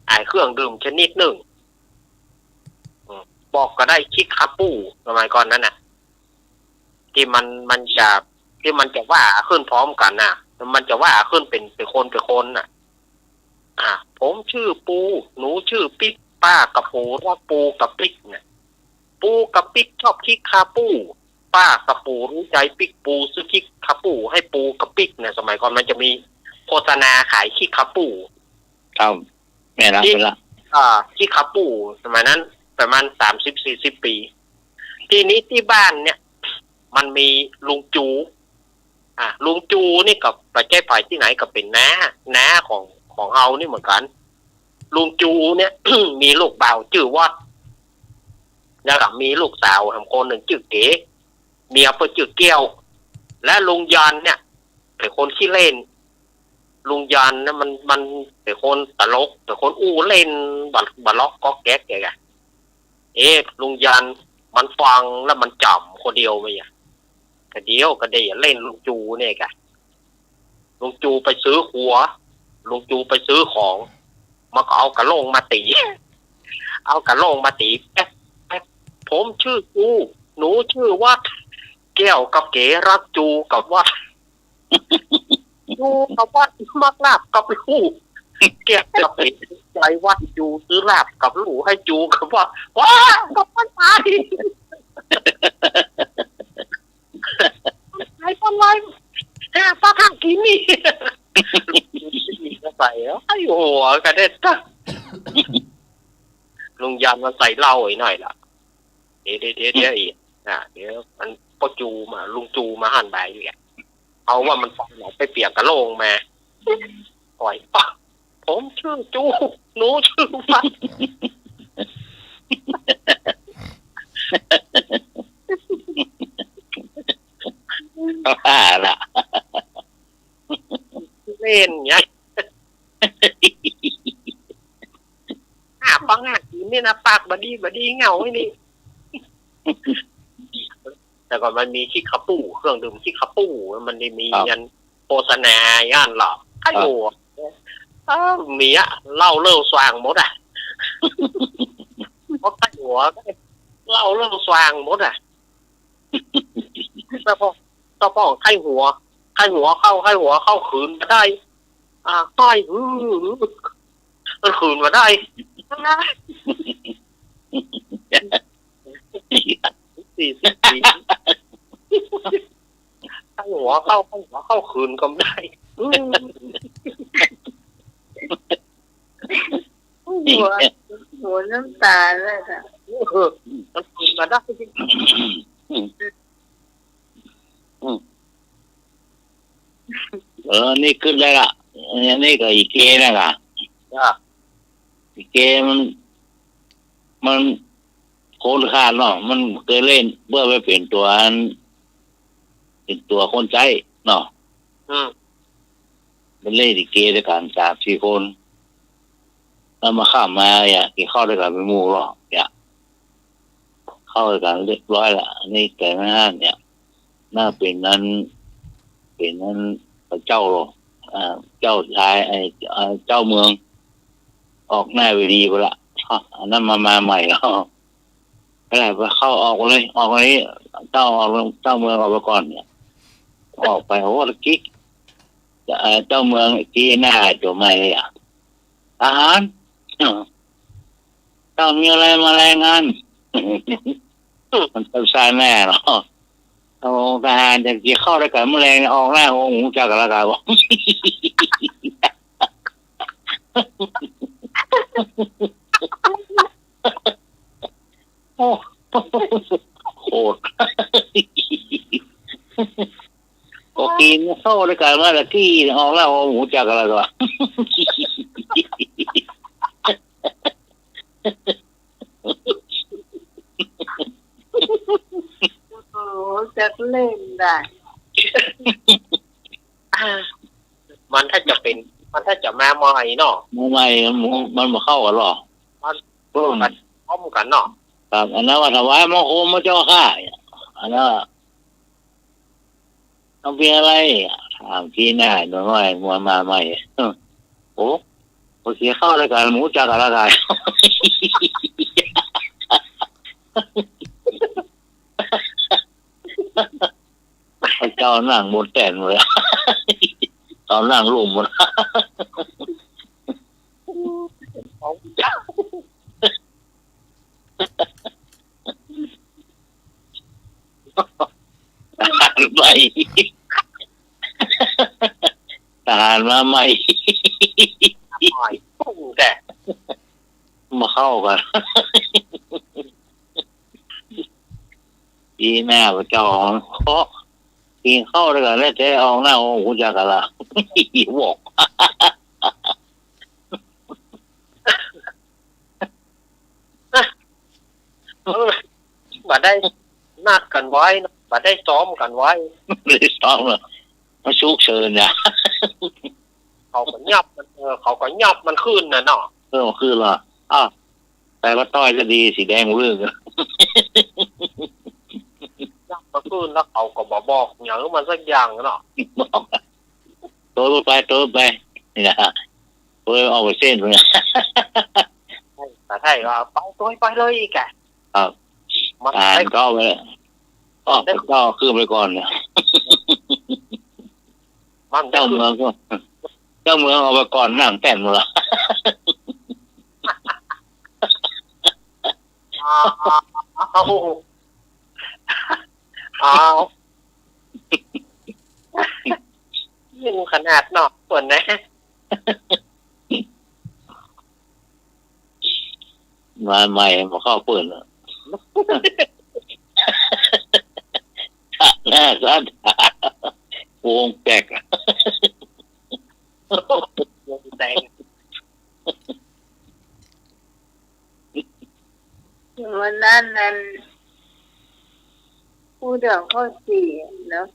ไอ้เครื่องดื่มชนิดนึ่ง อืม บอกก็ได้ คิกคาปู สมัยก่อนนั้นน่ะ ตี้มัน มันจะ ตี้มันจะว่าขึ้นพร้อมกั๋นน่ะ มันจะว่าขึ้นเป๋น เป๋นคน เป๋นคนน่ะ อ่ะ ผมชื่อปู หนูชื่อปิ๊ก ป้ากับปู่รักปูกับปิ๊กเนี่ย ปูกับปิ๊กชอบคิกคาปู ป้ากับปู่รู้ใจปิ๊ก ปูซื้อคิกคาปูให้ปูกับปิ๊กเนี่ย สมัยก่อนมันจะมีโฆษณาขายคิกคาปู ครับ แม่นละ ตี้ แม่นละ อ่า คิกคาปู สมัยนั้นประมาณสามสิบสี่สิบปี๋ ตี้นี้ตี้บ้านเนี่ย มันมีลุงจู อ่ะ ลุงจูนี่ก็บ่ใจ้ใผตี้ไหน ก็เป๋นน้า น้าของ ของเฮานี่เหมือนกั๋น ลุงจูเนี่ย มีลูกบ่าวจื้อวอด แล้วก็มีลูกสาวแหมคนนึ่งจื้อเก๋ เมียเปิ้นจื้อแก้ว และลุงยอนเนี่ย เป๋นคนขี้เล่น ลุงยันนะมัน มันเป๋นคนตลก เป๋นคนอู้เล่น บ่ บ่ล็อกก๊อกแก๊กแกอะ เอ๊ะ ลุงยันมันฟังแล้วมันจ๋ำคนเดียวไหมอะ ก็เดี๋ยวก็ได้เล่นลุงจูเนี่ยกะ ลุงจูไปซื้อของ ลุงจูไปซื้อของ มันก็เอากระโหล่งมาตี๋ เอากระโหล่งมาตี๋ แป๊ก แป๊ก ผมชื่อจู หนูชื่อวัด แก้วกับเก๋รักจูกับวัด จูกับวัดมักลาบกับลู่ แก้วกับเก๋ใจ๋วัด จูซื้อลาบกับลู่หื้อจูกับวัด ว้า กับวัดต๋าย ต๋ายปานไร ห้าปากห้ากิ๋นนี่ ใส่ ไอ้หัวกระเด็น ลุงยันมันใส่เหล้าอีกหน่อยละ เดี๋ยว เดี๋ยว เดี๋ยว เดี๋ยวอีก อ่ะ เดี๋ยวมันป้อจูมา ลุงจูมาหันไปอยู่เนี่ย เอาว่ามันฟังหน่อย ไปเปียกกระโหล่งมา ปล่อยปะ ผมชื่อจู หนูชื่อวัด เอาละ เล่นไง ห้าปังห้ากิ๋นนี่นะ ปากบ่ดีบ่ดีเหงาไอ้นี่ แต่ก่อนมันมีคิกคาปู้ เครื่องดื่มคิกคาปู้ มันได้มี ครับ อันโฆษณาอย่างนั้นเหรอ ไข้หัว เออ มีอะ เหล้าเล่าส่างหมดอะ เพราะไข้หัว เหล้าเล่าส่างหมดอะ แต่พอ แต่พอไข้หัว ไข้หัวเข้า ไข้หัวเข้า ขืนบ่ได้ อ่า ไข้หือ มันขืนบ่ได้ สี่สิบปี ไข้หัวเข้า ไข้หัวเข้า ขืนก็บ่ได้ อืม หัว หัวน้ำตาเลยอะ เออ มันขืนบ่ได้ อืม เออ นี่กึ๊ดเลยละ อันนี้ก็อีเกนั่นละ จ้ะ อีเกมัน มันโคนขาดเนาะ มันเกยเล่นเปื้อไปเป๋นตั๋วอัน เป๋นตั๋วคนใจ๊เนาะ อืม มันเล่นอีเกด้วยกั๋นสามสี่คน แล้วมาข้ามมาเนี่ย กิ๋นข้าวด้วยกั๋นเป๋นหมู่เนาะเนี่ย เข้าด้วยกั๋นเรียบร้อยละ อันนี้แกไม่ห้ามเนี่ย น่าเป๋นนั้น เป๋นนั้นพระเจ้าหรอ อ่า เจ้าชาย ไอ้ อ่า เจ้าเมือง ออกหน้าเวทีไปละ อันนั้นมา มาใหม่แล้ว ไม่ได้ ไปเข้าออกเลย ออกเลย เจ้าออก เจ้าเมืองออกไปก่อนเนี่ย ออกไป โอ้ ตะกี้ เอ่อ เจ้าเมืองกี้หน้าตัวใหม่เลยอะ ทหาร เจ้ามีอะไรมารายงาน มันต้องใช่แน่เนาะ เอาทหารจะเกี่ยวเข้าด้วยกันเมื่อแลงเนี่ย ออกหน้า โอ้โห จักกันละกัน โอ้ โคตร ก็กิ๋นเข้าด้วยกั๋นมาตะกี้ ออกแล้ว โอ้โห จักอะไรก็ โอ้โห จักเล่นได้ มันถ้าจะเป๋น มันถ้าจะมาใหม่เนาะ มาใหม่ มัน มันบ่เข้ากั๋นหรอก มัน เออ มันพร้อมกั๋นเนาะ ครับ อันนั้นว่าถวายบังคมพระเจ้าข้า อันนั้น มันเป๋นอะไร ถามตี้หน้าหน่อย มันมาใหม่ โอ้ โอเค เข้าด้วยกั๋น หมู่จักกันละกัน พระเจ้านั่งบนแต้นหมดเลย เขานั่งลุ่มหมด ทหารใหม่ ทหารมาใหม่ ใหม่ ปุ้งแก มาเข้ากั๋น ตี้หน้าพระเจ้าเคาะ กิ๋นเข้าด้วยกั๋นแล้ว แต่ออกหน้า โอ้โห จักกันละ บอก เออ บ่ได้นัดกั๋นไว้เนาะ บ่ได้ซ้อมกั๋นไว้ บ่ได้ซ้อมหรอก มันฉุกเฉินนะ เขาก็ยับมัน เออ เขาก็ยับมันขึ้นน่ะเนาะ เออ มันขึ้นละ อ้าว แต่ว่าต้อยจะดีสีแดงเรื่อง ยับมันขึ้นแล้วเขาก็บ่บอกหยังมันสักอย่างเนาะ โตไป โตไป นี่นะ โตออกไปเส้นเลย แต่ไทยว่า ไป โตไปเลยอีกอะ ครับ มัน อ่าน ได้ ก็เอาไป ก็เอาไป ก็เอาขึ้นไปก่อนเนี่ย มันได้ เจ้าเมืองก็ เจ้าเมืองเอาไปก่อนหนังแต่นหมดละ อ้าว อ้าว ยิ่งขนาดนอกส่วนนะ มาใหม่มาเข้าเปิ้นอะ หน้าสั้น วงแตกอะ วงแตก วันนั้นนั้น พูดเรื่องข้าวจี่เนาะ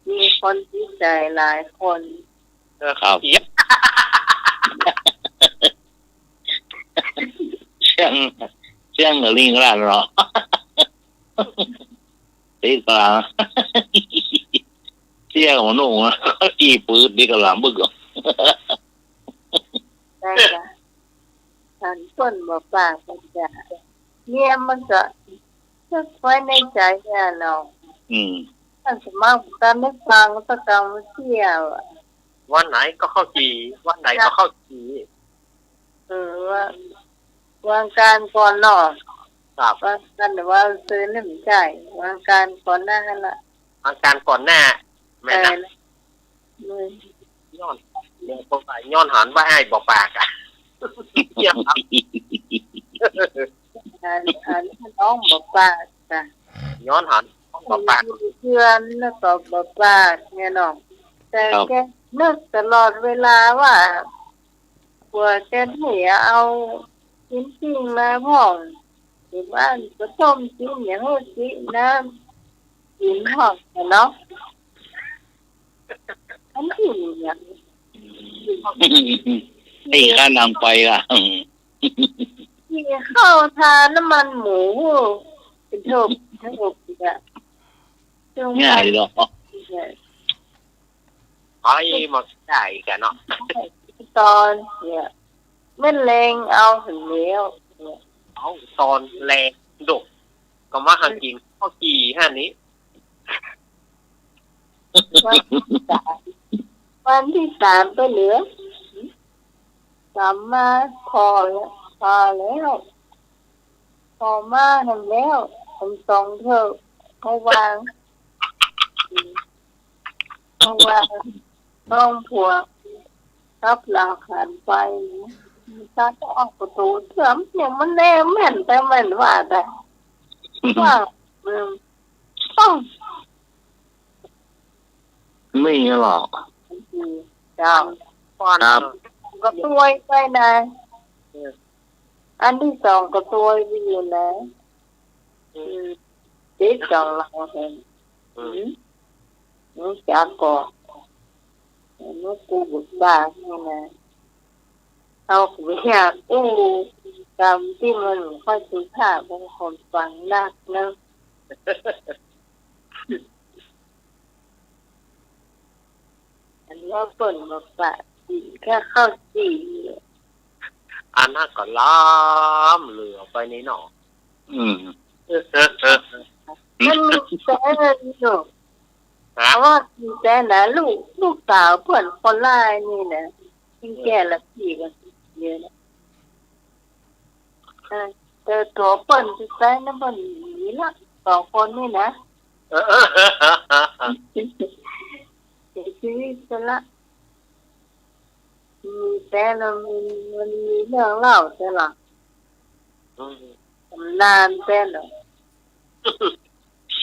มีคนติดใจ๋หลายคน เออ ครับ เสียง เสียง เสียงกับลิงก์ร้านเนาะ ติดกลาง เสียงกับหนุ่ง อีปืดติดกลางบึกอะ ได้ละ หันเปิ้นบ่ปากเปิ้นจะ เนี่ยมันก็นึกไว้ในใจ๋อะเนาะ อืม อันสมัครการนึกฟังสักกำเสี้ยวอะ วันไหนก็ข้าวจี่ วันไหนก็ข้าวจี่ เออ ว่า วางการก่อนเนาะ ครับ วางการ ว่าซื้อนี่มันใจ้ วางการก่อนหน้าหั่นละ วางการก่อนหน้า แม่นนะ เออ อืม ย้อน ย้อนหันว่าอ้ายบ่ปากอะ เยี่ยมครับ อัน อันน้องบ่ปากอะ ย้อนหันน้องบ่ปาก เพื่อนแล้วก็บ่ปากเนี่ยเนาะ แต่ ครับ แกนึกตลอดเวลาว่า ผัวแกเนี่ยเอาชิ้นปิ้งมาพ่อง อยู่บ้านก็ต้มกินอย่างนี้กินน้ำกินพ่องเนาะ อันนี้เนี่ย ไอ้ข้านางไปล่ะ ที่เข้าทาน้ำมันหมู เป็นโทษ เป็นโทษอีกอะ ง่ายเหรอ เนี่ย ไปมาได้กันเนาะ ตอนเนี่ย แม่นแลงเอาหั้นแล้วเนี่ย เอาตอนแลงดก ก็มาหากินข้าวจี่หั่นนี้ วันที่สาม วันที่สามไปเหลือ สามมาพอแล้ว พอแล้ว พอมาหั้นแล้ว อันสองเทื่อ เขาวาง เขาวาง น้องผัว กลับหลังหันไป มันตัดออกประตู๋เทื่อม เนี่ยมันแน่แม่น แต่แม่นว่าแต่ ว่า อืม ต้อง ไม่หรอก อืม เจ้า ครับ ก็ตวยไปนะ อืม อันที่สองก็ตวยไปอยู่นะ อืม อืม ติดสองหลังเห็น อืม อืม รู้จักก่อ เห็นว่ากูบุกบ้านี่นะ เอาไปอยากอู้ กำตี้มันบ่ค่อยสุภาพ บางคนฟังนักนะ อันว่าเปิ้นมาปะกิ๋นกับข้าวจี่ อันนั้นก็ล้ำเหลือไปนี่เนาะ อืม มันมีแต่เนาะ ฮะ แต่ว่ามีแต่นะ ลูก ลูกสาวเปิ้นคนหลายนี่นะ ยิ่งแก่ละปี๋ก็เยอะแล้ว เออ แต่ตั๋วเปิ้นสุดท้ายนะ เปิ้นมีละ สองคนนี่นะ เสียชีวิตไปละ มีแต่ละ มัน มันมีเรื่องเล่าแต่ละ อืม ต๋ำนานแต่ละ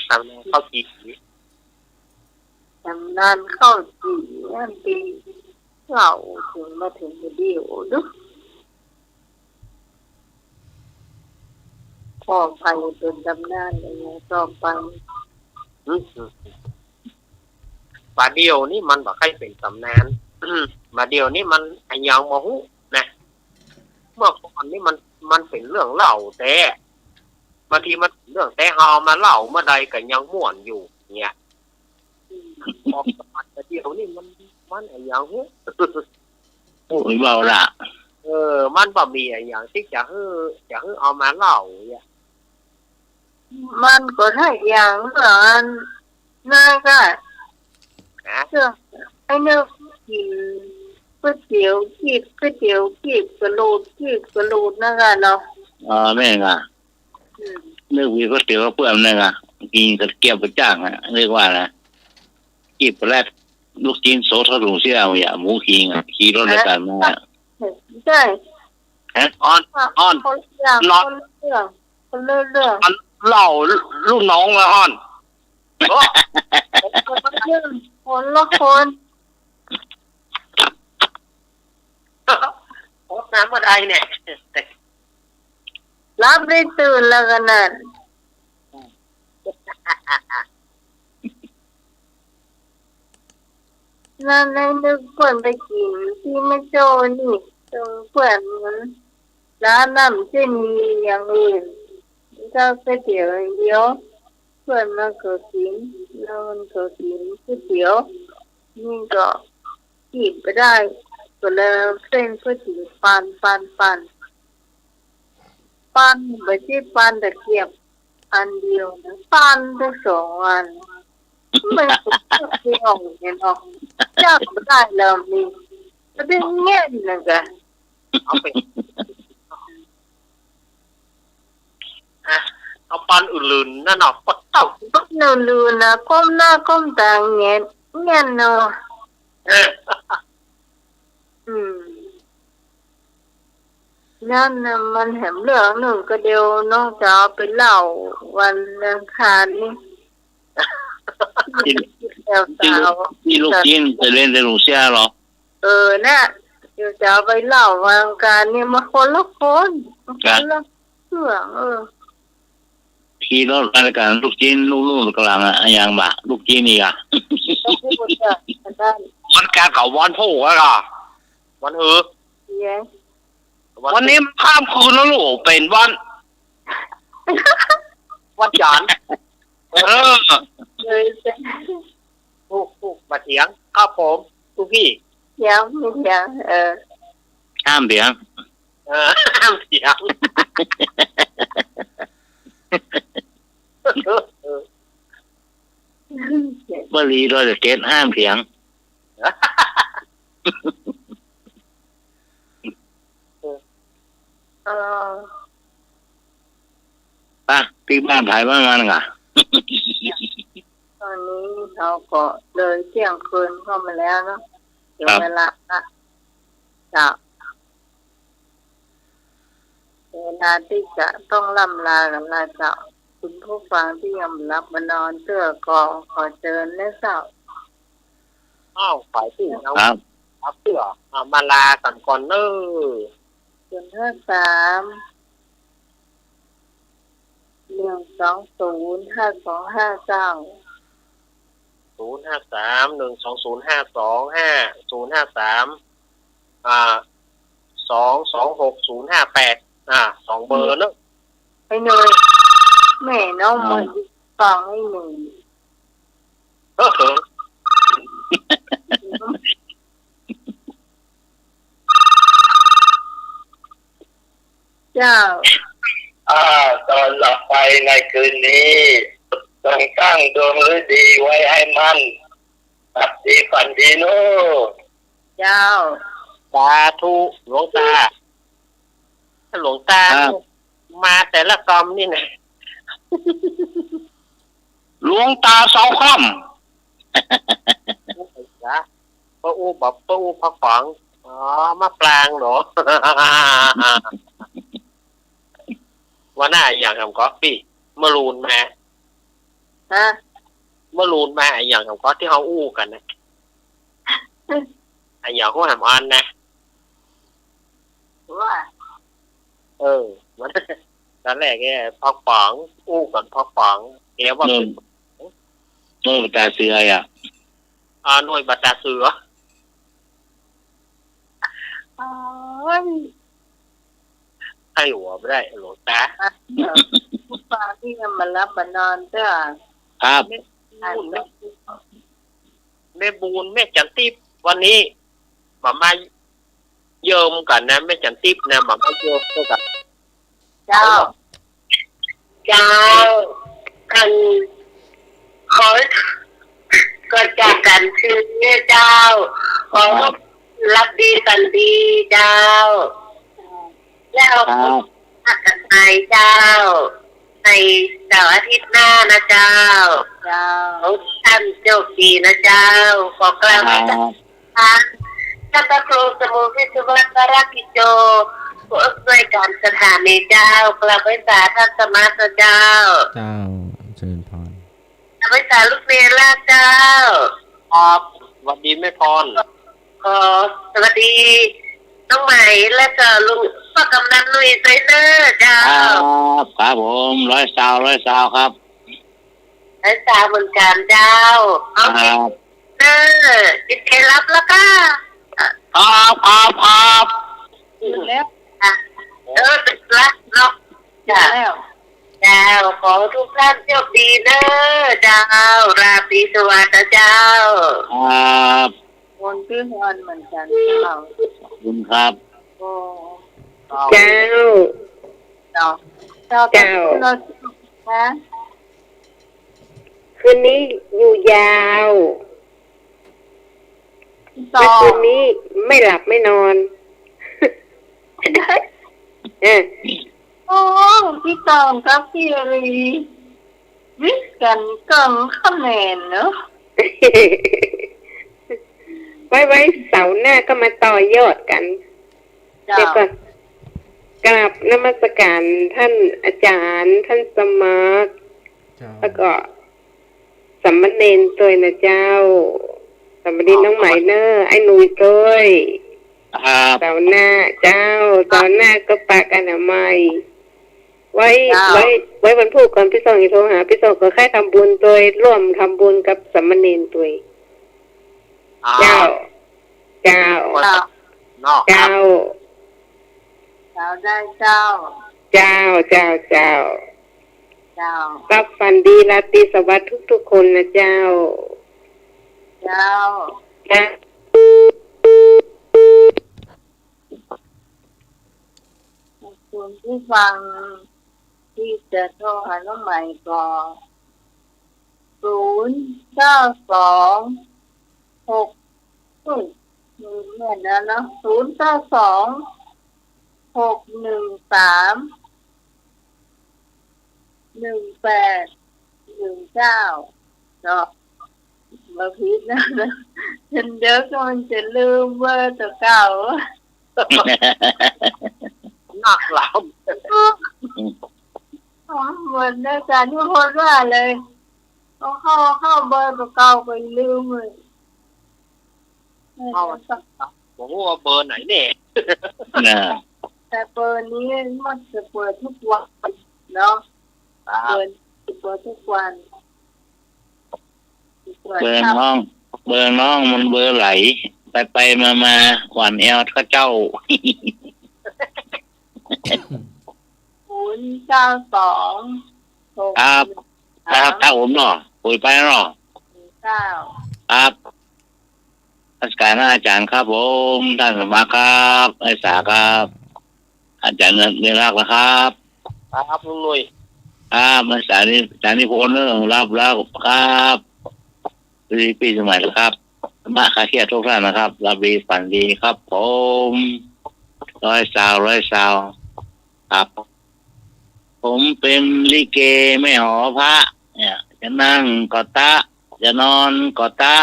ต๋ำนานข้าวจี่ ต๋ำนานข้าวจี่ อันตี้เล่าเถิงมาเถิงวิดีโอดู ต่อไปเป๋นต๋ำนานเลยนะ ต่อไป อืม บ่าเดี่ยวนี้มันบ่ใค่เป๋นต๋ำนาน บ่าเดี่ยวนี้มันอะหยังบ่ฮู้นะ เมื่อก่อนนี้มัน มันเป๋นเรื่องเล่าแต๊ บางทีมันเป๋นเรื่องแต๊ เฮาเอามาเล่าเมื่อใดก็ยังม่วนอยู่เนี่ย ออกจากบ่าเดี่ยวนี้มัน มันอะหยังฮู้ โอ้ย เว้าละ เออ มันบ่มีอะหยังตี้จะหื้อ จะหื้อเอามาเล่าเนี่ย มันก็ถ้าอย่างเหมือนนั่นก็ ฮะ เรื่องไอ้นึกกิ๋นก๋วยเตี๋ยวกีบ ก๋วยเตี๋ยวกีบกะหรูด กีบกะหรูดนั่นแหละเนาะ อ๋อ แม่นก่ะ อืม นึกว่าก๋วยเตี๋ยวเปื้อนนั่นก่ะ กิ๋นกะเกี๊ยบไปจ้างอะ เรียกว่านะ กีบปลาแร็ด ลูกจิ๊นโสเท่าถุงเสี้ยวอะ หมูขิงอะ ขี่รถรายก๋านมา ใจ้ ฮะ อ่อน อ่อน คนละอย่าง นอน คนละเรื่อง คนละเรื่อง อันเล่าลูกน้องละอ่อน โอ้ คนละเรื่อง คนละคน โอ้ น้ำบ่ได้เนี่ย หลับได้ตื่นแล้วกั๋นนั่น นั่นไอ้นึกเปิ้นไปกิ๋นตี้แม่โจ้นี่ ตึงเปิ้นมัน ร้านนั้นจะมีอย่างอื่น ก็ก๋วยเตี๋ยวอย่างเดียว เปิ้นมันก็กิ๋น แล้วมันก็กิ๋นก๋วยเตี๋ยว นี่ก็กิ๋นบ่ได้ ก็เลยเส้นก๋วยเตี๋ยวปั่น ปั่น ปั่น ปั่น บ่ใจ้ปั่นตะเกียบอันเดียวนะ ปั่นตั้งสองอัน มันก็เปรี้ยวเนี่ยเนาะ จับบ่ได้แล้วนี่ ก็ได้แง่นนะกะ เอาไป อ่ะ เอาปานอื่นๆ นั่นเนาะ ปะเต้า ปานอื่นๆ นะ ก้มหน้าก้มตาแง่น แง่นเนาะ เออ อืม นั่นน่ะ มันแหมเรื่องนึ่งก็เดี๋ยวน้องจะเอาไปเล่าวันอังคารนี่ ตี้ แถว ตี้ลูก สาว ตี้ลูกจิ๊นไปเล่นตี้ลุงเสียเหรอ เออ น่ะ เดี๋ยวจะเอาไปเล่าวันอังคารนี่ มาคนละคน คนละเรื่อง เออ ขี่รถไปกั๋น ลูกจิ๊น ลูกๆ ก๋ำลังอะ อะหยังบ่า ลูกจิ๊นนี่อะ ก็พูดอะ อันนั้น วันกาเก๋าวันพูกอะก่อ วันหื้อ เย้ วัน วันนี้มันข้ามคืนแล้วลูก เป๋นวัน วันจันทร์ เออ เลย ถูก ถูก บ่เถียง ครับผม ลูกพี่ เถียง ไม่เถียง เออ ห้ามเถียง เออ ห้ามเถียง เออ บ่ดี ร้อยเจ็ด ห้ามเถียง เออ ไป ตี้บ้านใผบ้านมันก่ะ ตอนนี้เราก็เลยเที่ยงคืนเข้ามาแล้วเนาะ ถึง ครับ เวลาละ จะ เวลาตี้จะต้องล่ำลากั๋นละเจ้า คุณผู้ฟังตี้ยังบ่หลับบ่นอน เตื้อก็ขอเจิญนะเจ้า อ้าว ฝ่ายตี้ยัง ครับ ครับ เตื้อ อ่ะ มาลากั๋นก่อนเน้อ ศูนย์ห้าสาม หนึ่งสองศูนย์ ห้าสองห้าเก้า ศูนย์ห้าสาม หนึ่งสองศูนย์ ห้าสองห้า ศูนย์ห้าสาม อ่า สองสองหก ศูนย์ห้าแปด อ่า สองเบอร์เนาะ ไอ้หนุ่ย แม่น้อง อ่า มันฟังไอ้หนุ่ย เออ เจ้า อ่า ตอนหลับไปในคืนนี้ จงตั้งดวงฤดีไว้ให้มั่น หลับดีฝันดีเนาะ เจ้า สาธุ หลวงตา หลวงตา ครับ มาแต่ละกอมนี่นะ หลวงตาเสาค่ำ ป้าอู้บอก ป้าอู้พระขวาง อ๋อ มะปรางเหรอ ว่าหน้าอะหยังหำก๊อ ปี้ เมื่อลูนมา ฮะ เมื่อลูนมาอะหยังหำก๊อตี้เฮาอู้กั๋นนะ อะหยังฮู้แหมอันนะ ว่า เออ มัน ต๋อนแรกเนี่ย พระขวาง อู้กั๋นพระขวาง แกว่า เออ เออ ตาเสืออะ อ่า หน่วยบัตรตาเสือ โอ๊ย ไอ้หัวบ่ได้ หลวงตา ผู้ฟังนี่ยังบ่หลับบ่นอนเตื้อ ครับ แม่บุญ แม่จันทิพย์ วันนี้บ่มาเยิมกั๋นนะ แม่จันทิพย์นะ บ่มาเยิมกั๋น เจ้า เจ้า คัน ขอ ก่อนจากกั๋นคืนนี้เจ้า ขอ ครับ หลับดีฝันดีเจ้า แล้ว ครับ พบกั๋นใหม่เจ้า ในเสาร์อาทิตย์หน้านะเจ้า เจ้า ขอทุกท่านโชคดีนะเจ้า ขอกราบ ครับ พระ พระครูสมุทรวิศวกรกิจโจ ผู้อำนวยการสถานีเจ้า กราบไหว้สาท่านสมาชิกเจ้า เจ้า เจริญพร กราบไหว้สาลูกเณรเจ้า ครับ สวัสดีแม่พร ขอสวัสดีน้องไหม และก็ลุงป้ากำนันหนุ่ยด้วยเน้อเจ้า ครับ ครับผม ร้อยซาว ร้อยซาวครับ ร้อยซาวเหมือนกั๋นเจ้า เอา ครับ เน้อ ปิดเคลับแล้วก็ ครับ ครับ ครับ ปิดแล้ว อ่ะ เออ ปิดละเนาะ ปิดแล้ว เจ้า ขอทุกท่านโชคดีเน้อเจ้า ราตรีสวัสดิ์นะเจ้า ครับ มนต์ตื้อฮอนเหมือนกั๋นเจ้า ขอบคุณครับ โอ้ เจ้า เจ้า เจ้า เจ้า เจ้า ฮะ คืนนี้อยู่ยาว พี่ตอง เมื่อคืนนี้ไม่หลับไม่นอน เออ โอ้ พี่ตองกับพี่รี วิทย์กั๋นเกิ่งคะแนนเนาะ ไว้ ไว้เสาร์หน้าก็มาต่อยอดกั๋น เจ้า เดี๋ยวก่อน กราบนมัสการท่านอาจารย์ ท่านสมัคร เจ้า แล้วก็สามเณรตวยนะเจ้า สามเณรน้องไหมเน้อ ไอ้หนุ่ยตวย ครับ เสาร์หน้าเจ้า เสาร์หน้าก็ปากอนามัย ไว้ เจ้า ไว้ ไว้วันพูดก่อน พี่สองจะโทรหา พี่สองก็ใค่ทำบุญตวย ร่วมทำบุญกับสามเณรตวย อ่า เจ้า เจ้า เจ้า เนาะ เจ้า เจ้าได้เจ้า เจ้า เจ้า เจ้า เจ้า หลับฝันดีราตรีสวัสดิ์ทุกๆ คนนะเจ้า เจ้า เจ้า คุณผู้ฟังที่จะโทรหาน้องใหม่ก็ ศูนย์เก้าสอง หก อุ้ย ลืมแม่นแล้วเนาะ ศูนย์เก้าสอง หกหนึ่งสาม หนึ่งแปดหนึ่งเก้า เนาะ บ่ผิดนะ เห็นเดี๋ยวก็มันจะลืมเบอร์ตั๋วเก่า นักหลาม เหมือนอาจารย์นิพนธ์ว่าเลย เอาเข้า เข้าเบอร์ตั๋วเก่าไปลืมเลย เอา บ่ฮู้ว่าเบอร์ไหนเนี่ย น่ะ แต่เบอร์นี้มันจะเปิดทุกวันเนาะ ครับ เบอร์นี้เปิดทุกวัน เบอร์น้อง เบอร์น้องมันเบอร์ไหล ไปไปมามา หวั่นแอวเข้าเจ้า ศูนย์เก้าสอง หก ครับ ครับ ครับผมเนาะ คุยไปเนาะ เก้า ครับ นมัสการอาจารย์ครับผม ท่านสมมาครับ ไอ้สาครับ อาจารย์เงินเงินรักนะครับ ครับลุงหนุ่ย ครับ อาจารย์นิ อาจารย์นิพนธ์เนอะ รับแล้วครับ ปี ปีใหม่นะครับ มาคาเทียทุกท่านนะครับ หลับดีฝันดีครับผม ร้อยซาว ร้อยซาว ครับ ผมเป็นลิเกแม่หอพระ เนี่ย จะนั่งก็ตะ จะนอนก็ตะ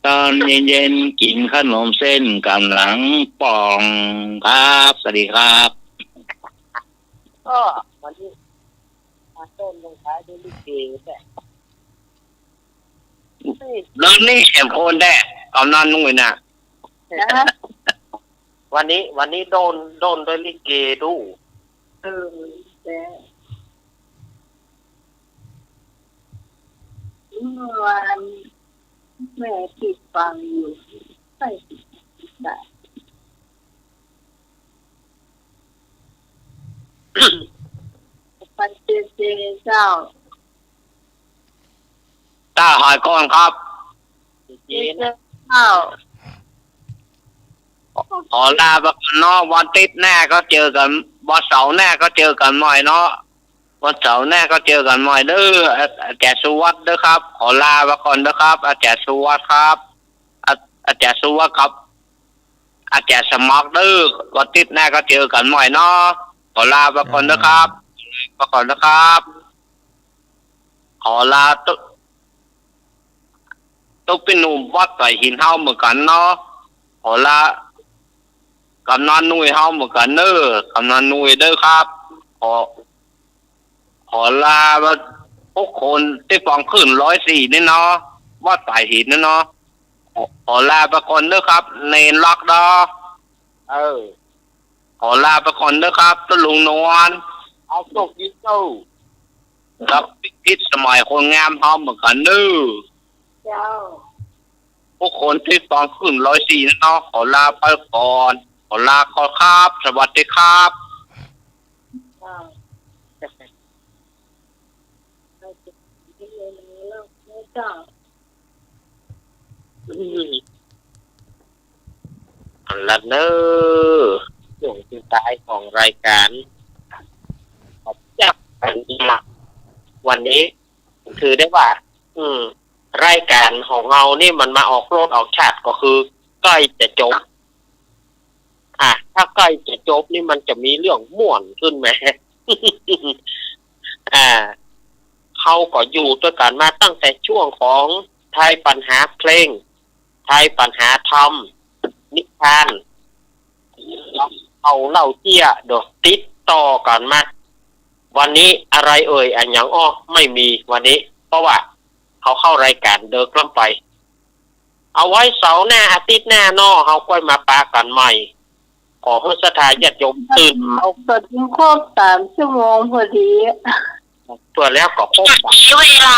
ตอนเย็นๆ กินขนมเส้นกำลังป่องครับ สวัสดีครับ ก็วันนี้มาต้นลงท้ายด้วยลิเกแหละ เดี๋ยวนี้แอมโอนแน่ กำนันนุ่งเลยนะ นะ วันนี้ วันนี้โดน โดนด้วยลิเกดู เออ แต่ เมื่อวาน แม่ที่ฟังอยู่ ใช่สิ ได้ ปันเจเจเจ้า เจ้าหอยก้อนครับ เจเจเจ้า ขอลาไปก่อนเนาะ วันอาทิตย์หน้าก็เจอกัน วันเสาร์หน้าก็เจอกันใหม่เนาะ วันเสาร์หน้าก็เจอกันใหม่เด้อ อา อาจ๋ารย์สุวัสดิ์เด้อครับ ขอลาไปก่อนเด้อครับ อาจ๋ารย์สุวัสดิ์ครับ อา อาจ๋ารย์สุวัสดิ์ครับ อาจ๋ารย์สมัครเด้อ วันอาทิตย์หน้าก็เจอกันใหม่เนาะ ขอลาไปก่อนเด้อครับ ไปก่อนนะครับ ขอลาตุ๊ ตุ๊ปี้หนุ่มวัดสายหินเฮาเหมือนกั๋นเนาะ ขอลา ก๋ำนันหนุ่ยเฮาเหมือนกั๋นเน้อ ก๋ำนันหนุ่ยเด้อครับ ขอ ขอลามา หกคนตี้ฟังคลื่นร้อยสี่นี่เนาะ วัดสายหินนี่เนาะ ขอ ขอลาไปก่อนเด้อครับ เณรรักเนาะ เออ ขอลาไปก่อนเด้อครับ ตุ๊ลุงนวล เอาโชคดีเจ้า ครับ พิษสมัยคนงามเฮาเหมือนกั๋นเน้อ เจ้า หกคนตี้ฟังคลื่นร้อยสี่นี่เนาะ ขอลาไปก่อน ขอลาก่อนครับ สวัสดีครับ เจ้า อันละเน้อ ช่วงสุดท้ายของรายก๋าน ขอบจักอันนี้ละ วันนี้ถือได้ว่า อืม รายก๋านของเฮานี่มันมาออกโลดออกชาติก็คือใก้จะจบ อ่ะ ถ้าใก้จะจบนี่มันจะมีเรื่องม่วนขึ้นไหม อ่า เฮาก็อยู่ตวยกั๋นมาตั้งแต่ช่วงของทายปัญหาเพลง ทายปัญหาธรรม นิทาน เอาเล่าเจี้ย โดยติดต่อกั๋นมา วันนี้อะไรเอ่ย อะหยังอ้อ ไม่มีวันนี้ เพราะว่าเขาเข้ารายก๋านเดิกล้ำไป เอาไว้เสาร์หน้าอาทิตย์หน้าเนาะ เฮาก้อยมาปะกั๋นใหม่ ขอหื้อศรัทธาญาติโยมตื่น เอาก็ถึงครบสามชั่วโมงพอดี เปื้อแล้วก็ครบ ขณะนี้เวลา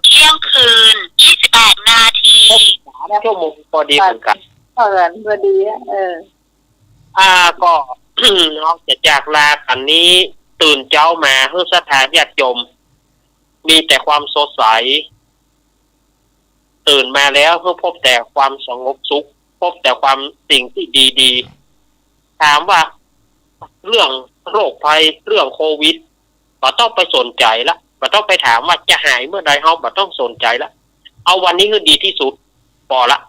เที่ยงคืนยี่สิบแปดนาที ครบสามชั่วโมงพอดีเหมือนกั๋น เท่ากั๋นพอดี เออ อ่า ก็ เฮาจะจากลากั๋นนี้ ตื่นเจ๊ามาหื้อศรัทธาญาติโยม มีแต่ความสดใส ตื่นมาแล้วหื้อพบแต่ความสงบสุข พบแต่ความสิ่งตี้ดีๆ ถามว่าเรื่องโรคภัย เรื่องโควิด บ่ต้องไปสนใจ๋ละ บ่ต้องไปถามว่าจะหายเมื่อใด เฮาบ่ต้องสนใจ๋ละ เอาวันนี้หื้อดีตี้สุด ปอละ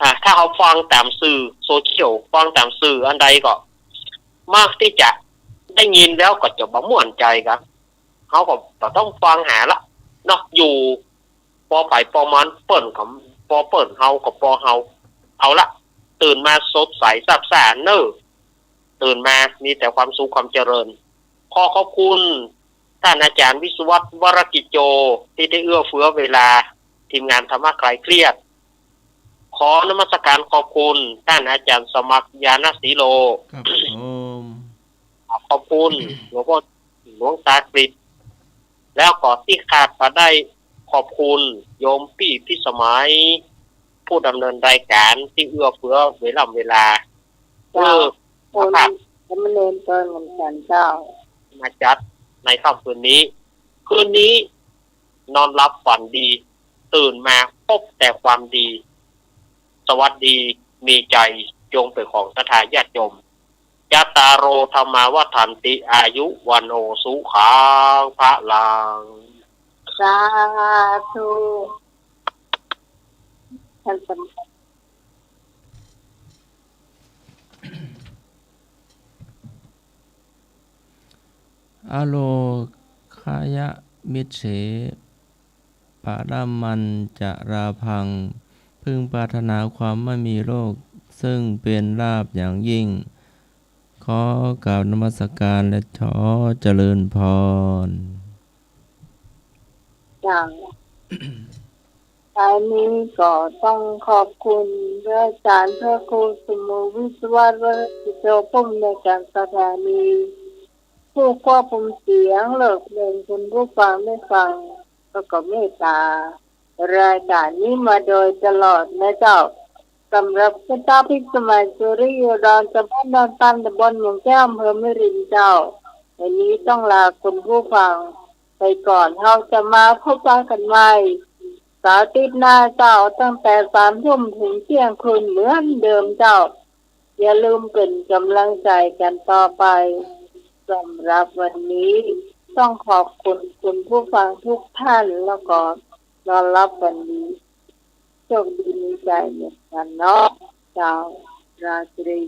อ่า ถ้าเฮาฟังต๋ามสื่อโซเชียล ฟังต๋ามสื่ออันใดก็ มักตี้จะได้ยินแล้วก็จะบ่ม่วนใจ๋กั๋น เฮาก็บ่ต้องฟังหาละเนาะ อยู่ปอใผปอมัน เปิ้นก็ปอเปิ้น เฮาก็ปอเฮา เอาละ ตื่นมาสดใสซาบซ่าเน้อ ตื่นมามีแต่ความสุขความเจริญ ขอขอบคุณต้านอาจ๋ารย์วิศวัฒน์ วรกิจโจ ตี้ได้เอื้อเฟื้อเวลา ทีมงานธรรมะคลายเครียด ขอนมัสการขอบคุณต้านอาจ๋ารย์สมัคร ญาณสีโล ครับผม ขอบคุณหลวงพ่อ หลวงตากฤษ แล้วก็ตี้ขาดบ่ได้ ขอบคุณโยมปี้พิสมัย ผู้ดำเนินรายก๋านตี้เอื้อเฟื้อเวล่ำเวลา เจ้า เออ ขอบคุณสามเณรเปิ้นเหมือนกั๋นเจ้า มาจัดในค่ำคืนนี้ คืนนี้นอนหลับฝันดี ตื่นมาพบแต่ความดี สวัสดีมีชัยจงเป๋นของศรัทธาญาติโยม จัตตาโร ธัมมา วัฑฒันติ อายุ วัณโณ สุขัง พลัง สาธุ ท่านสม อโรคยะมิสเส ปะระมัญจะราพัง พึงปรารถนาความไม่มีโรค ซึ่งเป็นลาภอย่างยิ่ง ขอกราบนมัสการและขอเจริญพร อย่าง ท้ายนี้ก็ต้องขอบคุณพระอาจารย์พระครูสมุทรวิศวัฒน์ วรกิจโจ ผู้อำนวยการสถานี ผู้ควบคุมเสียง เลิกเพลงคุณผู้ฟังได้ฟัง แล้วก็เมตตา รายการนี้มาโดยตลอดนะเจ้า สำหรับสต๊อปพิกสมัยสุริโยดอน สะพานดอนตัน ตำบลเมืองแก้ว อำเภอแม่ริมเจ้า วันนี้ต้องลาคุณผู้ฟังไปก่อน เฮาจะมาพบปะกั๋นใหม่เสาร์อาทิตย์หน้าเจ้า ตั้งแต่สามทุ่มเถิงเที่ยงคืนเหมือนเดิมเจ้า อย่าลืมเป๋นก๋ำลังใจ๋กั๋นต่อไป สำหรับวันนี้ต้องขอบคุณคุณผู้ฟังทุกท่าน แล้วก็นอนหลับฝันดี โชคดีมีชัยเหมือนกั๋นเนาะเจ้า ราตรี